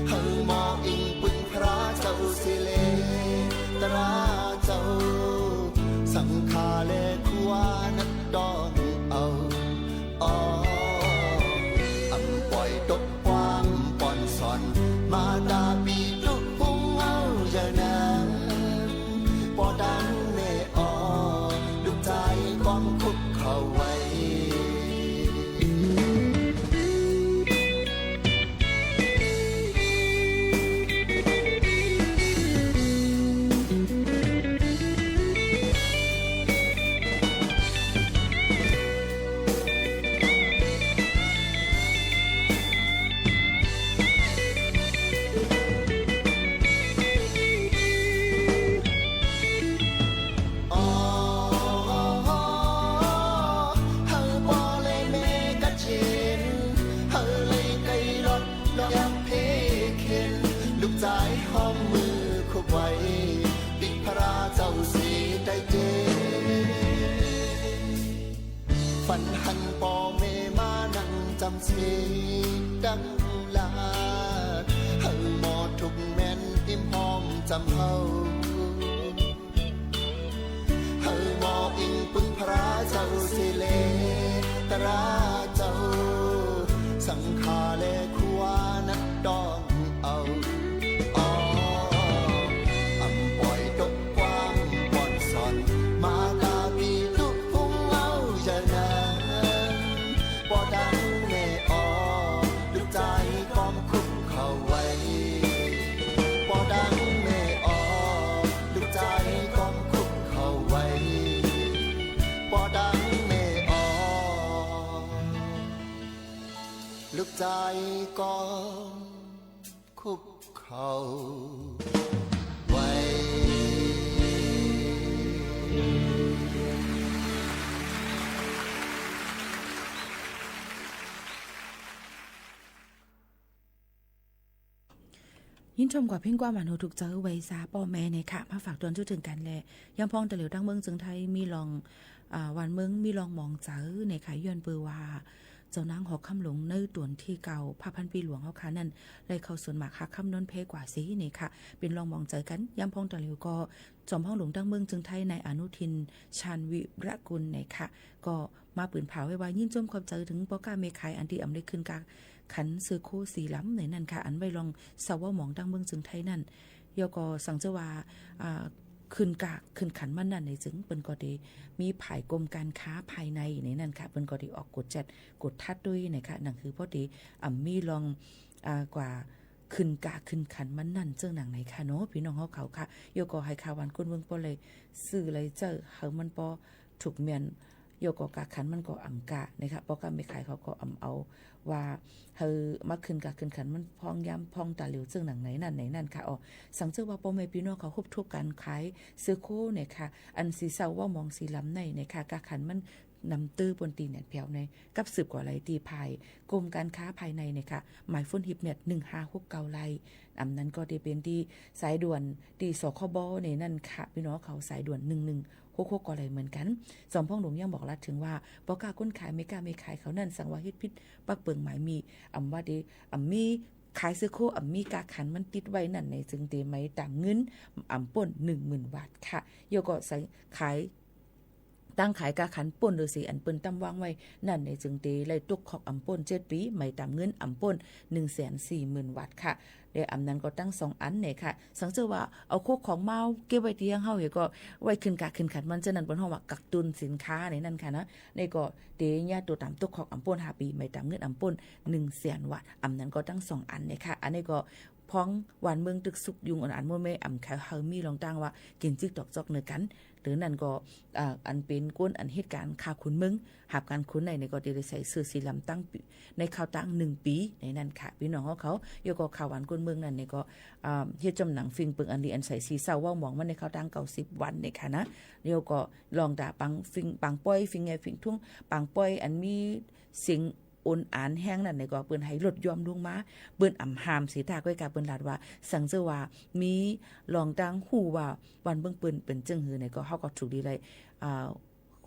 หื้อหมออิงปึงพระเจ้าเสเล ตราเจ้า สังฆาและครัวนักต้องเอา อ้อ อำป่อยตกความป้อนสอน มาตาปี้ตุ๊พุงเหงาอย่านั้น ปอตังแม่ออ ลูกจายก้อมคุกเข่าไหว้ อ้อ หื้อป้อและแม่กัดเย็น หื้อไล่ไก่ลอด ลองยังเพเข็น ลูกจายฮ้อมมือคุกไว้ ติพระเจ้าสีได้เจน ฝันหันป้อแม่มานั่งจำเสดังลา หื้อหมอทุกข์แม่นหิมห้อมจำเฮา หื้อหมออิงปึงพระเจ้าเสเล ตราเจ้า สังฆาและครัวนักต้องเอา อ้อ อำป่อยตกความป้อนสอน มาตาปี้ตุ๊พุงเหงาอย่านั้น ปอตังแม่ออ ลูกจายก้อมคุกเข่าไหว้ ปอตังแม่ออ ลูกจายก้อมคุกเข่าไหว้ ปอตังแม่ออ ลูกจายก้อมคุกเข่าไหว้ ยินชมกว่าเพลงความหวานหูถูกใจ๋ไหว้ซาป้อแม่เนี่ยค่ะ มาฝากตวนจุดถึงกั๋นแล ย้ำพ่องตะเหลียว ตางเมืองเจียงไฮ้มีลอง อ่า วันเมืองมีลองหมองใจ๋เนี่ยค่ะ ย้อนเปื้อว่า เจ้านางหอคำหลวงในต๋อนตี้เก้า พระพันปีหลวงเฮาค่ะนั้น ได้เข้าสวนหมากหาค่ำนอนแพกว่าเสียเนี่ยค่ะ เป๋นลองหมองใจ๋กั๋น ย้ำพ่องตะเหลียวก็ จอมพ่อหลวงตางเมืองเจียงไฮ้ นายอนุทิน ชาญวีรกูลเนี่ยค่ะ ก็มาปืนผ่าไว้ว่า ยินชมขอบใจ๋เถิงป้อก๊าแม่ขาย อันตี้อำได้ขึ้นกาขันเสื้อโค้ทสีลำในนั้นค่ะ อันไว้ลองเซาเว้าหมองตางเมืองเจียงไฮ้นั้น แล้วก็สังเจ้าว่า อ่า ขึ้นกาขึ้นขันมันนั้นในเจิง เปิ้นก็ได้มีฝ่ายกรมการค้าภายในในนั้นค่ะ เปิ้นก็ได้ออกกฎจัดกฎทัดตวยนะคะ หนังหือป้อตี้อำมีลอง อ่า กว่าขึ้นกาขึ้นขันมันนั้นเจิ่งหนังไหนค่ะเนาะ ปี้น้องเฮาเขาค่ะ แล้วก็หื้อข่าวหวานก้นเมืองป้อเลย ซื่อเลยเจ้า หื้อมันป้อถูกเมียน แล้วก็กาขันมันก็อ่ำก้านะคะ ป้อก๊าแม่ขายเขาก็อ่ำเอาว่าหื้อมาขึ้นกาขึ้นขันมันพ่องยามพ่องต๋าเหลียวเซิ่งหนังไหนนั่นไหนนั่นค่ะ อ้อ สังเจ้าว่าป้อแม่ปี้น้องเขาฮบทบก๋านขายเสื้อโค้นะคะ อันสีเศร้าว่าวหมองสีลำในนะคะ กาขันมันนำตื้อปนตีแหนนแผวใน กับสืบก่อไหลตี้ภายกรมก๋านค้าภายในนะคะ หมายโฟนฮิบเน็ต หนึ่งห้าหกเก้า ไลน์ อ่ำนั้นก็จะเป๋นตี้สายด่วนตี้ สคบ ในนั่นค่ะ ปี้น้องเขาสายด่วน หนึ่งหนึ่งหกหก ก็ไลน์เหมือนกั๋น สองพ่องหลวงยังบอกลัดเถิงว่า ป้อก๊าคนขาย แม่ก๊าแม่ขายเขานั้น สังว่าเฮ็ดผิดปักเปิงหมายมี อ่ำว่าเด อ่ำมีขายเสื้อโค้ อ่ำมีกาขันมันติดไว้นั่นไหน จึงเต๋ไหมต๋ามเงิน อ่ำป้น หนึ่งหมื่น วาทค่ะ แล้วก็ใส่ขาย ตั้งขายกาขันป้นโดยเสียอันเปิ้นตั้มวางไว้นั่นไหน จึงเต๋ไล่ตกคอกอ่ำป้น เจ็ดปี๋ ไหมต๋ามเงินอ่ำป้น หนึ่งแสนสี่หมื่น วาทค่ะ และอ่ำนั้นก็ตั้งสองอันเนี่ยค่ะ สังเจ้าว่าเอาโค้ของมาเก็บไว้ตี้เฮือนเฮาเหยก็ไว้ขึ้นกาขึ้นขันมัน เจ้านั้นเปิ้นฮ้องว่ากักตุนสินค้าในนั่นค่ะนะ นี่ก็เต๋เยียะตั๋วต๋ามตกคอกอ่ำป้นห้าปี๋ ไหมต๋ามเงินอ่ำป้น หนึ่งแสน วาท อ่ำนั้นก็ตั้งสองอันเนี่ยค่ะ อันนี้ก็ พ่องหวานเมืองตึกสุขยุงอ่อนอันมั่วแม่ อ่ำขายหื้อมีรองตั้งว่ากิ๋นจิ๊กตอกจอกเนือกั๋น หรือนั่นก็ อ่า อันเป๋นคนอันเฮ็ดก๋านฆ่าคนเมือง หาบก๋านคนในเนี่ยก็จะได้ใส่เสื้อสีลำตั้งปี๋ ในคราวตั้งหนึ่งปี๋ในนั่นค่ะ ปี้น้องเขา แล้วก็ข่าวหวานคนเมืองนั่นเนี่ยก็ อ่า เฮ็ดจอมหนังฟิงเปิงอันดีอันใสสีเศร้าว่าวหมองมันในคราวตั้งเก้าสิบวันเนี่ยค่ะนะ แล้วก็ลองต๋าปางฟิง ปางป้อย ฟิงแงฟิงทุ่ง ปางป้อยอันมีเสียง โอนอานแฮงนั่นเนี่ยก็เปิ้นหื้อลดหย่อนลงมา เปิ้นอ่ำห้ามเสียตาก้อยกา เปิ้นลาดว่า สังเจ้าว่ามีรองตั้งฮู้ว่าหวานเมืองเปิ้นเป๋นเจิ่งหื้อเนี่ยก็ เฮาก็ถูกดีไล่ อ่า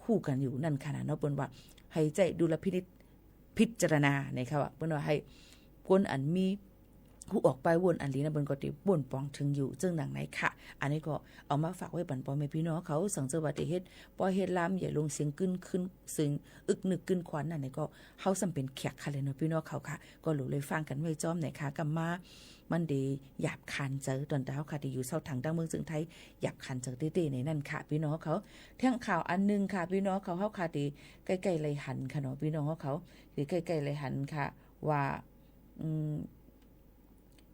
ฮู้กั๋นอยู่นั่นค่ะนะเนาะ เปิ้นว่าหื้อใจ๊ดุลพินิจพิจารณาเนี่ยค่ะ ว่าเปิ้นว่าหื้อคนอันมี ฮู้ออกไปวนอันหลีนะ เปิ้นก็เต๋บ่นป๋องเถิงอยู่เจิ่งหนังไหนค่ะ อันนี้ก็เอามาฝากไว้ปั๋นป้อแม่ปี้น้องเขา สังเจ้าว่าเต๋เฮ็ดป้อยเฮ็ดลามใหญ่ลงเสียงกึ้นขึ้น เสียงอึกนึกกึ้นขวัญนั่นเนี่ยก็ เฮาส่ำเป๋นแขกค่ะเลยเนาะปี้น้องเขาค่ะ ก็หลู่เลยฟังกั๋นไว้จ้อมไหนค่ะ กำมามันเดหยาบคานใจ๋ ต๋อนเฮาค่ะเต๋อยู่เซาถางตางเมืองเซิงไทย หยาบคานใจ๋เต๊ๆ ในนั่นค่ะ ปี้น้องเขา แท่งข่าวอันนึ่งค่ะ ปี้น้องเขา เฮาค่ะเต๋ใก้ๆ ไล่หันค่ะเนาะ ปี้น้องเขา เต๋ใก้ๆ ไล่หันค่ะ ว่า อืม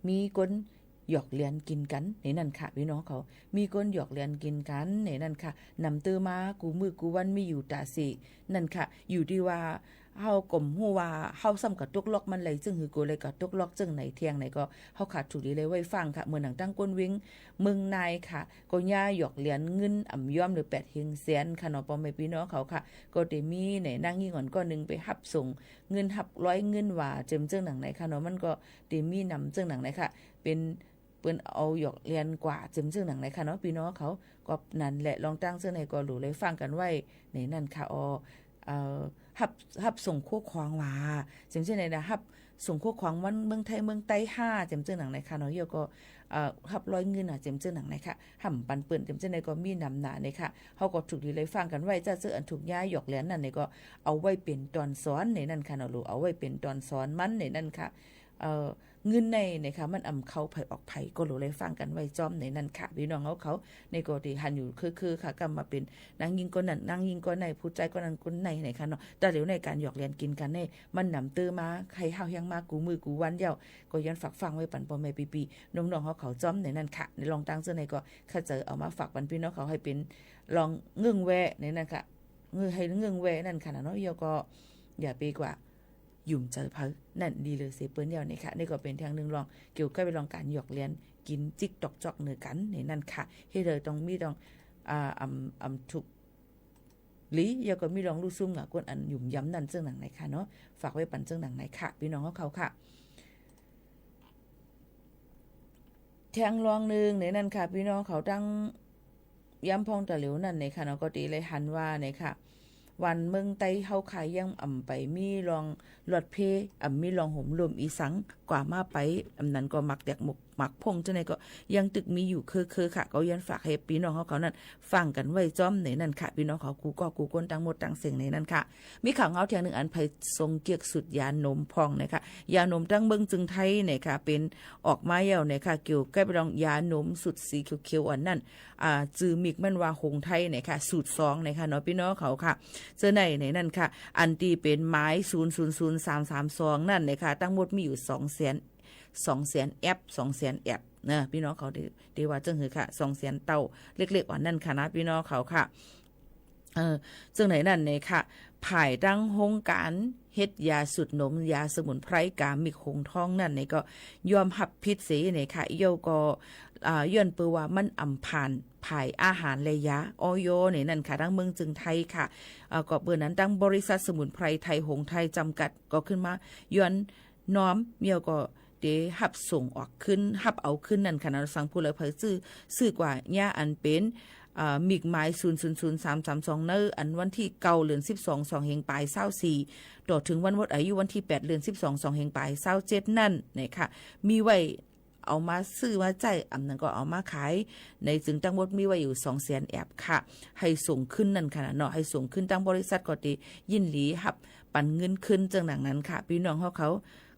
มีคนหยอกเหรียญกิ๋นกั๋นในนั่นค่ะ ปี้น้องเขา มีคนหยอกเหรียญกิ๋นกั๋นในนั่นค่ะ นำเตื้อมากู้มื้อกู้วันมีอยู่ต๋าเสนั่นค่ะ อยู่ตี้ว่าเฮาก็บ่ฮู้ว่าเฮาส่ำกะตกล็อกมันไหล เจิ่งหื้อโก ไหลกะตกล็อกเจิ่งไหนแท่งไหนก็ เฮาค่ะถูกดีเลยไว้ฟังค่ะ เหมือนหนังตั้งก้นเว็งเมืองนายค่ะ ก็เยียะหยอกเหรียญเงินอ่ำย้อมหรือแปดเฮงแสนค่ะเนาะ ป้อแม่ปี้น้องเขาค่ะ ก็เต๋มีในนางญิงอ่อนก้อนนึ่งไปฮับส่งเงินฮับร้อยเงินว่าเจิ่มเจิ่งหนังไหนค่ะเนาะ มันก็เต๋มีนำเจิ่งหนังไหนค่ะ เป๋น เปิ้นเอาหยอกเหรียญกว่าเจิ่มเจิ่งหนังไหนค่ะเนาะ ปี้น้องเขา ก็นั่นแหละ ลองตั้งเจิ่งไหนก็หลู่เลยฟังกั๋นไว้ในนั่นค่ะ อ้อ เอ่อ ฮับ ฮับส่งข้อความว่า เจิ่มเจิ่งไหนนะ ฮับส่งข้อความวันเมืองไทยเมืองใต้ห้า เจิ่มเจิ่งหนังไหนค่ะเนาะ แล้วก็ เอ่อ ฮับร้อยเงินอ่ะ เจิ่มเจิ่งหนังไหนค่ะ ฮับปันเปิ้น เจิ่มเจิ่งไหนก็มีนำหนาในค่ะ เฮาก็ถูกดีเลยฟังกั๋นไว้ เจ้าเจ้าอันถูกเยียะหยอกเหรียญนั่นเนี่ยก็ เอาไว้เป๋นต๋อนสอนในนั่นค่ะเนาะ หลู่เอาไว้เป๋นต๋อนสอนมันในนั่นค่ะ เอ่อ เงินในเนี่ยค่ะ มันอ่ำเข้าใผออกใผ ก็หลู่เลยฟังกั๋นไว้จ้อมในนั่นค่ะ ปี้น้องเขาเขา นี่ก็เต๋หันอยู่เคือๆ ค่ะ กำมาเป๋นนางญิงก้อนนั้น นางญิงก้อนใน ผู้ใจ๊ก้อนนั้นก้อนในไหนค่ะเนาะ ต๋าเหลียวในก๋านหยอกเหรียญกิ๋นกั๋นเนี่ย มันนำเตื้อมาหื้อเฮาแฮงมากู้มื้อกู้วันเย้า ก็ย้อนฝากฟังไว้ปั๋นป้อแม่ปี้ๆ น้องๆ เขาเขาจ้อมในนั่นค่ะ ในลองตั้งเจิ่งไหนก็ ข้าเจ้าเอามาฝากปั๋นปี้น้องเขาหื้อเป๋นลองเงิ่งแวในนั่นค่ะ เงิ่งหื้อเงิ่งแวนั่นค่ะนะเนาะ แล้วก็อย่าไปกว่า หยุมใจ๋ใผ นั่นดีเลยเสเปิ้นเย้านี่ค่ะ นี่ก็เป๋นแท่งนึ่งลอง เกี่ยวกับเรื่องก๋านหยอกเหรียญกิ๋นจิ๊กตอกจอกเนือกั๋นในนั่นค่ะ เฮ็ดหื้อต้องมีต้อง อ่า อ่ำ อ่ำถูกหลี แล้วก็มีลองลู่ซุ่มกับคนอันหยุมย้ำนั่นเจิ่งหนังไหนค่ะเนาะ ฝากไว้ปั๋นเจิ่งหนังไหนค่ะ ปี้น้องเขาเขาค่ะ แท่งลองนึ่งในนั่นค่ะ ปี้น้องเขา ตั้งยามพ่องต๋าเหลียวนั่นในค่ะเนาะ ก็เต๋เลยหันว่าในค่ะ วันเมืองใต้เฮาค่ะยังอ่ำไปมีลองลอดเพ อ่ำมีลองโหมโลมอีสัง กว่ามาไป อ่ำนั้นก็หมากแตกหมกหมากพ่งเจ้าไหนก็ยังตึกมีอยู่เคือๆ ค่ะ ก็ย้อนฝากหื้อปี้น้องเขาเขานั่นฟังกั๋นไว้จ้อมในนั่นค่ะ ปี้น้องเขากู้ก็กู้คนตั้งหมดตั้งเสียงในนั่นค่ะ มีข่าวเฮาแท่งนึ่งอันไผส่งเกียกสูตรยาหนมพ่องนะคะ ยาหนมตั้งเมืองเจิงไทยเนี่ยค่ะ เป๋นออกมาแล้วเนี่ยค่ะ เกี่ยวกับเรื่องยาหนมสูตรสีเขียวๆ อันนั่น อ่า จื้อมิกมันว่าหงไทยเนี่ยค่ะ สูตรสองเนี่ยค่ะเนาะ ปี้น้องเขาค่ะ เจ้าไหนในนั่นค่ะ อันตี้เป๋นหมาย ศูนย์ศูนย์ศูนย์สามสามสอง นั่นเนี่ยค่ะ ตั้งหมดมีอยู่สองแสน สองแสนแอป สองแสนแอปนะ ปี้น้องเขาเต๋ เต๋ว่าเจิ่งหื้อค่ะ สองแสนเต้าเล็กๆ อ่อนนั่นค่ะนะ ปี้น้องเขาค่ะ เออ เจิ่งไหนนั้นเนี่ยค่ะ ฝ่ายตังโฮงก๋านเฮ็ดยาสูตรหนม ยาสมุนไพรก๋าหมิกหงส์ทองนั้นเนี่ยก็ยอมฮับผิดเสียเนี่ยค่ะ เยี่ยวก็ อ่า ย้อนเปื้อว่ามันอ่ำผ่านฝ่ายอาหารและยา อย เนี่ยนั้นค่ะ ตังเมืองเจียงไฮ้ค่ะ อ่า ก็เปื้อนั้นตังบริษัทสมุนไพรไทยหงส์ไทยจำกัดก็ขึ้นมาย้อนน้อม เยี่ยวก็ เตฮับส่งออกคืน ฮับเอาคืนนั้นค่ะนะ สังผู้ใดใผซื้อ ซื้อกว่าเยียะอันเป๋น อ่า หมิกหมาย ศูนย์ศูนย์ศูนย์สามสามสอง ในอันวันตี้เก้า เดือนสิบสอง สองเฮงป๋ายซาวสี่ ต่อเถิงวันหมดอายุวันตี้แปด เดือนสิบสอง สองเฮงป๋ายซาวเจ็ดนั้นนะคะ มีไว้เอามาซื้อมาใจ๊ อ่ำนั้นก็เอามาขาย ในจึงตังหมดมีไว้อยู่สองแสนแอบค่ะ หื้อส่งคืนนั้นค่ะนะเนาะ หื้อส่งคืน ตังบริษัทก็เตยินดีฮับปันเงินคืนเจิ่งหนังนั้นค่ะ ปี้น้องเฮาเขา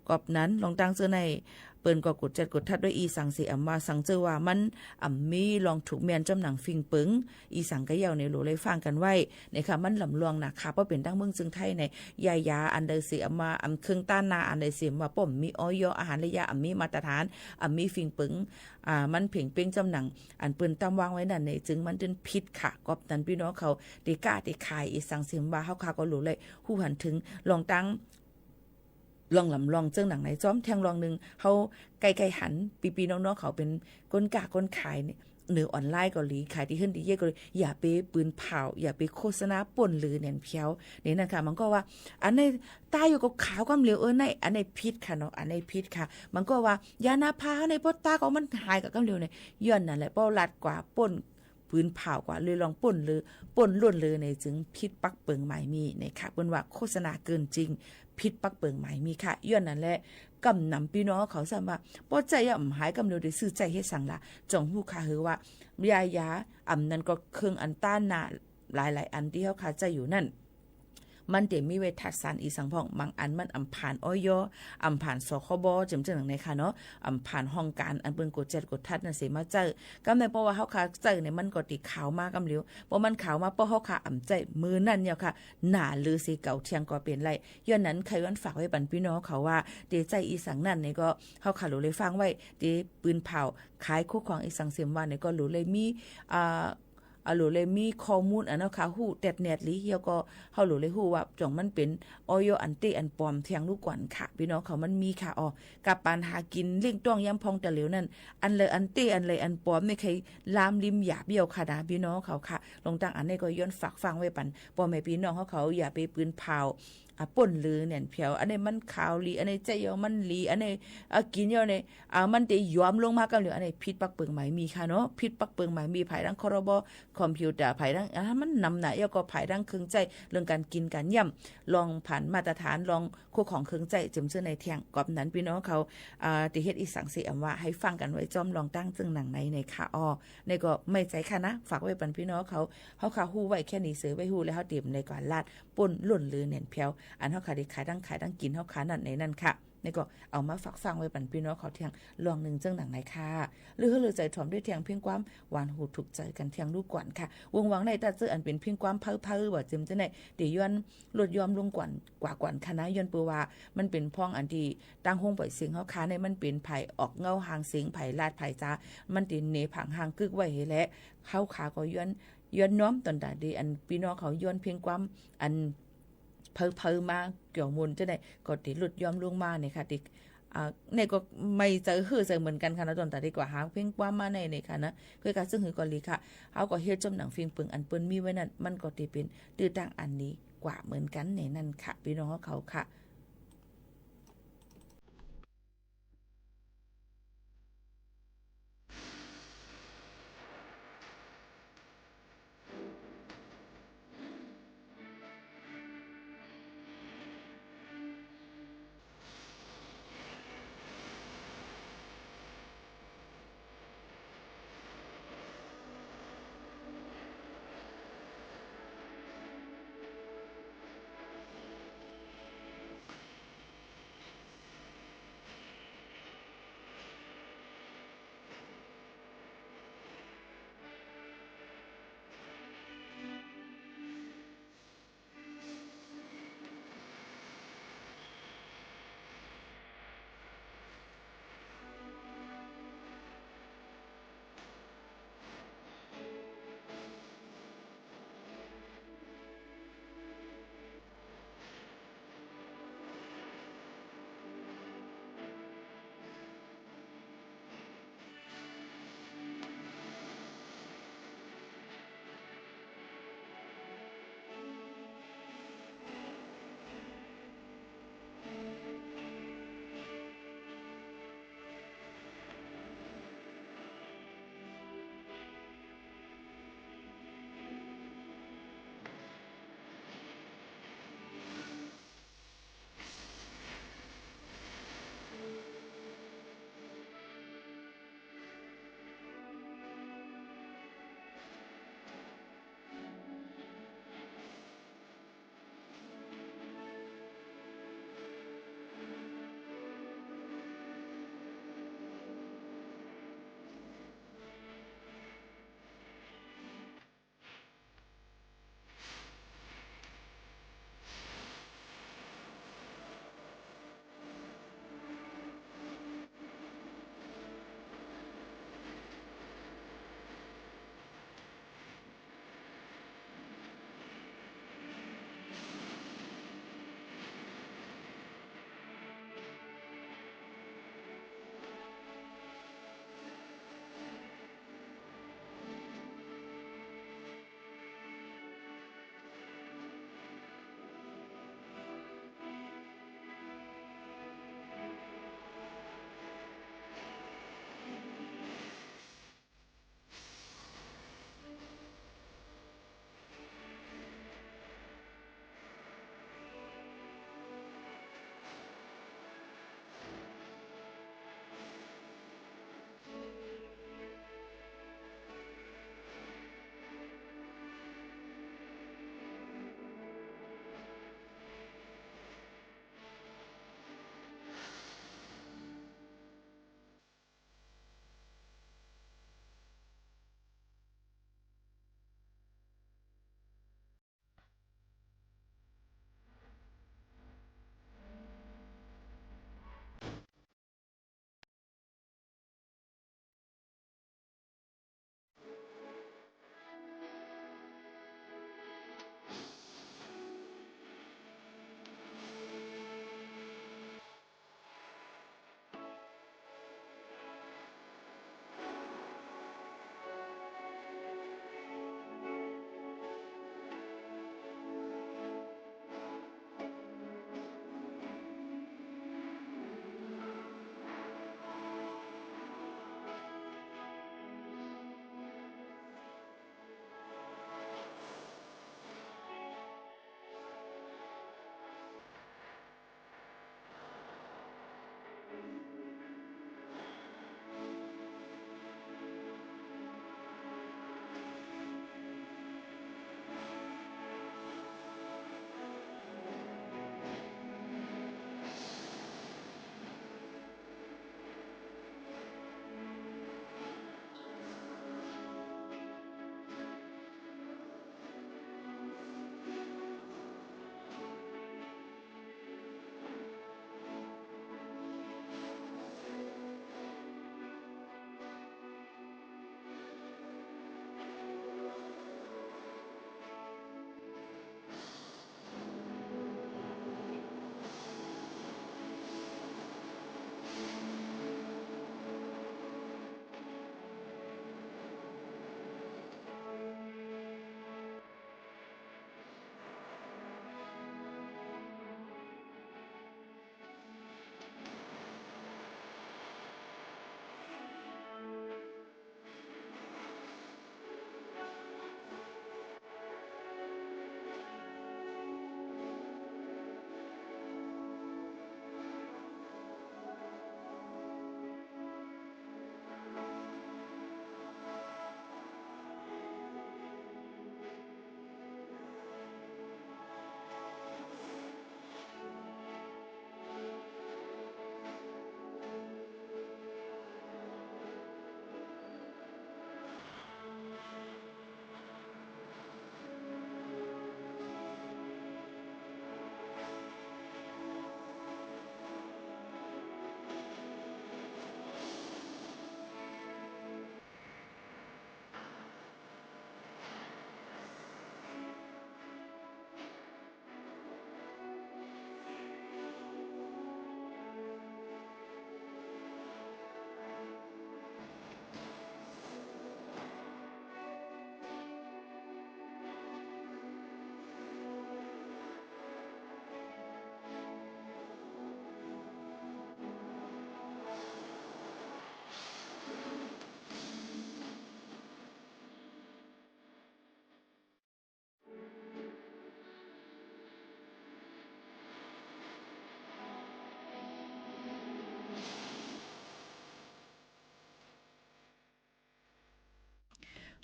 กอบนั้น ลองตั้งเตื้อใน เปิ้นก็กดแจ๊ดกดทัดด้วย อี่สังเสียอ่ำว่าสังเตื้อว่ามันอ่ำมีลองถูกแม่นจ้ำหนังฟิงเปิง อี่สังก็เยี่ยวในหลูได้ฟังกั๋นไว้ เนี่ยค่ะ มันลำลองนะค่ะ เพราะเป๋นตังเมืองเจียงไฮ้ใน ยายาอันใดเสียอ่ำว่า อ่ำเครื่องต้านนาอันใดเสียอ่ำว่าป้อมมี อย อาหารและยาอ่ำมีมาตรฐาน อ่ำมีฟิงเปิง อ่า มันเพ่งเป๊งจ้ำหนัง อันเปิ้นตำวางไว้นั้นเนี่ย จึงมันเถิงผิดค่ะ กอบนั้นปี้น้องเขาเตก้าเตขาย อี่สังเสียอ่ำว่า เฮาค่ะก็หลูได้ฮู้หันเถิง ลองตั้ง ลองลำลองเจิ่งหนังในจ้อมแท่งลองนึ่ง เฮาใก้ๆหัน ปี้ๆน้องๆเขาเป๋นก้นก้าก้นขายเนี่ย ในออนไลน์ก็ดี ขายตี้เฮิ่นตี้เย้ยก็ดี อย่าไปปืนผ่าว อย่าไปโฆษณาป้นหลือแหนนแผว เนี่ยนั้นค่ะ มันก็ว่า อันนี้ตาอยู่ก็ขาวก้ำเหลียว เออ ใน อันนี้ผิดค่ะเนาะ อันนี้ผิดค่ะ มันก็ว่า ยานาพาเฮาในป้อตาก็มันหายกับก้ำเหลียวเนี่ย ย้อนนั้นแหละ ป้อลัดกว่าป้น ปืนผ่าวกว่าเลยลองป้นเลย ป้นล้นเลยเนี่ย จึงผิดปักเปิงหมายมีเนี่ยค่ะ เปิ้นว่าโฆษณาเกินจริง ผิดปักเปิงหมายมีค่ะ ย้อนนั้นแหละ กำนำปี้น้องเขาซ้ำว่า ป้อใจ๊ยาอ่ำหายก้ำเหลียว เตซื้อใจ๊เฮ็ดสังละ จ่องฮู้ค่ะหื้อว่า ยายาอ่ำนั้นก็เครื่องอันต้านนาหลายๆอันตี้เฮาค่ะใจ๊อยู่นั้น มันเตมีไว้ธาตุสารอี่สังพ่อง บางอันมันอ่ำผ่าน อย อ่ำผ่าน สคบ เจิ่งเจิ่งหนังในค่ะเนาะ อ่ำผ่านห้องก๋านอันเปิ้นกดแจ๊ดกดทัดนั้นเสียมาใจ๊ กำในป้อว่าเฮาค่ะใจ๊เนี่ย มันก็เตขาวมาก้ำเหลียว ป้อมันขาวมา ป้อเฮาค่ะอ่ำใจ๊ มื้อนั้นเยี่ยวค่ะ หนาเหลือเสียเก่าเตียงก็เป๋นได้ ย้อนนั้นใค่วันฝากไว้ปันปี้น้องเขาว่า เตใจ๊อี่สังนั้นเนี่ยก็ เฮาค่ะหลูได้ฟังไว้ เตปืนผ่าว ขายคู่ครองอี่สังเสียอ่ำว่าเนี่ยก็หลูได้มี อ่า อ่า หลูได้มีข้อมูลอันเนาะค่ะ ฮู้แต๊ดแนดหลี เยี่ยวก็เฮาหลูได้ฮู้ว่าจ่องมันเป๋น อย อันเต๊อันปลอมเตียงลูกก่อนค่ะ ปี้น้องเขา มันมีค่ะ อ๋อ กับปันหากิ๋นเลี้ยงต้องยามพ่องตะเหลียวนั้น อันใดอันเต๊อันใดอันปลอมเนี่ย ใค่ลามริมหยาบเยี่ยวค่ะนะ ปี้น้องเขาค่ะ ลองตั้งอันนี้ก็ย้อนฝากฟังไว้ปัน ป้อแม่ปี้น้องเฮาเขา อย่าไปปืนผ่าว อ่ะ ป้นหลือแหนนแผว อันนี้มันขาวหลี อันนี้ใจ๊เยี่ยวมันหลี อันนี้ อ่ะ กิ๋นเยี่ยวเนี่ย อ่ะ มันเตยอมลงมาก้ำเหลียว อันนี้ผิดปักเปิงหมายมีค่ะเนาะ ผิดปักเปิงหมายมี ภายตัง ครบ คอมพิวเตอร์ ภายตัง อ่ะ มันนำหนาเยี่ยวก็ภายตังเครื่องใจ๊ เรื่องก๋านกิ๋นก๋านเยี่ยม ลองผ่านมาตรฐาน ลองคู่ครองเครื่องใจ๊ เจิ่งเจิ่งในเตียง กอบนั้นปี้น้องเขา อ่า เตเฮ็ดอี่สังเสียอ่ำว่าหื้อฟังกั๋นไว้จ้อม ลองตั้งเจิ่งหนังในในค่ะ อ๋อ นี่ก็ไม่ใจ๊ค่ะนะ ฝากไว้ปันปี้น้องเขา เฮาค่ะฮู้ไว้แค่นี้เสย ไว้ฮู้แล้วเฮาเตรียมในก๋านลาด ป้นล้นหลือแหนนแผว อันเฮาค่ะได้ขายตังขายตังกิ๋นเฮาค่ะนั้นในนั้นค่ะ นี่ก็เอามาฝากฟังไว้ปันปี้น้องเขาเตียง ลองนึ่งเจิ่งหนังในค่ะ หรือหื้อเลือใจ๋ถ่อมด้วยเตียงเพียงความหวานหูถูกใจ๋กั๋นเตียงลูกก่อนค่ะ วงวางในตั๊ดเตื้ออันเป๋นเพียงความเพ้อๆ ว่าเจิ่งเจิ่งใน เตย้อนลดย้อมลงก่อน กว่าก่อนค่ะนะ ย้อนเปื้อว่ามันเป๋นพ่องอันตี้ตังโฮงป่อยเสียงเฮาค่ะใน มันเป๋นฝ่ายออกเงาหางเสียง ฝ่ายลาดฝ่ายจ๋า มันเตเหนผังห่างกึ๊กไว้หื้อแล เฮาค่ะก็ย้อน ย้อนน้อมต๋อนตาดี อันปี้น้องเขาย้อนเพียงความอัน เพ้อๆ มาเกี่ยวมูลเจ้าใด ก็เตลดย้อมลงมาเนี่ยค่ะ เต อ่า เนี่ยก็ไม่ใจ๋หื้อใจ๋เหมือนกั๋นค่ะนะ ต๋อนตาดีกว่าหาเพียงความมาในเนี่ยค่ะนะ คือค่ะ ซึ่งหื้อก็หลีค่ะ เฮาก็เฮ็ดจ้อมหนังฟิงเปิงอันเปิ้นมีไว้นั้น มันก็เตเป๋นตื้อตั้งอันนี้กว่าเหมือนกั๋นในนั้นค่ะ ปี้น้องเขาค่ะ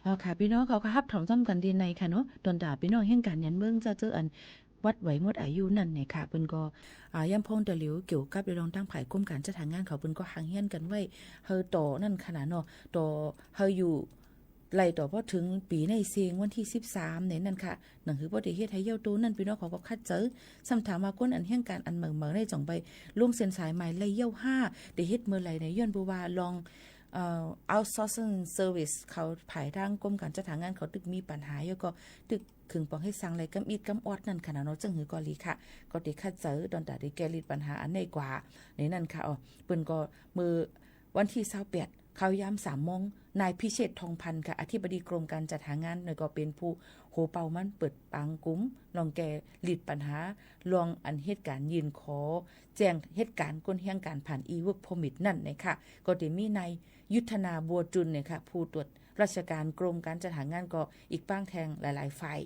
อ๋อค่ะ ปี้น้องเขาก็ฮับถอมซ้ำกั๋นดีในค่ะเนาะ ตอนตาปี้น้องแฮงก๋านหยันเมือง เจ้า เจ้าอันบัตรใบหมดอายุนั่นเนี่ยค่ะ เปิ้นก็ อ่า ย้ำพ่องตะหลิวเกี่ยวกับเรื่องตางฝ่ายกรมก๋านจัดหางานเขา เปิ้นก็หังเฮียนกั๋นไว้ หื้อต่อนั่นขนาดเนาะ ต่อหื้ออยู่ ไล่ต่อพอเถิงปี๋ในเซ้งวันตี้สิบสามในนั้นค่ะ หนังหื้อบ่ได้เฮ็ดหื้อเยียะโตนั่น ปี้น้องเขาก็ขัดใจ๋ ซ้ำถามว่าคนอันเฮียนก๋านอันใหม่ๆ ในจ่องไปลงเส้นสายใหม่ไล่เยียะห้า ได้เฮ็ดเมื่อใด๋ใน ย้อนบ่าว่าลอง เอ่อ outsourcing service เขาฝ่ายตางกรมก๋านจัดหางานเขาตึกมีปัญหา แล้วก็ตึกขึงป๋องหื้อสั่งไล่กำอิดกำออดนั่นขนาดเนาะ เจิ่งหื้อก็หลีค่ะ ก็ได้ขัดใจ๋ตอนตาได้แก้ลิดปัญหาอันนี้กว่า ในนั้นค่ะ อ๋อ เปิ้นก็เมื่อ วันตี้ซาวแปด ข้าวยามสามโมง นายพิเชษฐ์ ทองพันธ์ค่ะ อธิบดีกรมก๋านจัดหางาน แล้วก็เป๋นผู้หัวเป่ามันเปิดปางกุม ลองแก้ลิดปัญหา ลองอันเหตุก๋ารณ์ยื่นขอแจ้งเหตุก๋ารณ์คนเฮียนก๋านผ่าน e-work permit นั่นนะคะ ก็ได้มีนายยุทธนา บัวจุลเนี่ยค่ะ ผู้ตรวจราชก๋านกรมก๋านจัดหางาน ก็อีกป้างแทงหลายๆ ฝ่าย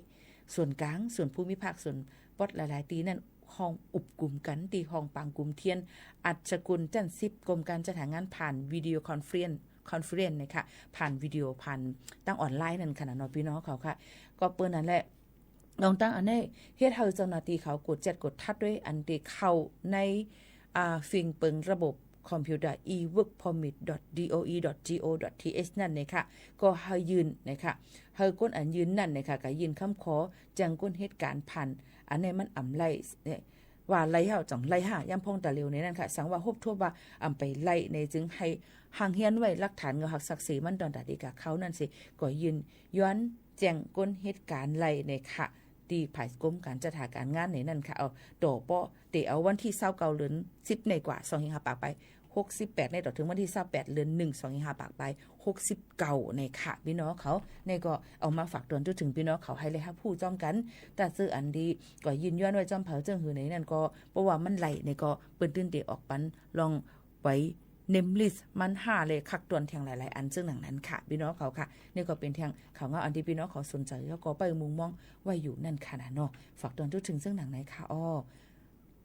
ส่วนก๋าง ส่วนภูมิภาค ส่วนปอดหลายๆ ตี้นั่น ห้องอุบกุ๋มกั๋นตี้ห้องปางกุ๋มเตียน อัชกุล จันทร์สิบ กรมก๋านจัดหางานผ่านวิดีโอคอนเฟอเรนซ์ คอนเฟอเรนซ์นะคะ ผ่านวิดีโอ ผ่านตางออนไลน์นั่นขนาดเนาะ ปี้น้องเขาค่ะ ก็เปิ้นนั่นแหละ ลองตางอันนี้เฮ็ดหื้อเจ้าหน้าตี้เขากวดแจ๊ดกวดทัดตวย อันตี้เข้าใน อ่า เฟืองเปิงระบบคอมพิวเตอร์ e-work permit dot D O E dot G O dot T H นั่นนะคะ ก็หื้อยื่นนะคะ หื้อคนอันยื่นนั่นนะคะ ก็ยื่นกำขอแจ้งคนเหตุก๋ารณ์ผ่าน อันนี้มันอ่ำไล่เนี่ย ว่าไล่เฮาจ่องไล่ห้า ย้ำพ่องตะหลิวในนั้นค่ะ สังว่าฮบทวนว่าอ่ำไปไล่ใน จึงหื้อหังเฮียนไว้หลักฐานเงาหักศักดิ์ศรีมันตอนตาดีกับเขานั่นสิ ก็ยื่นย้อนแจ้งคนเหตุก๋ารณ์ไล่ในค่ะ ตี้ฝ่ายกรมก๋านจัดหางานในนั้นค่ะ เอาต่อเปาะเต๋เอาวันตี้ซาวเก้า เดือนสิบในกว่า สองพันห้าร้อยปากไป หกสิบแปดในต่อเถิงวันตี้ซาวแปด เดือนหนึ่ง สองพันห้าร้อยปากไป หกสิบเก้าในค่ะ ปี้น้องเขา นี่ก็เอามาฝากตวนจุดเถิงปี้น้องเขาหื้อได้ฮับฮู้จ้อมกั๋น ถ้าเจ้าอันตี้ก็ยื่นย้อนไว้จ้อมเผาเจิ่งหื้อในนั้นก็ เพราะว่ามันไล่ในก็เปิ้นตึงได้ออกปันลองไว้ name list มันหื้อเลยคักตวนแทงหลายๆ อันเจิ่งหนังนั้นค่ะ ปี้น้องเขาค่ะ นี่ก็เป๋นแทงข่าวเงาอันตี้ปี้น้องเขาสนใจ๋ แล้วก็ใฝ่มุ่งมองไว้อยู่นั่นค่ะนะเนาะ ฝากตวนจุดเถิงเจิ่งหนังในค่ะ อ้อ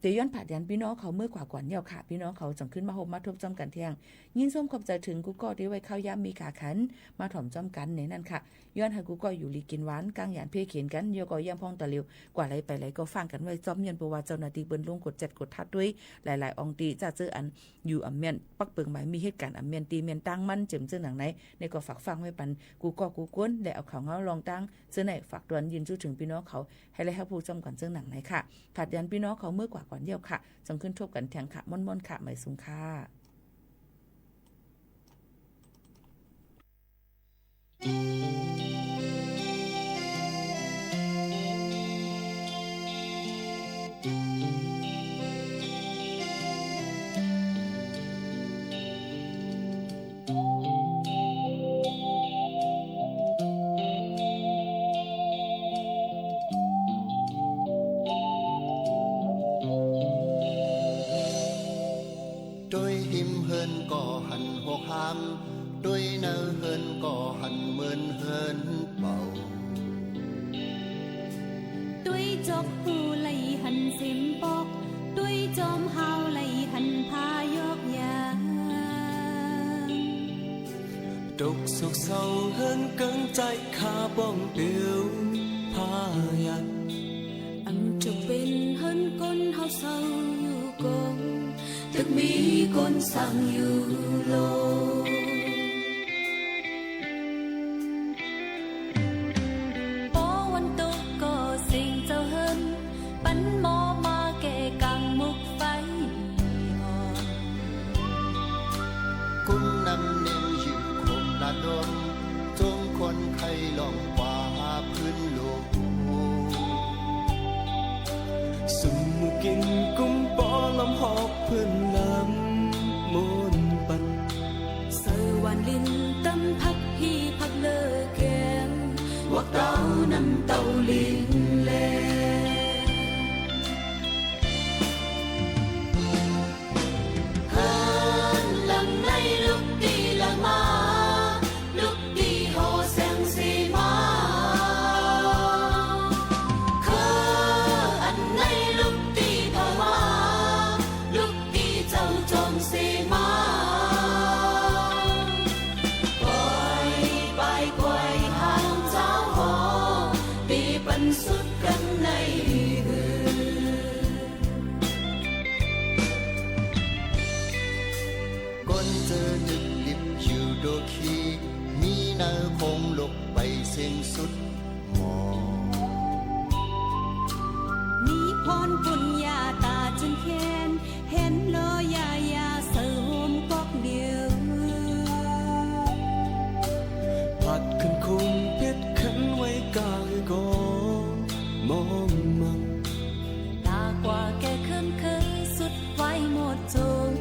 เต๋ย้อนผาดหยันปี้น้องเขาเมื่อกว่าก่อนเยี่ยวค่ะ ปี้น้องเขาจ่องขึ้นมาฮบมาทบจ้อมกั๋นแทง ยินส้มขอบใจ๋เถิงกู้ก้อตี้ไว้ข้าวยามมีก๋าขัน มาถ่อมจ้อมกั๋นในนั้นค่ะ ย้อนหื้อกู้ก้ออยู่หลีกิ๋นหวาน กังหยานเพ่เข็นกั๋น แล้วก็ย้ำพ่องตะหลิว กว่าไล่ไปไล่ก็ฟังกั๋นไว้จ้อม ย้อนบ่าว่าเจ้าหน้าตี้เปิ้นลงกวดแจ๊ดกวดทัดตวย หลายๆ อ่องตี้ จะเจออันอยู่อ่ำแม่น ปักเปิงหมายมีเหตุก๋ารณ์อ่ำแม่นตี้แม่นตางมัน เจิ่งเจิ่งหนังใน นี่ก็ฝากฟังไว้ปันกู้ก้อกู้คน และเอาข่าวเงาลองตางเจิ่งในฝากตวนยื่นจุดเถิงปี้น้องเขา หื้อได้ฮับฮู้จ้อมกั๋นเจิ่งหนังในค่ะ ผาดหยันปี้น้องเขาเมื่อกว่าก่อนเยี่ยวค่ะ จ่องขึ้นทบกั๋นแทงค่ะ ม่วนๆ ค่ะ หมายสูงค่ะ ตวยฮิมเฮิรนก็หันหกหาม ตวยเนินเฮิรนก็หันเหมือนเฮิรนเป่า ตวยจกปูไหล่หันสิมปอก ตวยจอมฮาวไหล่หันพายอกยาง ตกสุกเศร้าเฮิรนเกิงใจ๋ ข้าป้องเตียวพายัน อันจะเป๋นเฮิรนคนเฮาเศร้าอยู่กง ตึกมีคนสั่งอยู่โล ปอวันตกก็เสียงเจ้าเฮิรน ปันหม้อมาแก่กังหมกไฟอ่อน กุมน้ำเน่งอยู่คมละดม จงคนไข้ลองกว่าพื้นโลก สุมหมู่กิ๋นกุมปอลำหอกเปิ้นลำมนต์ปัน ดูขี้ มีเนอคงลุกไปสิ้นสุดหมอ มีพรปุญญาต๋าจึงแคน หันลอยาเซาโฮมก๊อกเดียว ผัดขึ้นคมเผ็ดขันไว้ก้าหื้อก่อมองมั่ง ต๋ากว่าแก่ขึ้นเคยสุดไว้หมดจน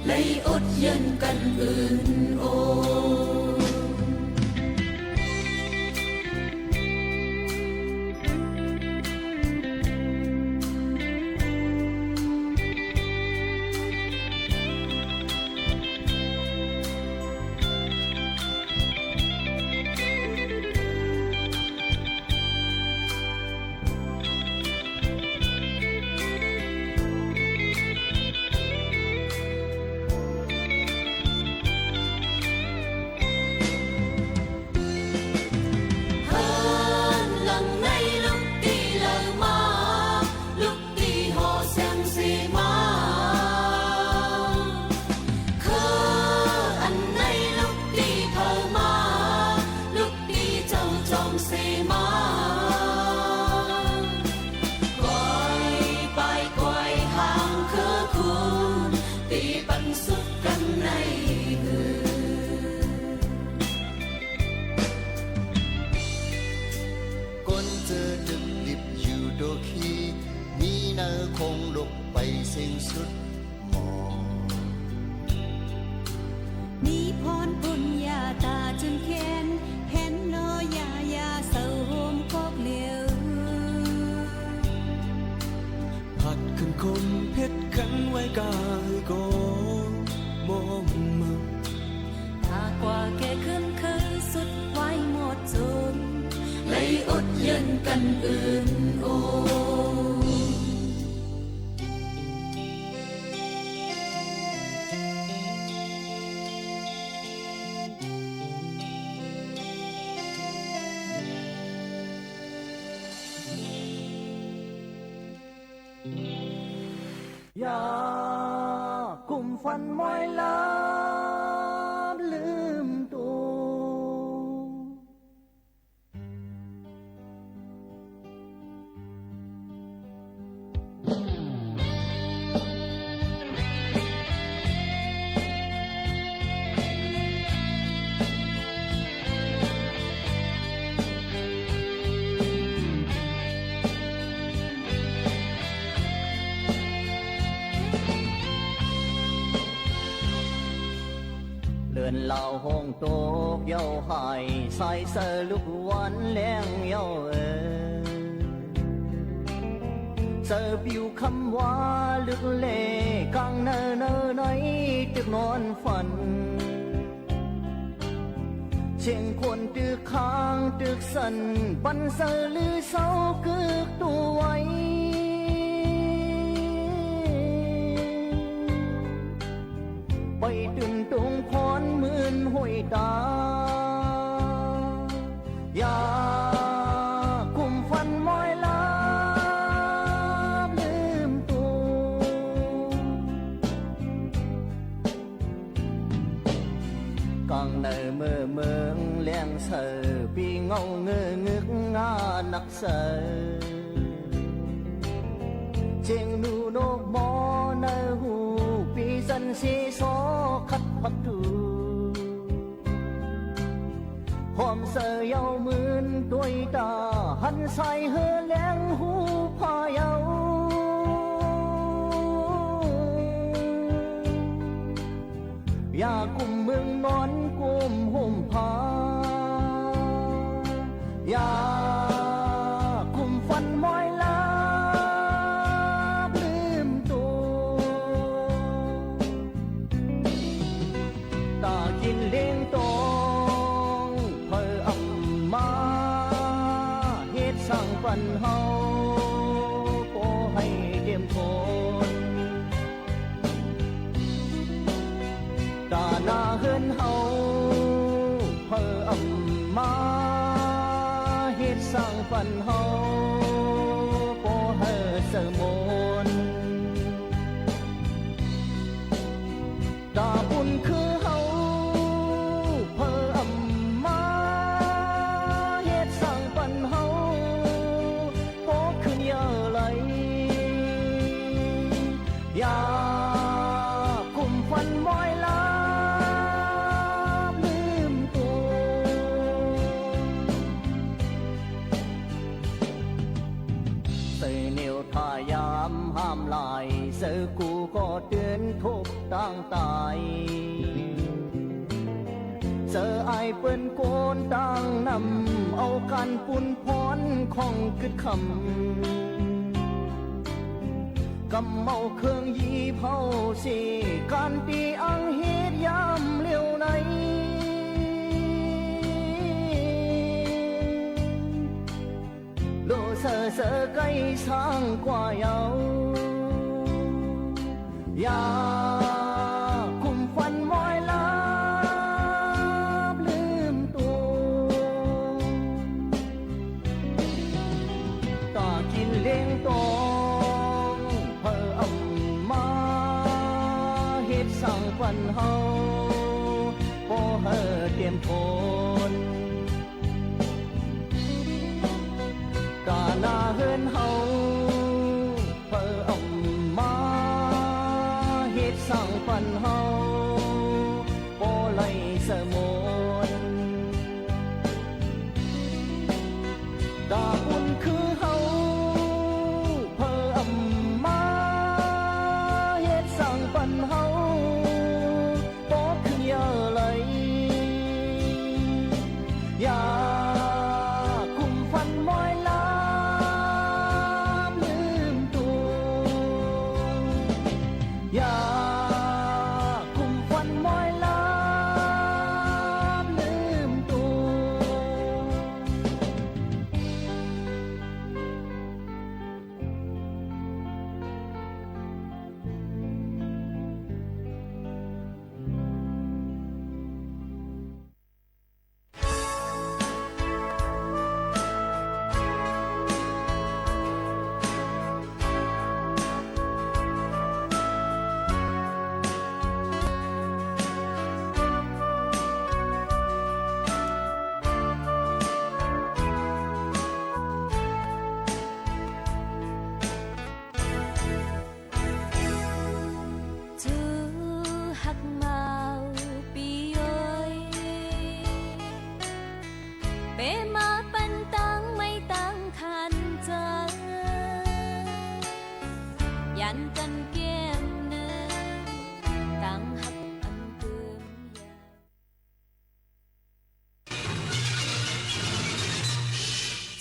เลยอดเยินกั๋นอื่นโอ เฮิรนหลังไหนลุกตี้เลิวมา ลุกตี้หอเสียงเสมา คืออันไหนลุกตี้เผามา ลุกตี้เจ้าจอมเสมา ก้อยปายก้อยหางคือคุณ ตี้ปันสุดกั๋นในหื้อ คนเจอตึกดิบอยู่โดขี้ มีเนอคงลุกไปสิ้นสุดหมอ มีพรปุญญาต๋าจึงแคน หันลอยาเซาโฮมก๊อกเดียว ผัดขึ้นคมเผ็ดขันไว้ก้าหื้อก่อมองมั่ง ต๋ากว่าแก่ขึ้นเคยสุดไว้หมดจน เลยอดเยินกั๋นอื่นโอ อย่ากุมฟันมอยลับลืมตั๋ว เลินลาวห้องตกเย้าหาย สายเซอลุกวันแลงเย้าเอ่ย เซอปิวคำว่าลึกแล กลางเนินเนินในตึกนอนฝัน เสียงคนตึกข้างตึกสั่น ปันเซอลือเศร้ากึกตัวไว ไปตื่นตรงพรหมื่นห้วยต๋า อย่ากุมฟันมอยลับลืมตั๋ว กลางในเมื่อเมืองแลงเซอ ปี้เหงาเงื้องึกงานัก เซอ เสียงหนูนกมอในหู ปี้สั่นเซซอขัดผักถู หอมเซอเย้ามื่นตวยต๋า หันสายเฮอแลงหูพาเย้า อย่ากุมเมืองนอนกุมห่มผ้า อย่ากุมฟันมอยลับลืมตั๋ว ต๋ากิ๋นเลี้ยงตอง เผออำมา เฮ็ดสร้างปันเฮา ปอหื้อเตรียมตน ต๋าหน้าเฮือนเฮา เผออำมา เฮ็ดสร้างปันเฮา ปอหื้อเซอมน ต๋าบุญคือเฮา อย่าคุมฟันมอยหลับลืมตั๋ว ใส่เหนี่ยวถ้ายามห้ามลาย ใส่กูก็เตือนทุกตางตาย เจออ้ายเปิ้นโกนตางนำ เอาก๋านปูนพรของกึ๊ดคำ กำเอาเครื่องยี้เผาเสีย ก๋านตี้อั้งเฮ็ดยามเหลียวใน โลเซอเซอใก้สร้างกว่าเยา อย่าคุมฟันมอยหลับลืมตั๋ว ต๋ากิ๋นเลี้ยงตอง เผออำมาเฮ็ดสร้างปันเฮา ปอหื้อเตียมทน ต๋าหน้าเฮือนเฮา เผออำมาเฮ็ดสร้างปันเฮา ปอไหลเสมอมน ต๋าบุญคือเฮา เผออำมาเฮ็ดสร้างปันเฮา ปอคือเยอะไหล อย่าคุมฟันมอยหลับลืมตั๋ว อย่าคุมฟันมอยหลับลืมตั๋ว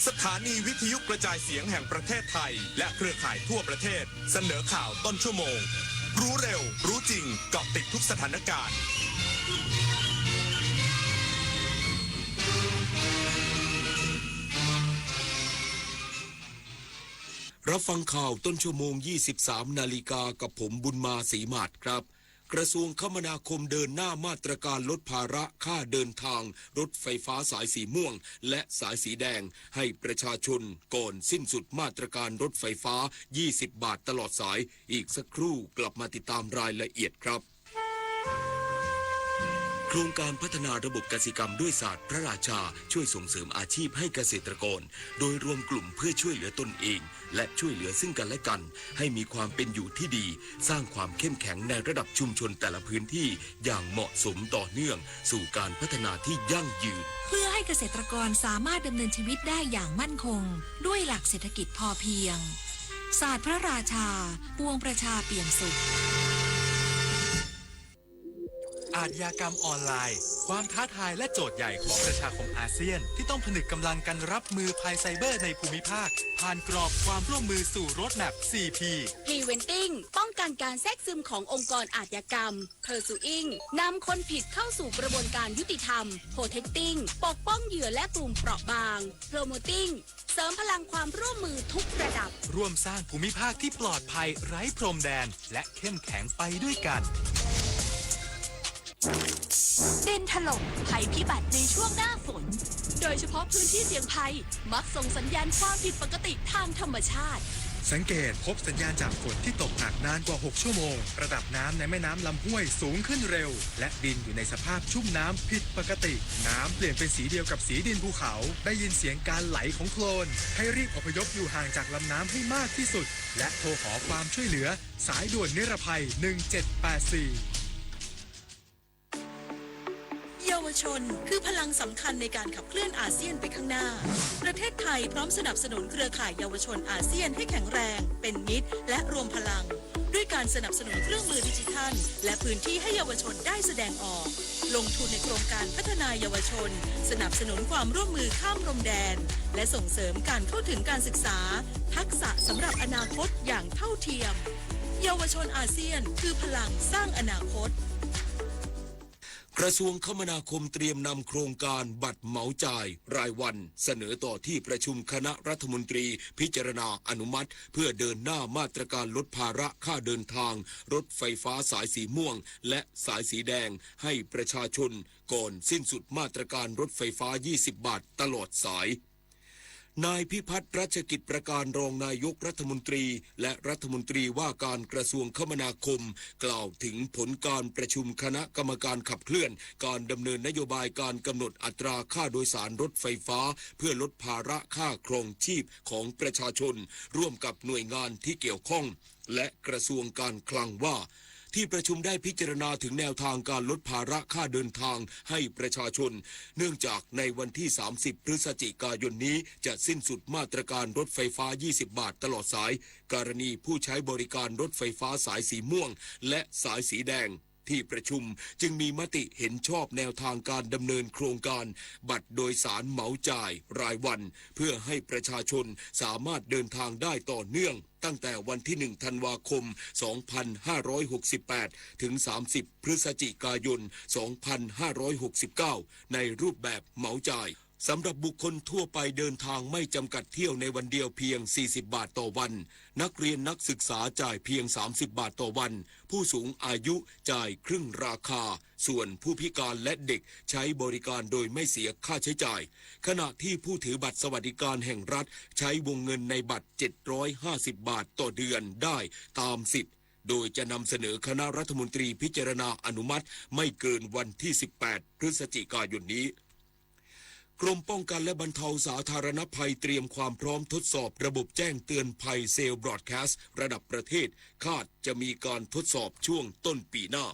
สถานีวิทยุกระจายเสียงแห่งประเทศไทย และเครือข่ายทั่วประเทศ เสนอข่าวต้นชั่วโมง รู้เร็ว รู้จริง เกาะติดทุกสถานการณ์ รับฟังข่าวต้นชั่วโมง ยี่สิบสามนาฬิกา กับผม บุญมา ศรีหมาด ครับ กระทรวงคมนาคมเดินหน้ามาตรการลดภาระค่าเดินทางรถไฟฟ้าสายสีม่วงและสายสีแดงให้ประชาชน ก่อนสิ้นสุดมาตรการรถไฟฟ้า ยี่สิบบาทตลอดสาย อีกสักครู่กลับมาติดตามรายละเอียดครับ โครงการพัฒนาระบบกสิกรรมด้วยศาสตร์พระราชา ช่วยส่งเสริมอาชีพให้เกษตรกร โดยรวมกลุ่มเพื่อช่วยเหลือตนเอง และช่วยเหลือซึ่งกันและกัน ให้มีความเป็นอยู่ที่ดี สร้างความเข้มแข็งในระดับชุมชนแต่ละพื้นที่อย่างเหมาะสมต่อเนื่อง สู่การพัฒนาที่ยั่งยืน เพื่อให้เกษตรกรสามารถดำเนินชีวิตได้อย่างมั่นคง ด้วยหลักเศรษฐกิจพอเพียง ศาสตร์พระราชา ปวงประชาเปี่ยมสุข อาชญากรรมออนไลน์ ความท้าทายและโจทย์ใหญ่ของประชาคมอาเซียน ที่ต้องผนึกกำลังกันรับมือภัยไซเบอร์ในภูมิภาค ผ่านกรอบความร่วมมือสู่ Roadmap สี่ P Preventing ป้องกันการแทรกซึมขององค์กรอาชญากรรม Pursuing นำคนผิดเข้าสู่กระบวนการยุติธรรม Protecting ปกป้องเหยื่อและกลุ่มเปราะบาง Promoting เสริมพลังความร่วมมือทุกระดับ ร่วมสร้างภูมิภาคที่ปลอดภัยไร้พรมแดน และเข้มแข็งไปด้วยกัน ดินถล่ม ภัยพิบัติในช่วงหน้าฝน โดยเฉพาะพื้นที่เสี่ยงภัย มักส่งสัญญาณความผิดปกติทางธรรมชาติ สังเกตพบสัญญาณจากฝนที่ตกหนักนานกว่าหกชั่วโมง ระดับน้ำในแม่น้ำลำห้วยสูงขึ้นเร็ว และดินอยู่ในสภาพชุ่มน้ำผิดปกติ น้ำเปลี่ยนเป็นสีเดียวกับสีดินภูเขา ได้ยินเสียงการไหลของโคลน ให้รีบอพยพอยู่ห่างจากลำน้ำให้มากที่สุด และโทรขอความช่วยเหลือ สายด่วนนิรภัย หนึ่งเจ็ดแปดสี่ เยาวชนคือพลังสำคัญในการขับเคลื่อนอาเซียนไปข้างหน้า ประเทศไทยพร้อมสนับสนุนเครือข่ายเยาวชนอาเซียนให้แข็งแรง เป็นมิตร และรวมพลัง ด้วยการสนับสนุนเครื่องมือดิจิทัล และพื้นที่ให้เยาวชนได้แสดงออก ลงทุนในโครงการพัฒนาเยาวชน สนับสนุนความร่วมมือข้ามพรมแดน และส่งเสริมการเข้าถึงการศึกษา ทักษะสำหรับอนาคตอย่างเท่าเทียม เยาวชนอาเซียนคือพลังสร้างอนาคต กระทรวงคมนาคมเตรียมนำโครงการบัตรเหมาจ่ายรายวัน เสนอต่อที่ประชุมคณะรัฐมนตรีพิจารณาอนุมัติ เพื่อเดินหน้ามาตรการลดภาระค่าเดินทางรถไฟฟ้าสายสีม่วง และสายสีแดงให้ประชาชน ก่อนสิ้นสุดมาตรการรถไฟฟ้า ยี่สิบบาทตลอดสาย นายพิพัฒน์ รัชกิจประการ รองนายกรัฐมนตรี และรัฐมนตรีว่าการกระทรวงคมนาคม กล่าวถึงผลการประชุมคณะกรรมการขับเคลื่อนการดำเนินนโยบายการกำหนดอัตราค่าโดยสารรถไฟฟ้า เพื่อลดภาระค่าครองชีพของประชาชน ร่วมกับหน่วยงานที่เกี่ยวข้อง และกระทรวงการคลังว่า ที่ประชุมได้พิจารณาถึงแนวทางการลดภาระค่าเดินทางให้ประชาชน เนื่องจากในวันที่ สามสิบ พฤศจิกายนนี้ จะสิ้นสุดมาตรการรถไฟฟ้า ยี่สิบบาทตลอดสาย กรณีผู้ใช้บริการรถไฟฟ้าสายสีม่วง และสายสีแดง ที่ประชุมจึงมีมติเห็นชอบแนวทางการดำเนินโครงการบัตรโดยสารเหมาจ่ายรายวัน เพื่อให้ประชาชนสามารถเดินทางได้ต่อเนื่อง ตั้งแต่วันที่ หนึ่ง ธันวาคม สองพันห้าร้อยหกสิบแปด ถึง สามสิบ พฤศจิกายน สองพันห้าร้อยหกสิบเก้า ในรูปแบบเหมาจ่าย สำหรับบุคคลทั่วไปเดินทางไม่จำกัดเที่ยวในวันเดียวเพียง สี่สิบบาทต่อวัน นักเรียนนักศึกษาจ่ายเพียง สามสิบบาทต่อวัน ผู้สูงอายุจ่ายครึ่งราคา ส่วนผู้พิการและเด็กใช้บริการโดยไม่เสียค่าใช้จ่าย ขณะที่ผู้ถือบัตรสวัสดิการแห่งรัฐใช้วงเงินในบัตร เจ็ดร้อยห้าสิบบาทต่อเดือนได้ตามสิทธิ์ โดยจะนำเสนอคณะรัฐมนตรีพิจารณาอนุมัติไม่เกินวันที่ สิบแปด พฤศจิกายนนี้ กรมป้องกันและบรรเทาสาธารณภัยเตรียมความพร้อมทดสอบระบบแจ้งเตือนภัยเซลล์บรอดแคสต์ระดับประเทศ คาดจะมีการทดสอบช่วงต้นปีหน้า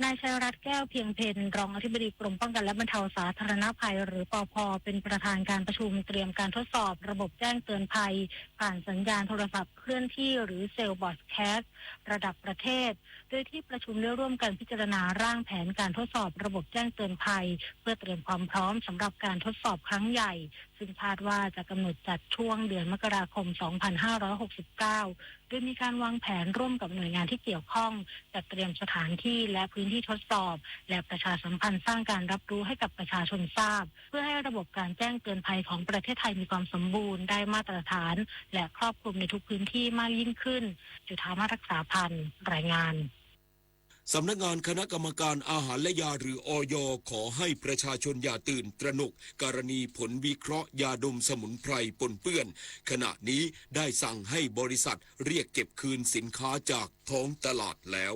นายชัยรัตน์ แก้วเพียงเพ็ญ รองอธิบดีกรมป้องกันและบรรเทาสาธารณภัย หรือ ปภ เป็นประธานการประชุมเตรียมการทดสอบระบบแจ้งเตือนภัย ผ่านสัญญาณโทรศัพท์เคลื่อนที่ หรือเซลล์บรอดแคสต์ระดับประเทศ โดยที่ประชุมได้ร่วมกันพิจารณาร่างแผนการทดสอบระบบแจ้งเตือนภัย เพื่อเตรียมความพร้อมสำหรับการทดสอบครั้งใหญ่ ซึ่งคาดว่าจะกำหนดจัดช่วงเดือนมกราคม สองพันห้าร้อยหกสิบเก้า โดยมีการวางแผนร่วมกับหน่วยงานที่เกี่ยวข้อง จัดเตรียมสถานที่และพื้นที่ทดสอบ และประชาสัมพันธ์สร้างการรับรู้ให้กับประชาชนทราบ เพื่อให้ระบบการแจ้งเตือนภัยของประเทศไทยมีความสมบูรณ์ ได้มาตรฐาน และครอบคลุมในทุกพื้นที่มากยิ่งขึ้น จุฑามาศ รักษาพันธ์ รายงาน สำนักงานคณะกรรมการอาหารและยา หรือ อย. ขอให้ประชาชนอย่าตื่นตระหนกกรณีผลวิเคราะห์ยาดมสมุนไพรปนเปื้อน ขณะนี้ได้สั่งให้บริษัทเรียกเก็บคืนสินค้าจากท้องตลาดแล้ว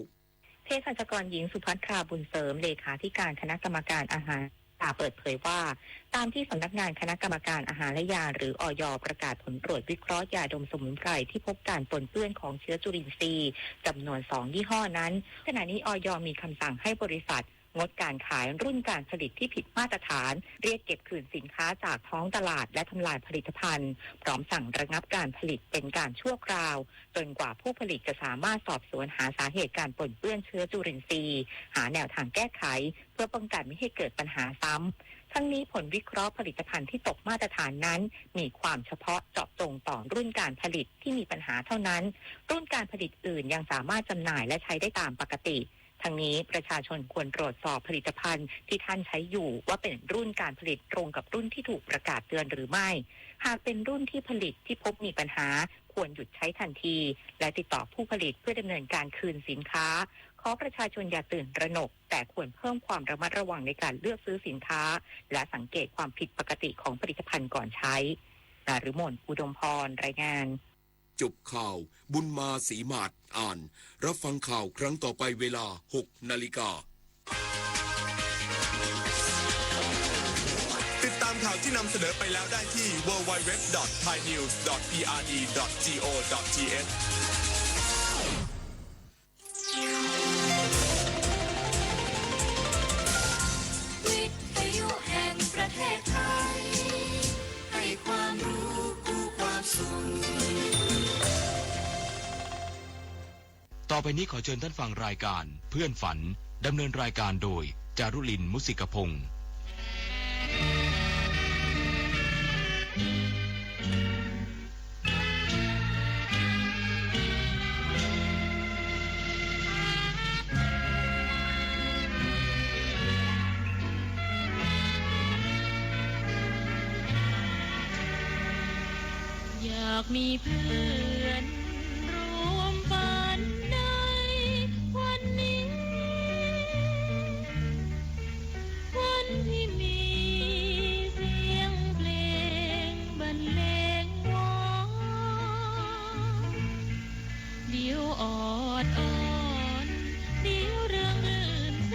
เภสัชกรหญิงสุภัทรา บุญเสริม เลขาธิการคณะกรรมการอาหาร เปิดเผยว่า ตามที่สำนักงานคณะกรรมการอาหารและยา หรือ อย. ประกาศผลตรวจวิเคราะห์ยาดมสมุนไพรที่พบการปนเปื้อนของเชื้อจุลินทรีย์จำนวนสองยี่ห้อนั้น ขณะนี้ อย. มีคำสั่งให้บริษัทงดการขายรุ่นการผลิตที่ผิดมาตรฐาน เรียกเก็บคืนสินค้าจากท้องตลาด และทำลายผลิตภัณฑ์ พร้อมสั่งระงับการผลิตเป็นการชั่วคราว จนกว่าผู้ผลิตจะสามารถสอบสวนหาสาเหตุการปนเปื้อนเชื้อจุลินทรีย์ หาแนวทางแก้ไข เพื่อป้องกันไม่ให้เกิดปัญหาซ้ำ ทั้งนี้ผลวิเคราะห์ผลิตภัณฑ์ที่ตกมาตรฐานนั้น มีความเฉพาะเจาะจงต่อรุ่นการผลิตที่มีปัญหาเท่านั้น รุ่นการผลิตอื่นยังสามารถจำหน่ายและใช้ได้ตามปกติ ทั้งนี้ประชาชนควรตรวจสอบผลิตภัณฑ์ที่ท่านใช้อยู่ว่าเป็นรุ่นการผลิตตรงกับรุ่นที่ถูกประกาศเตือนหรือไม่ หากเป็นรุ่นที่ผลิตที่พบมีปัญหา ควรหยุดใช้ทันที และติดต่อผู้ผลิตเพื่อดำเนินการคืนสินค้า ขอประชาชนอย่าตื่นตระหนก แต่ควรเพิ่มความระมัดระวังในการเลือกซื้อสินค้า และสังเกตความผิดปกติของผลิตภัณฑ์ก่อนใช้ นฤมล อุดมพร รายงาน ส จบข่าว บุญมา ศรีหมาด อ่าน รับฟังข่าวครั้งต่อไปเวลา หกนาฬิกา ติดตามข่าวที่นำเสนอไปแล้วได้ที่ ดับเบิลยู ดับเบิลยู ดับเบิลยู ดอท ไทยนิวส์ ดอท พี อาร์ ดี ดอท จี โอ ดอท ที เอช วิทยุแห่งประเทศไทย ให้ความรู้คู่ความสุข ต่อไปนี้ขอเชิญท่านฟังรายการเพื่อนฝัน ดำเนินรายการโดย จารุลิน มุสิกพงษ์ อยากมีเพื่อนร่วมฝันในวันนี้ วันที่มีเสียงเพลงบรรเลงวอน เดี๋ยวออดอ้อน เดี๋ยวเริงรื่นแส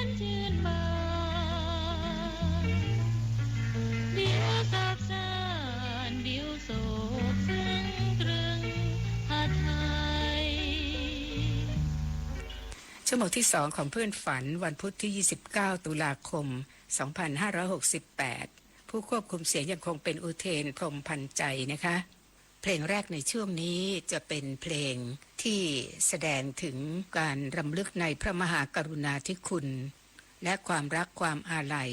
นชื่นบาน เดี๋ยวซาบซ่าน เดี๋ยวโศกเศร้าตรึงหาไทย ชั่วโมงที่สองของเพื่อนฝัน วันพุธที่ ยี่สิบเก้า ตุลาคม สองพันห้าร้อยหกสิบแปด ผู้ควบคุมเสียงยังคงเป็นอุเทน พรหมพันธ์ใจนะคะ เพลงแรกในช่วงนี้จะเป็นเพลงที่แสดงถึงการรำลึกในพระมหากรุณาธิคุณ และความรักความอาลัย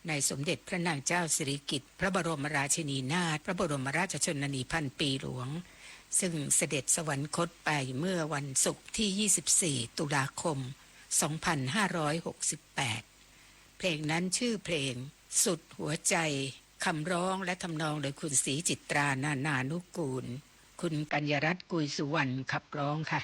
ในสมเด็จพระนางเจ้าสิริกิติ์ พระบรมราชินีนาถ พระบรมราชชนนีพันปีหลวง ซึ่งเสด็จสวรรคตไปเมื่อวันศุกร์ที่ ยี่สิบสี่ ตุลาคม สองพันห้าร้อยหกสิบแปด เพลงนั้นชื่อเพลงสุดหัวใจ คำร้องและทำนองโดยคุณศรีจิตรา นานานุกูล คุณกัญญารัตน์ กุยสุวรรณ ขับร้องค่ะ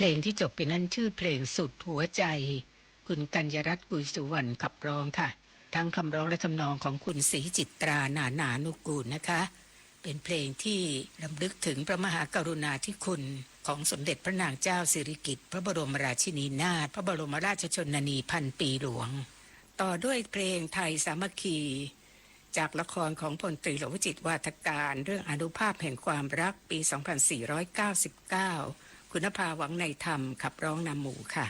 เพลงที่จบไปนั้นชื่อเพลงสุดหัวใจ คุณกัญญรัตน์ กุลสุวรรณขับร้องค่ะ ทั้งคำร้องและทำนองของคุณศรีจิตรา นานานุกูลนะคะ เป็นเพลงที่รำลึกถึงพระมหากรุณาธิคุณของสมเด็จพระนางเจ้าสิริกิติ์ พระบรมราชินีนาถ พระบรมราชชนนีพันปีหลวง ต่อด้วยเพลงไทยสามัคคี จากละครของพลตรีหลวงวิจิตร วาทการ เรื่องอานุภาพแห่งความรัก ปีสองพันสี่ร้อยเก้าสิบเก้า คุณนภา หวังในธรรม ขับร้องนำหมู่ค่ะ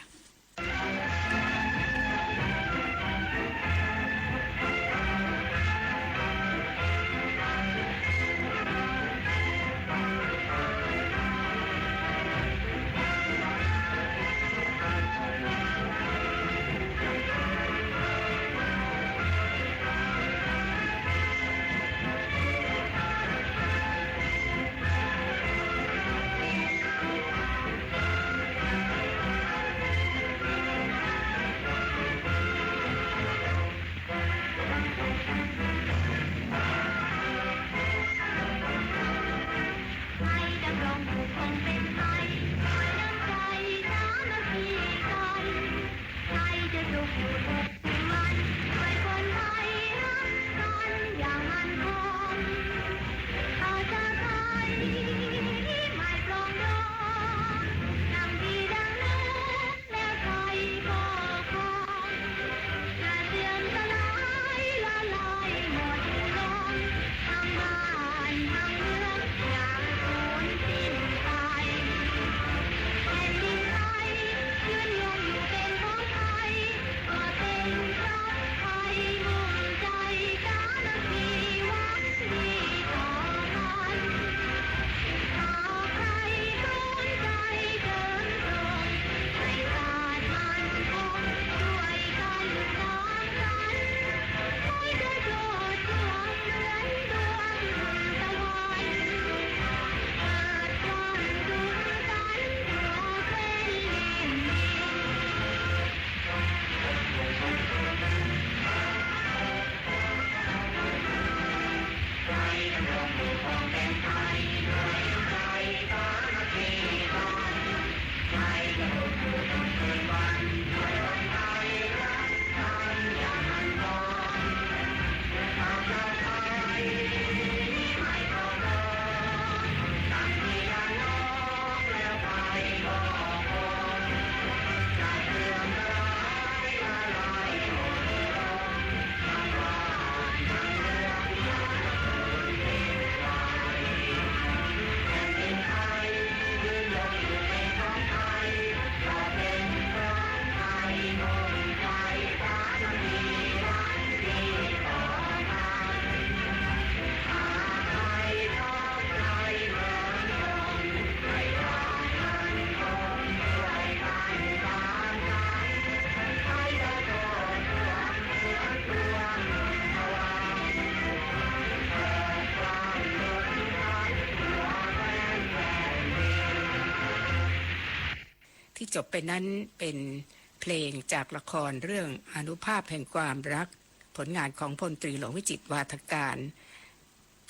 ที่จบไปนั้นเป็นเพลงจากละครเรื่องอานุภาพแห่งความรัก ผลงานของพลตรีหลวงวิจิตร วาทการ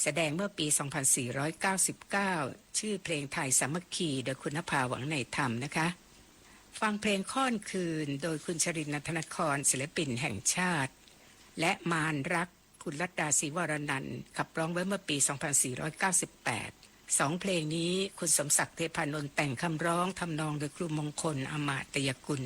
แสดงเมื่อปีสองพันสี่ร้อยเก้าสิบเก้า ชื่อเพลงไทยสามัคคี โดยคุณนภา หวังในธรรมนะคะ ฟังเพลงข้อนคืน โดยคุณชรินทร์ นันทนคร ศิลปินแห่งชาติ และมารรัก คุณลัดดา ศรีวรนันท์ ขับร้องไว้เมื่อปีสองพันสี่ร้อยเก้าสิบแปด สองเพลงนี้คุณสมศักดิ์ เทพานนท์ แต่งคำร้อง ทำนองโดยครูมงคล อมาตยกุล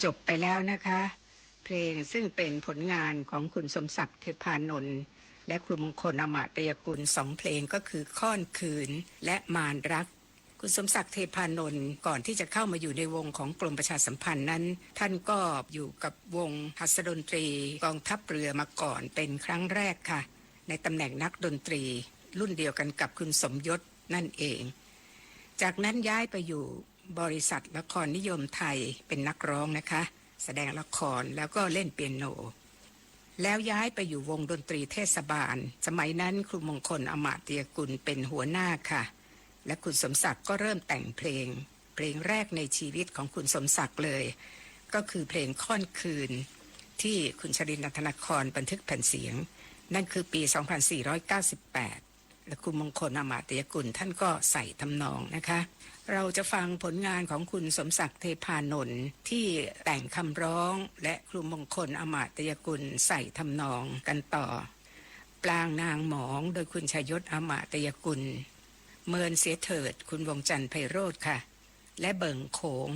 จบไปแล้วนะคะ เพลงซึ่งเป็นผลงานของคุณสมศักดิ์ เทพานนท์ และครูมงคล อมาตยกุล สองเพลงก็คือค่อนคืน และมารรัก คุณสมศักดิ์ เทพานนท์ ก่อนที่จะเข้ามาอยู่ในวงของกรมประชาสัมพันธ์นั้น ท่านก็อยู่กับวงหัสดนตรีกองทัพเรือมาก่อนเป็นครั้งแรกค่ะ ในตำแหน่งนักดนตรี รุ่นเดียวกันกับคุณสมยศนั่นเอง จากนั้นย้ายไปอยู่บริษัทละครนิยมไทยเป็นนักร้องนะคะ แสดงละครแล้วก็เล่นเปียโน แล้วย้ายไปอยู่วงดนตรีเทศบาล สมัยนั้นครูมงคล อมาตยกุล เป็นหัวหน้าค่ะ และคุณสมศักดิ์ก็เริ่มแต่งเพลง เพลงแรกในชีวิตของคุณสมศักดิ์เลย ก็คือเพลงค่อนคืน ที่คุณชรินทร์ นันทนคร บันทึกแผ่นเสียง นั่นคือปี สองพันสี่ร้อยเก้าสิบแปด และครูมงคล อมาตยกุล ท่านก็ใส่ทำนองนะคะ เราจะฟังผลงานของคุณสมศักดิ์ เทพานนท์ ที่แต่งคำร้อง และครูมงคล อมาตยกุล ใส่ทำนองกันต่อ ปลางนางหมอง โดยคุณชยศ อมาตยกุล เมินเสียเถิด คุณวงศ์จันทร์ไพโรจน์ค่ะ และเบิ่งโขง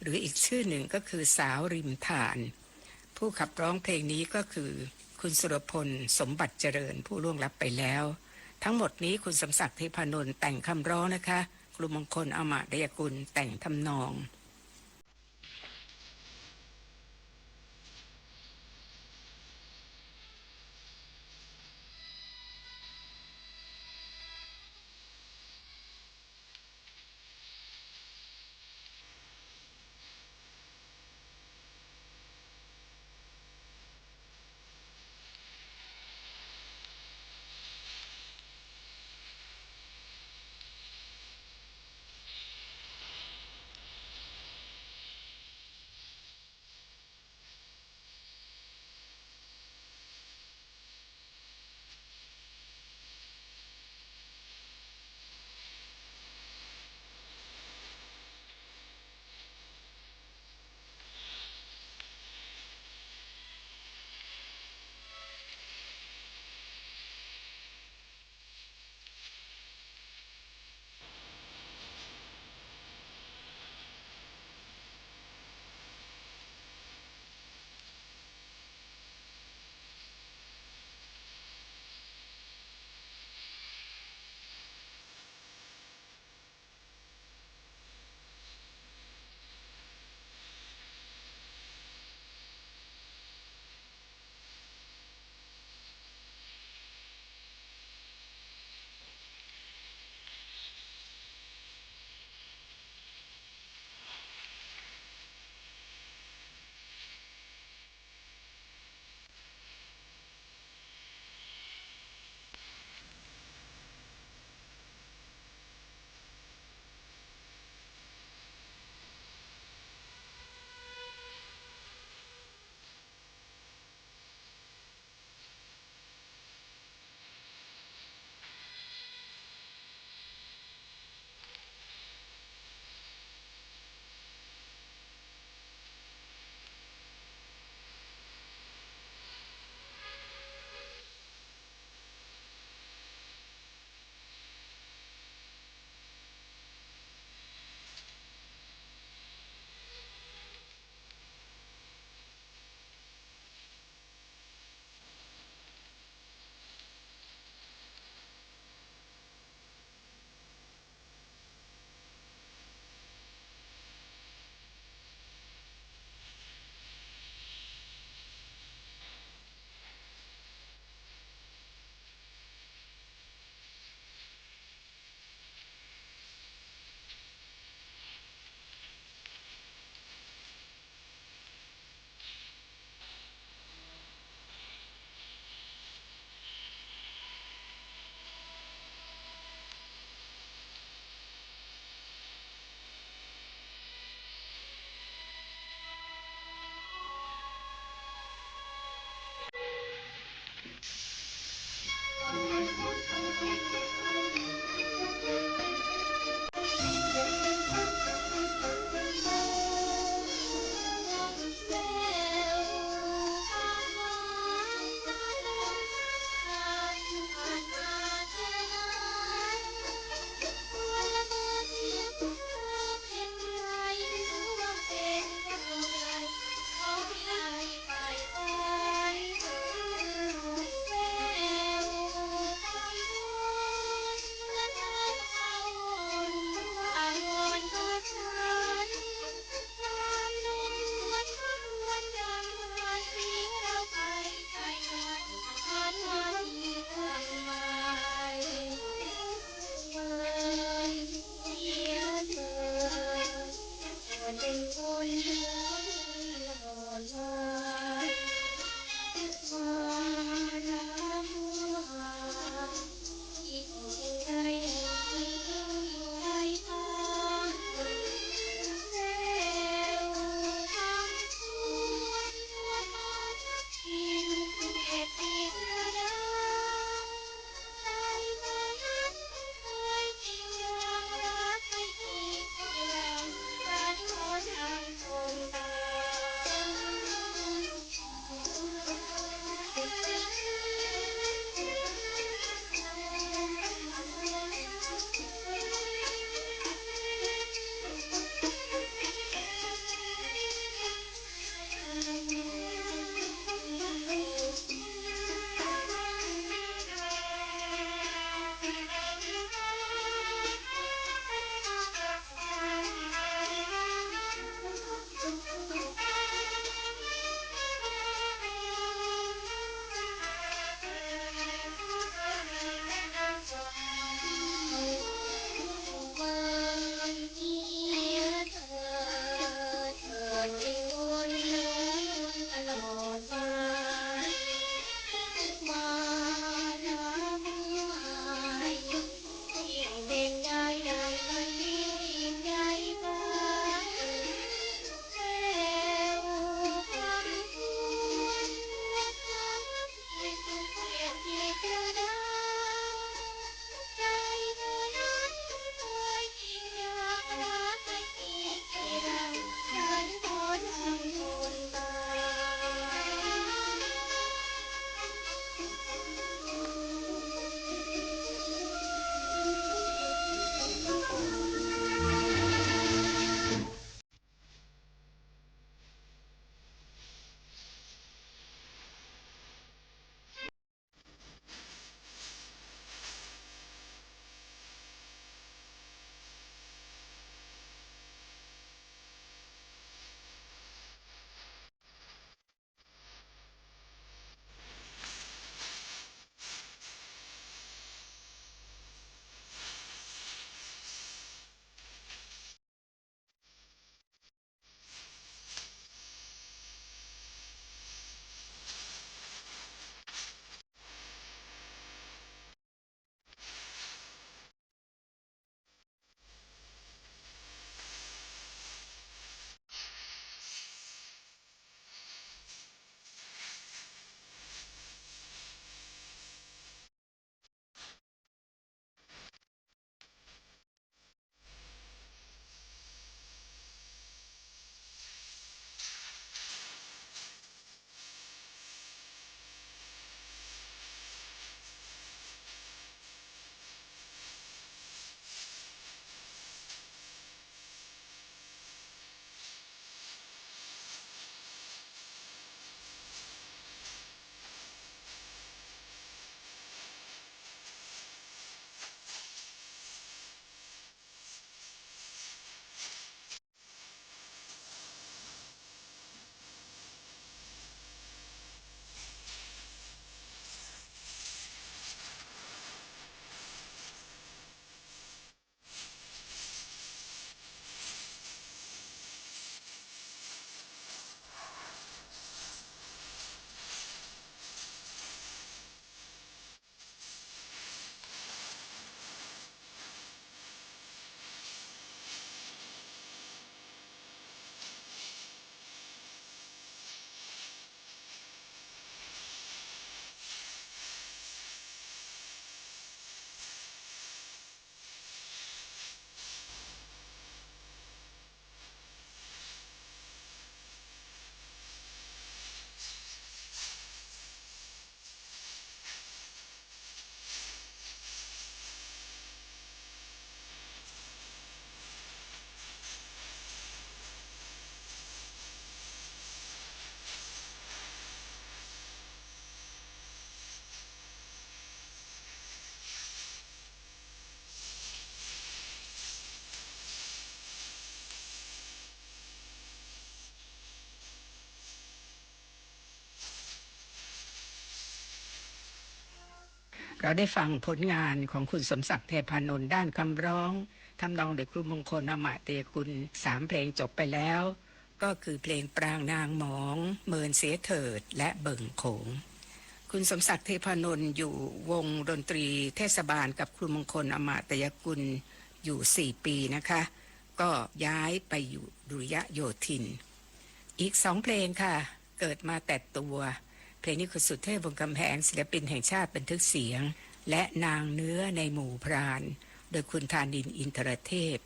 หรืออีกชื่อหนึ่งก็คือสาวริมทาน ผู้ขับร้องเพลงนี้ก็คือคุณสุรพล สมบัติเจริญ ผู้ล่วงลับไปแล้ว ทั้งหมดนี้คุณสมศักดิ์ เทพานนท์ แต่งคำร้องนะคะ ครูมงคล อมาตยกุล แต่งทำนอง เราได้ฟังผลงานของคุณสมศักดิ์ เทพานนท์ ด้านคำร้อง ทำนองโดยครูมงคล อมตะยกุล สามเพลงจบไปแล้ว ก็คือเพลงปรางนางหมอง เมินเสียเถิด และเบิ่งโขง คุณสมศักดิ์ เทพานนท์ อยู่วงดนตรีเทศบาลกับครูมงคล อมตะยกุล อยู่สี่ปีนะคะ ก็ย้ายไปอยู่ดุริยะโยธิน อีกสองเพลงค่ะ เกิดมาแต่ตัว เพลงนี้คุณสุเทพ วงศ์กำแหง ศิลปินแห่งชาติบันทึกเสียง และนางเนื้อในหมู่พราน โดยคุณธานินทร์ อินทรเทพ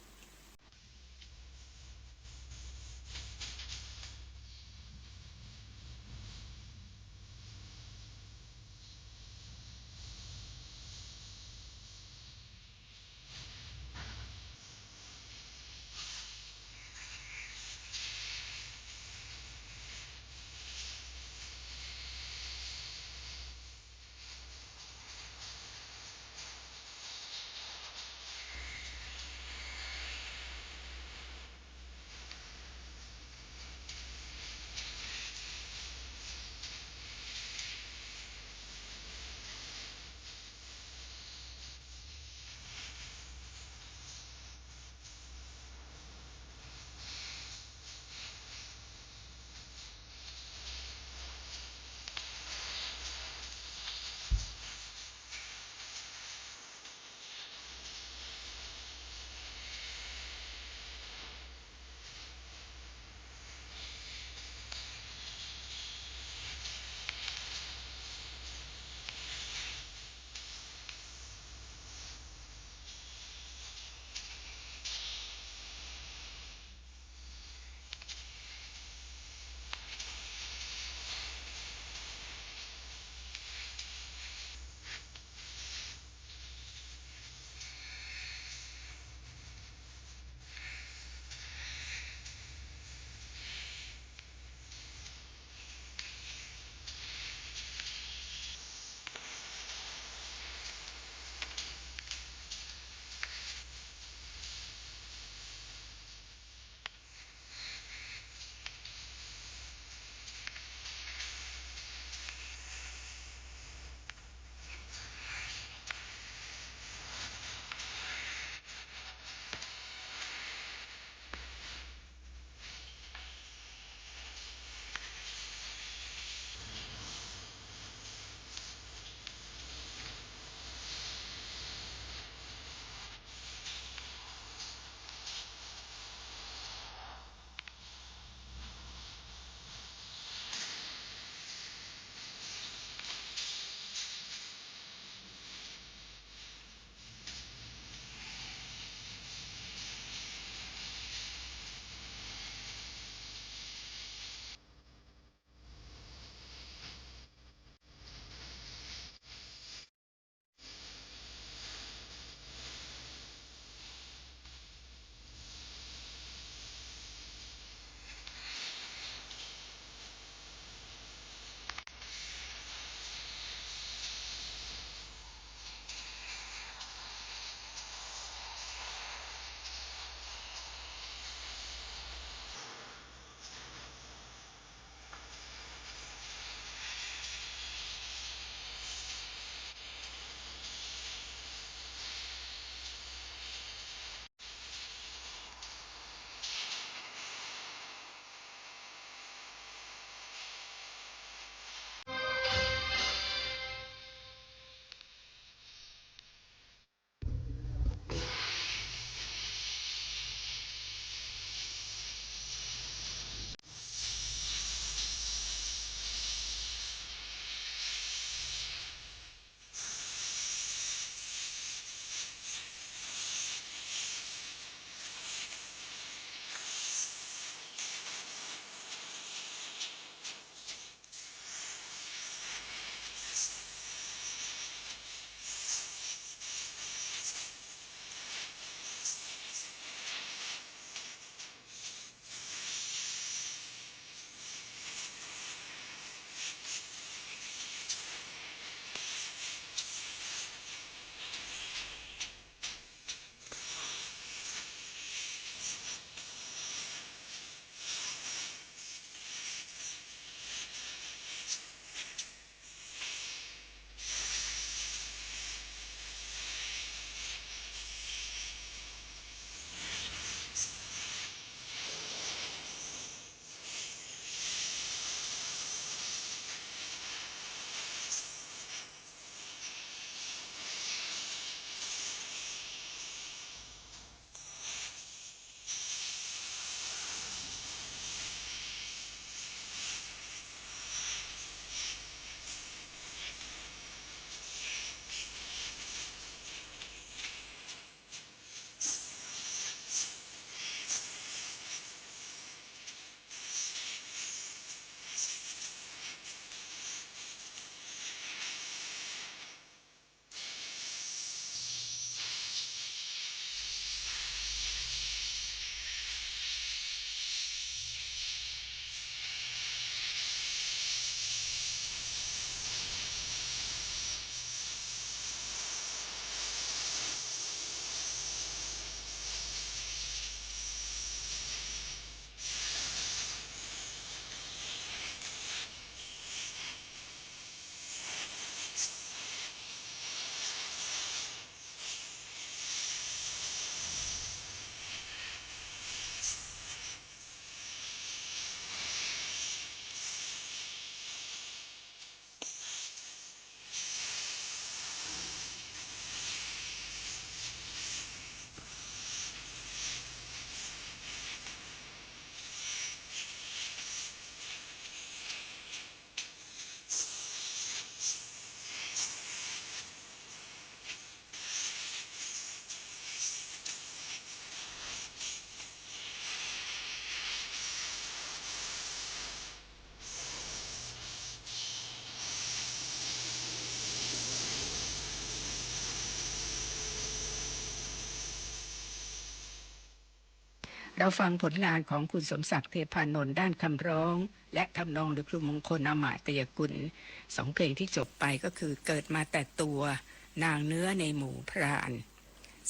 เราฟังผลงานของคุณสมศักดิ์ เทพานนท์ ด้านคำร้อง และทำนองโดยครูมงคล อมาตยกุล สองเพลงที่จบไปก็คือ เกิดมาแต่ตัว นางเนื้อในหมู่พราน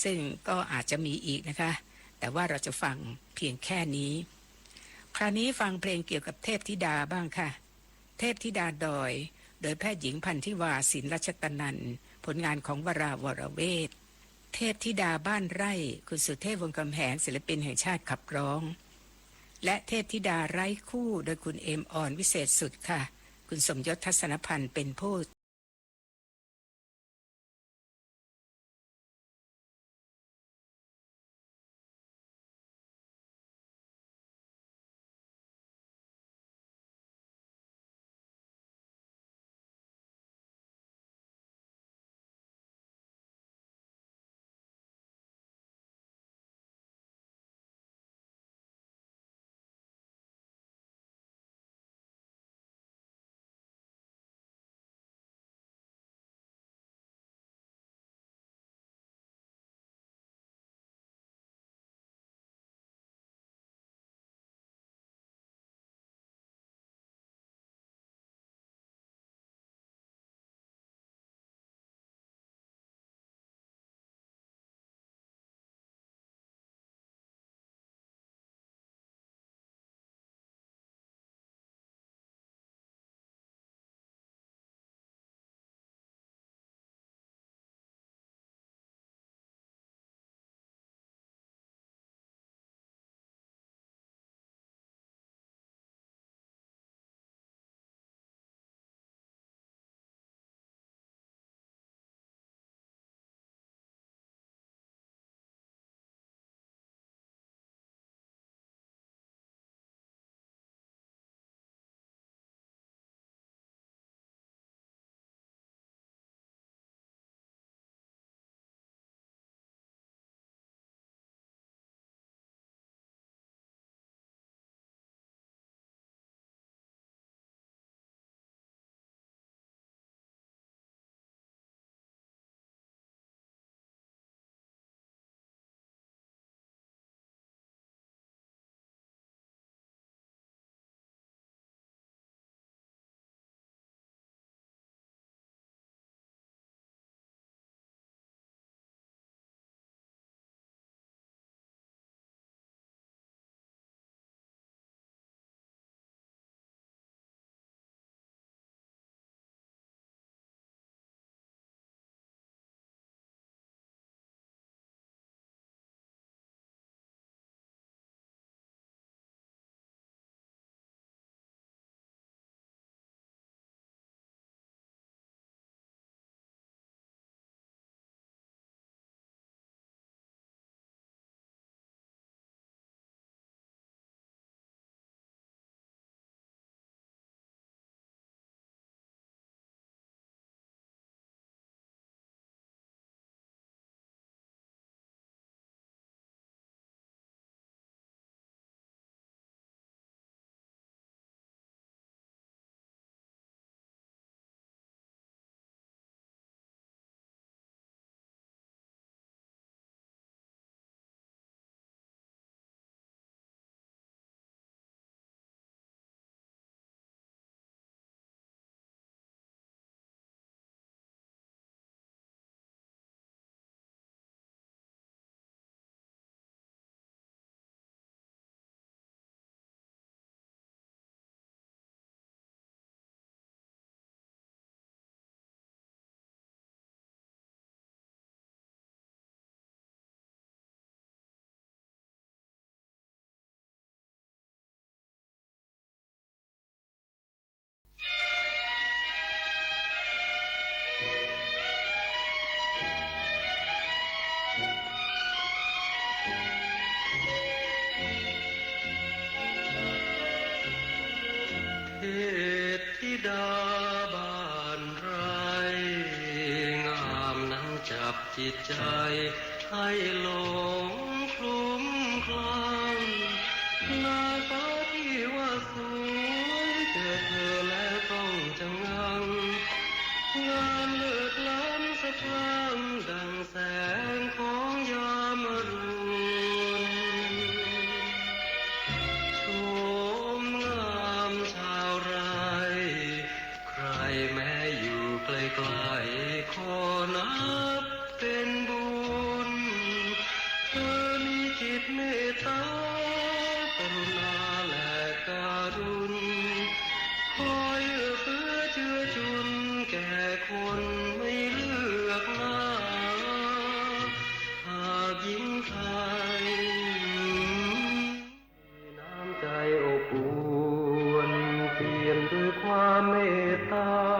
ซึ่งก็อาจจะมีอีกนะคะ แต่ว่าเราจะฟังเพียงแค่นี้ คราวนี้ฟังเพลงเกี่ยวกับเทพธิดาบ้างค่ะ เทพธิดาดอย โดยแพทย์หญิงพันธิวา สินรัชตนันท์ ผลงานของวรา วรเวท เทพธิดาบ้านไร่ คุณสุเทพ วงศ์กำแหง ศิลปินแห่งชาติขับร้อง และเทพธิดาไร้คู่ โดยคุณเอม ออน วิเศษสุดค่ะ คุณสมยศ ทัศนพันธ์ เป็นผู้เทพธิดาบ้านไร่ งามนั้นจับจิตใจ ให้หลงคลุ้มคลั่ง นางฟ้าที่ว่าสวย เจอเธอแล้วต้องชะงัก งามเลิศล้ำสะพรั่ง ดังแสงของยามอรุณ เป๋นบุญ เธอมีจิตเมตตา กรุณาและการุณ คอยเอื้อเฟื้อเจือจุน แก่คนไม่เลือกหน้า หากหญิงไทย มีน้ำใจอบอวล เปี่ยมด้วยความเมตตา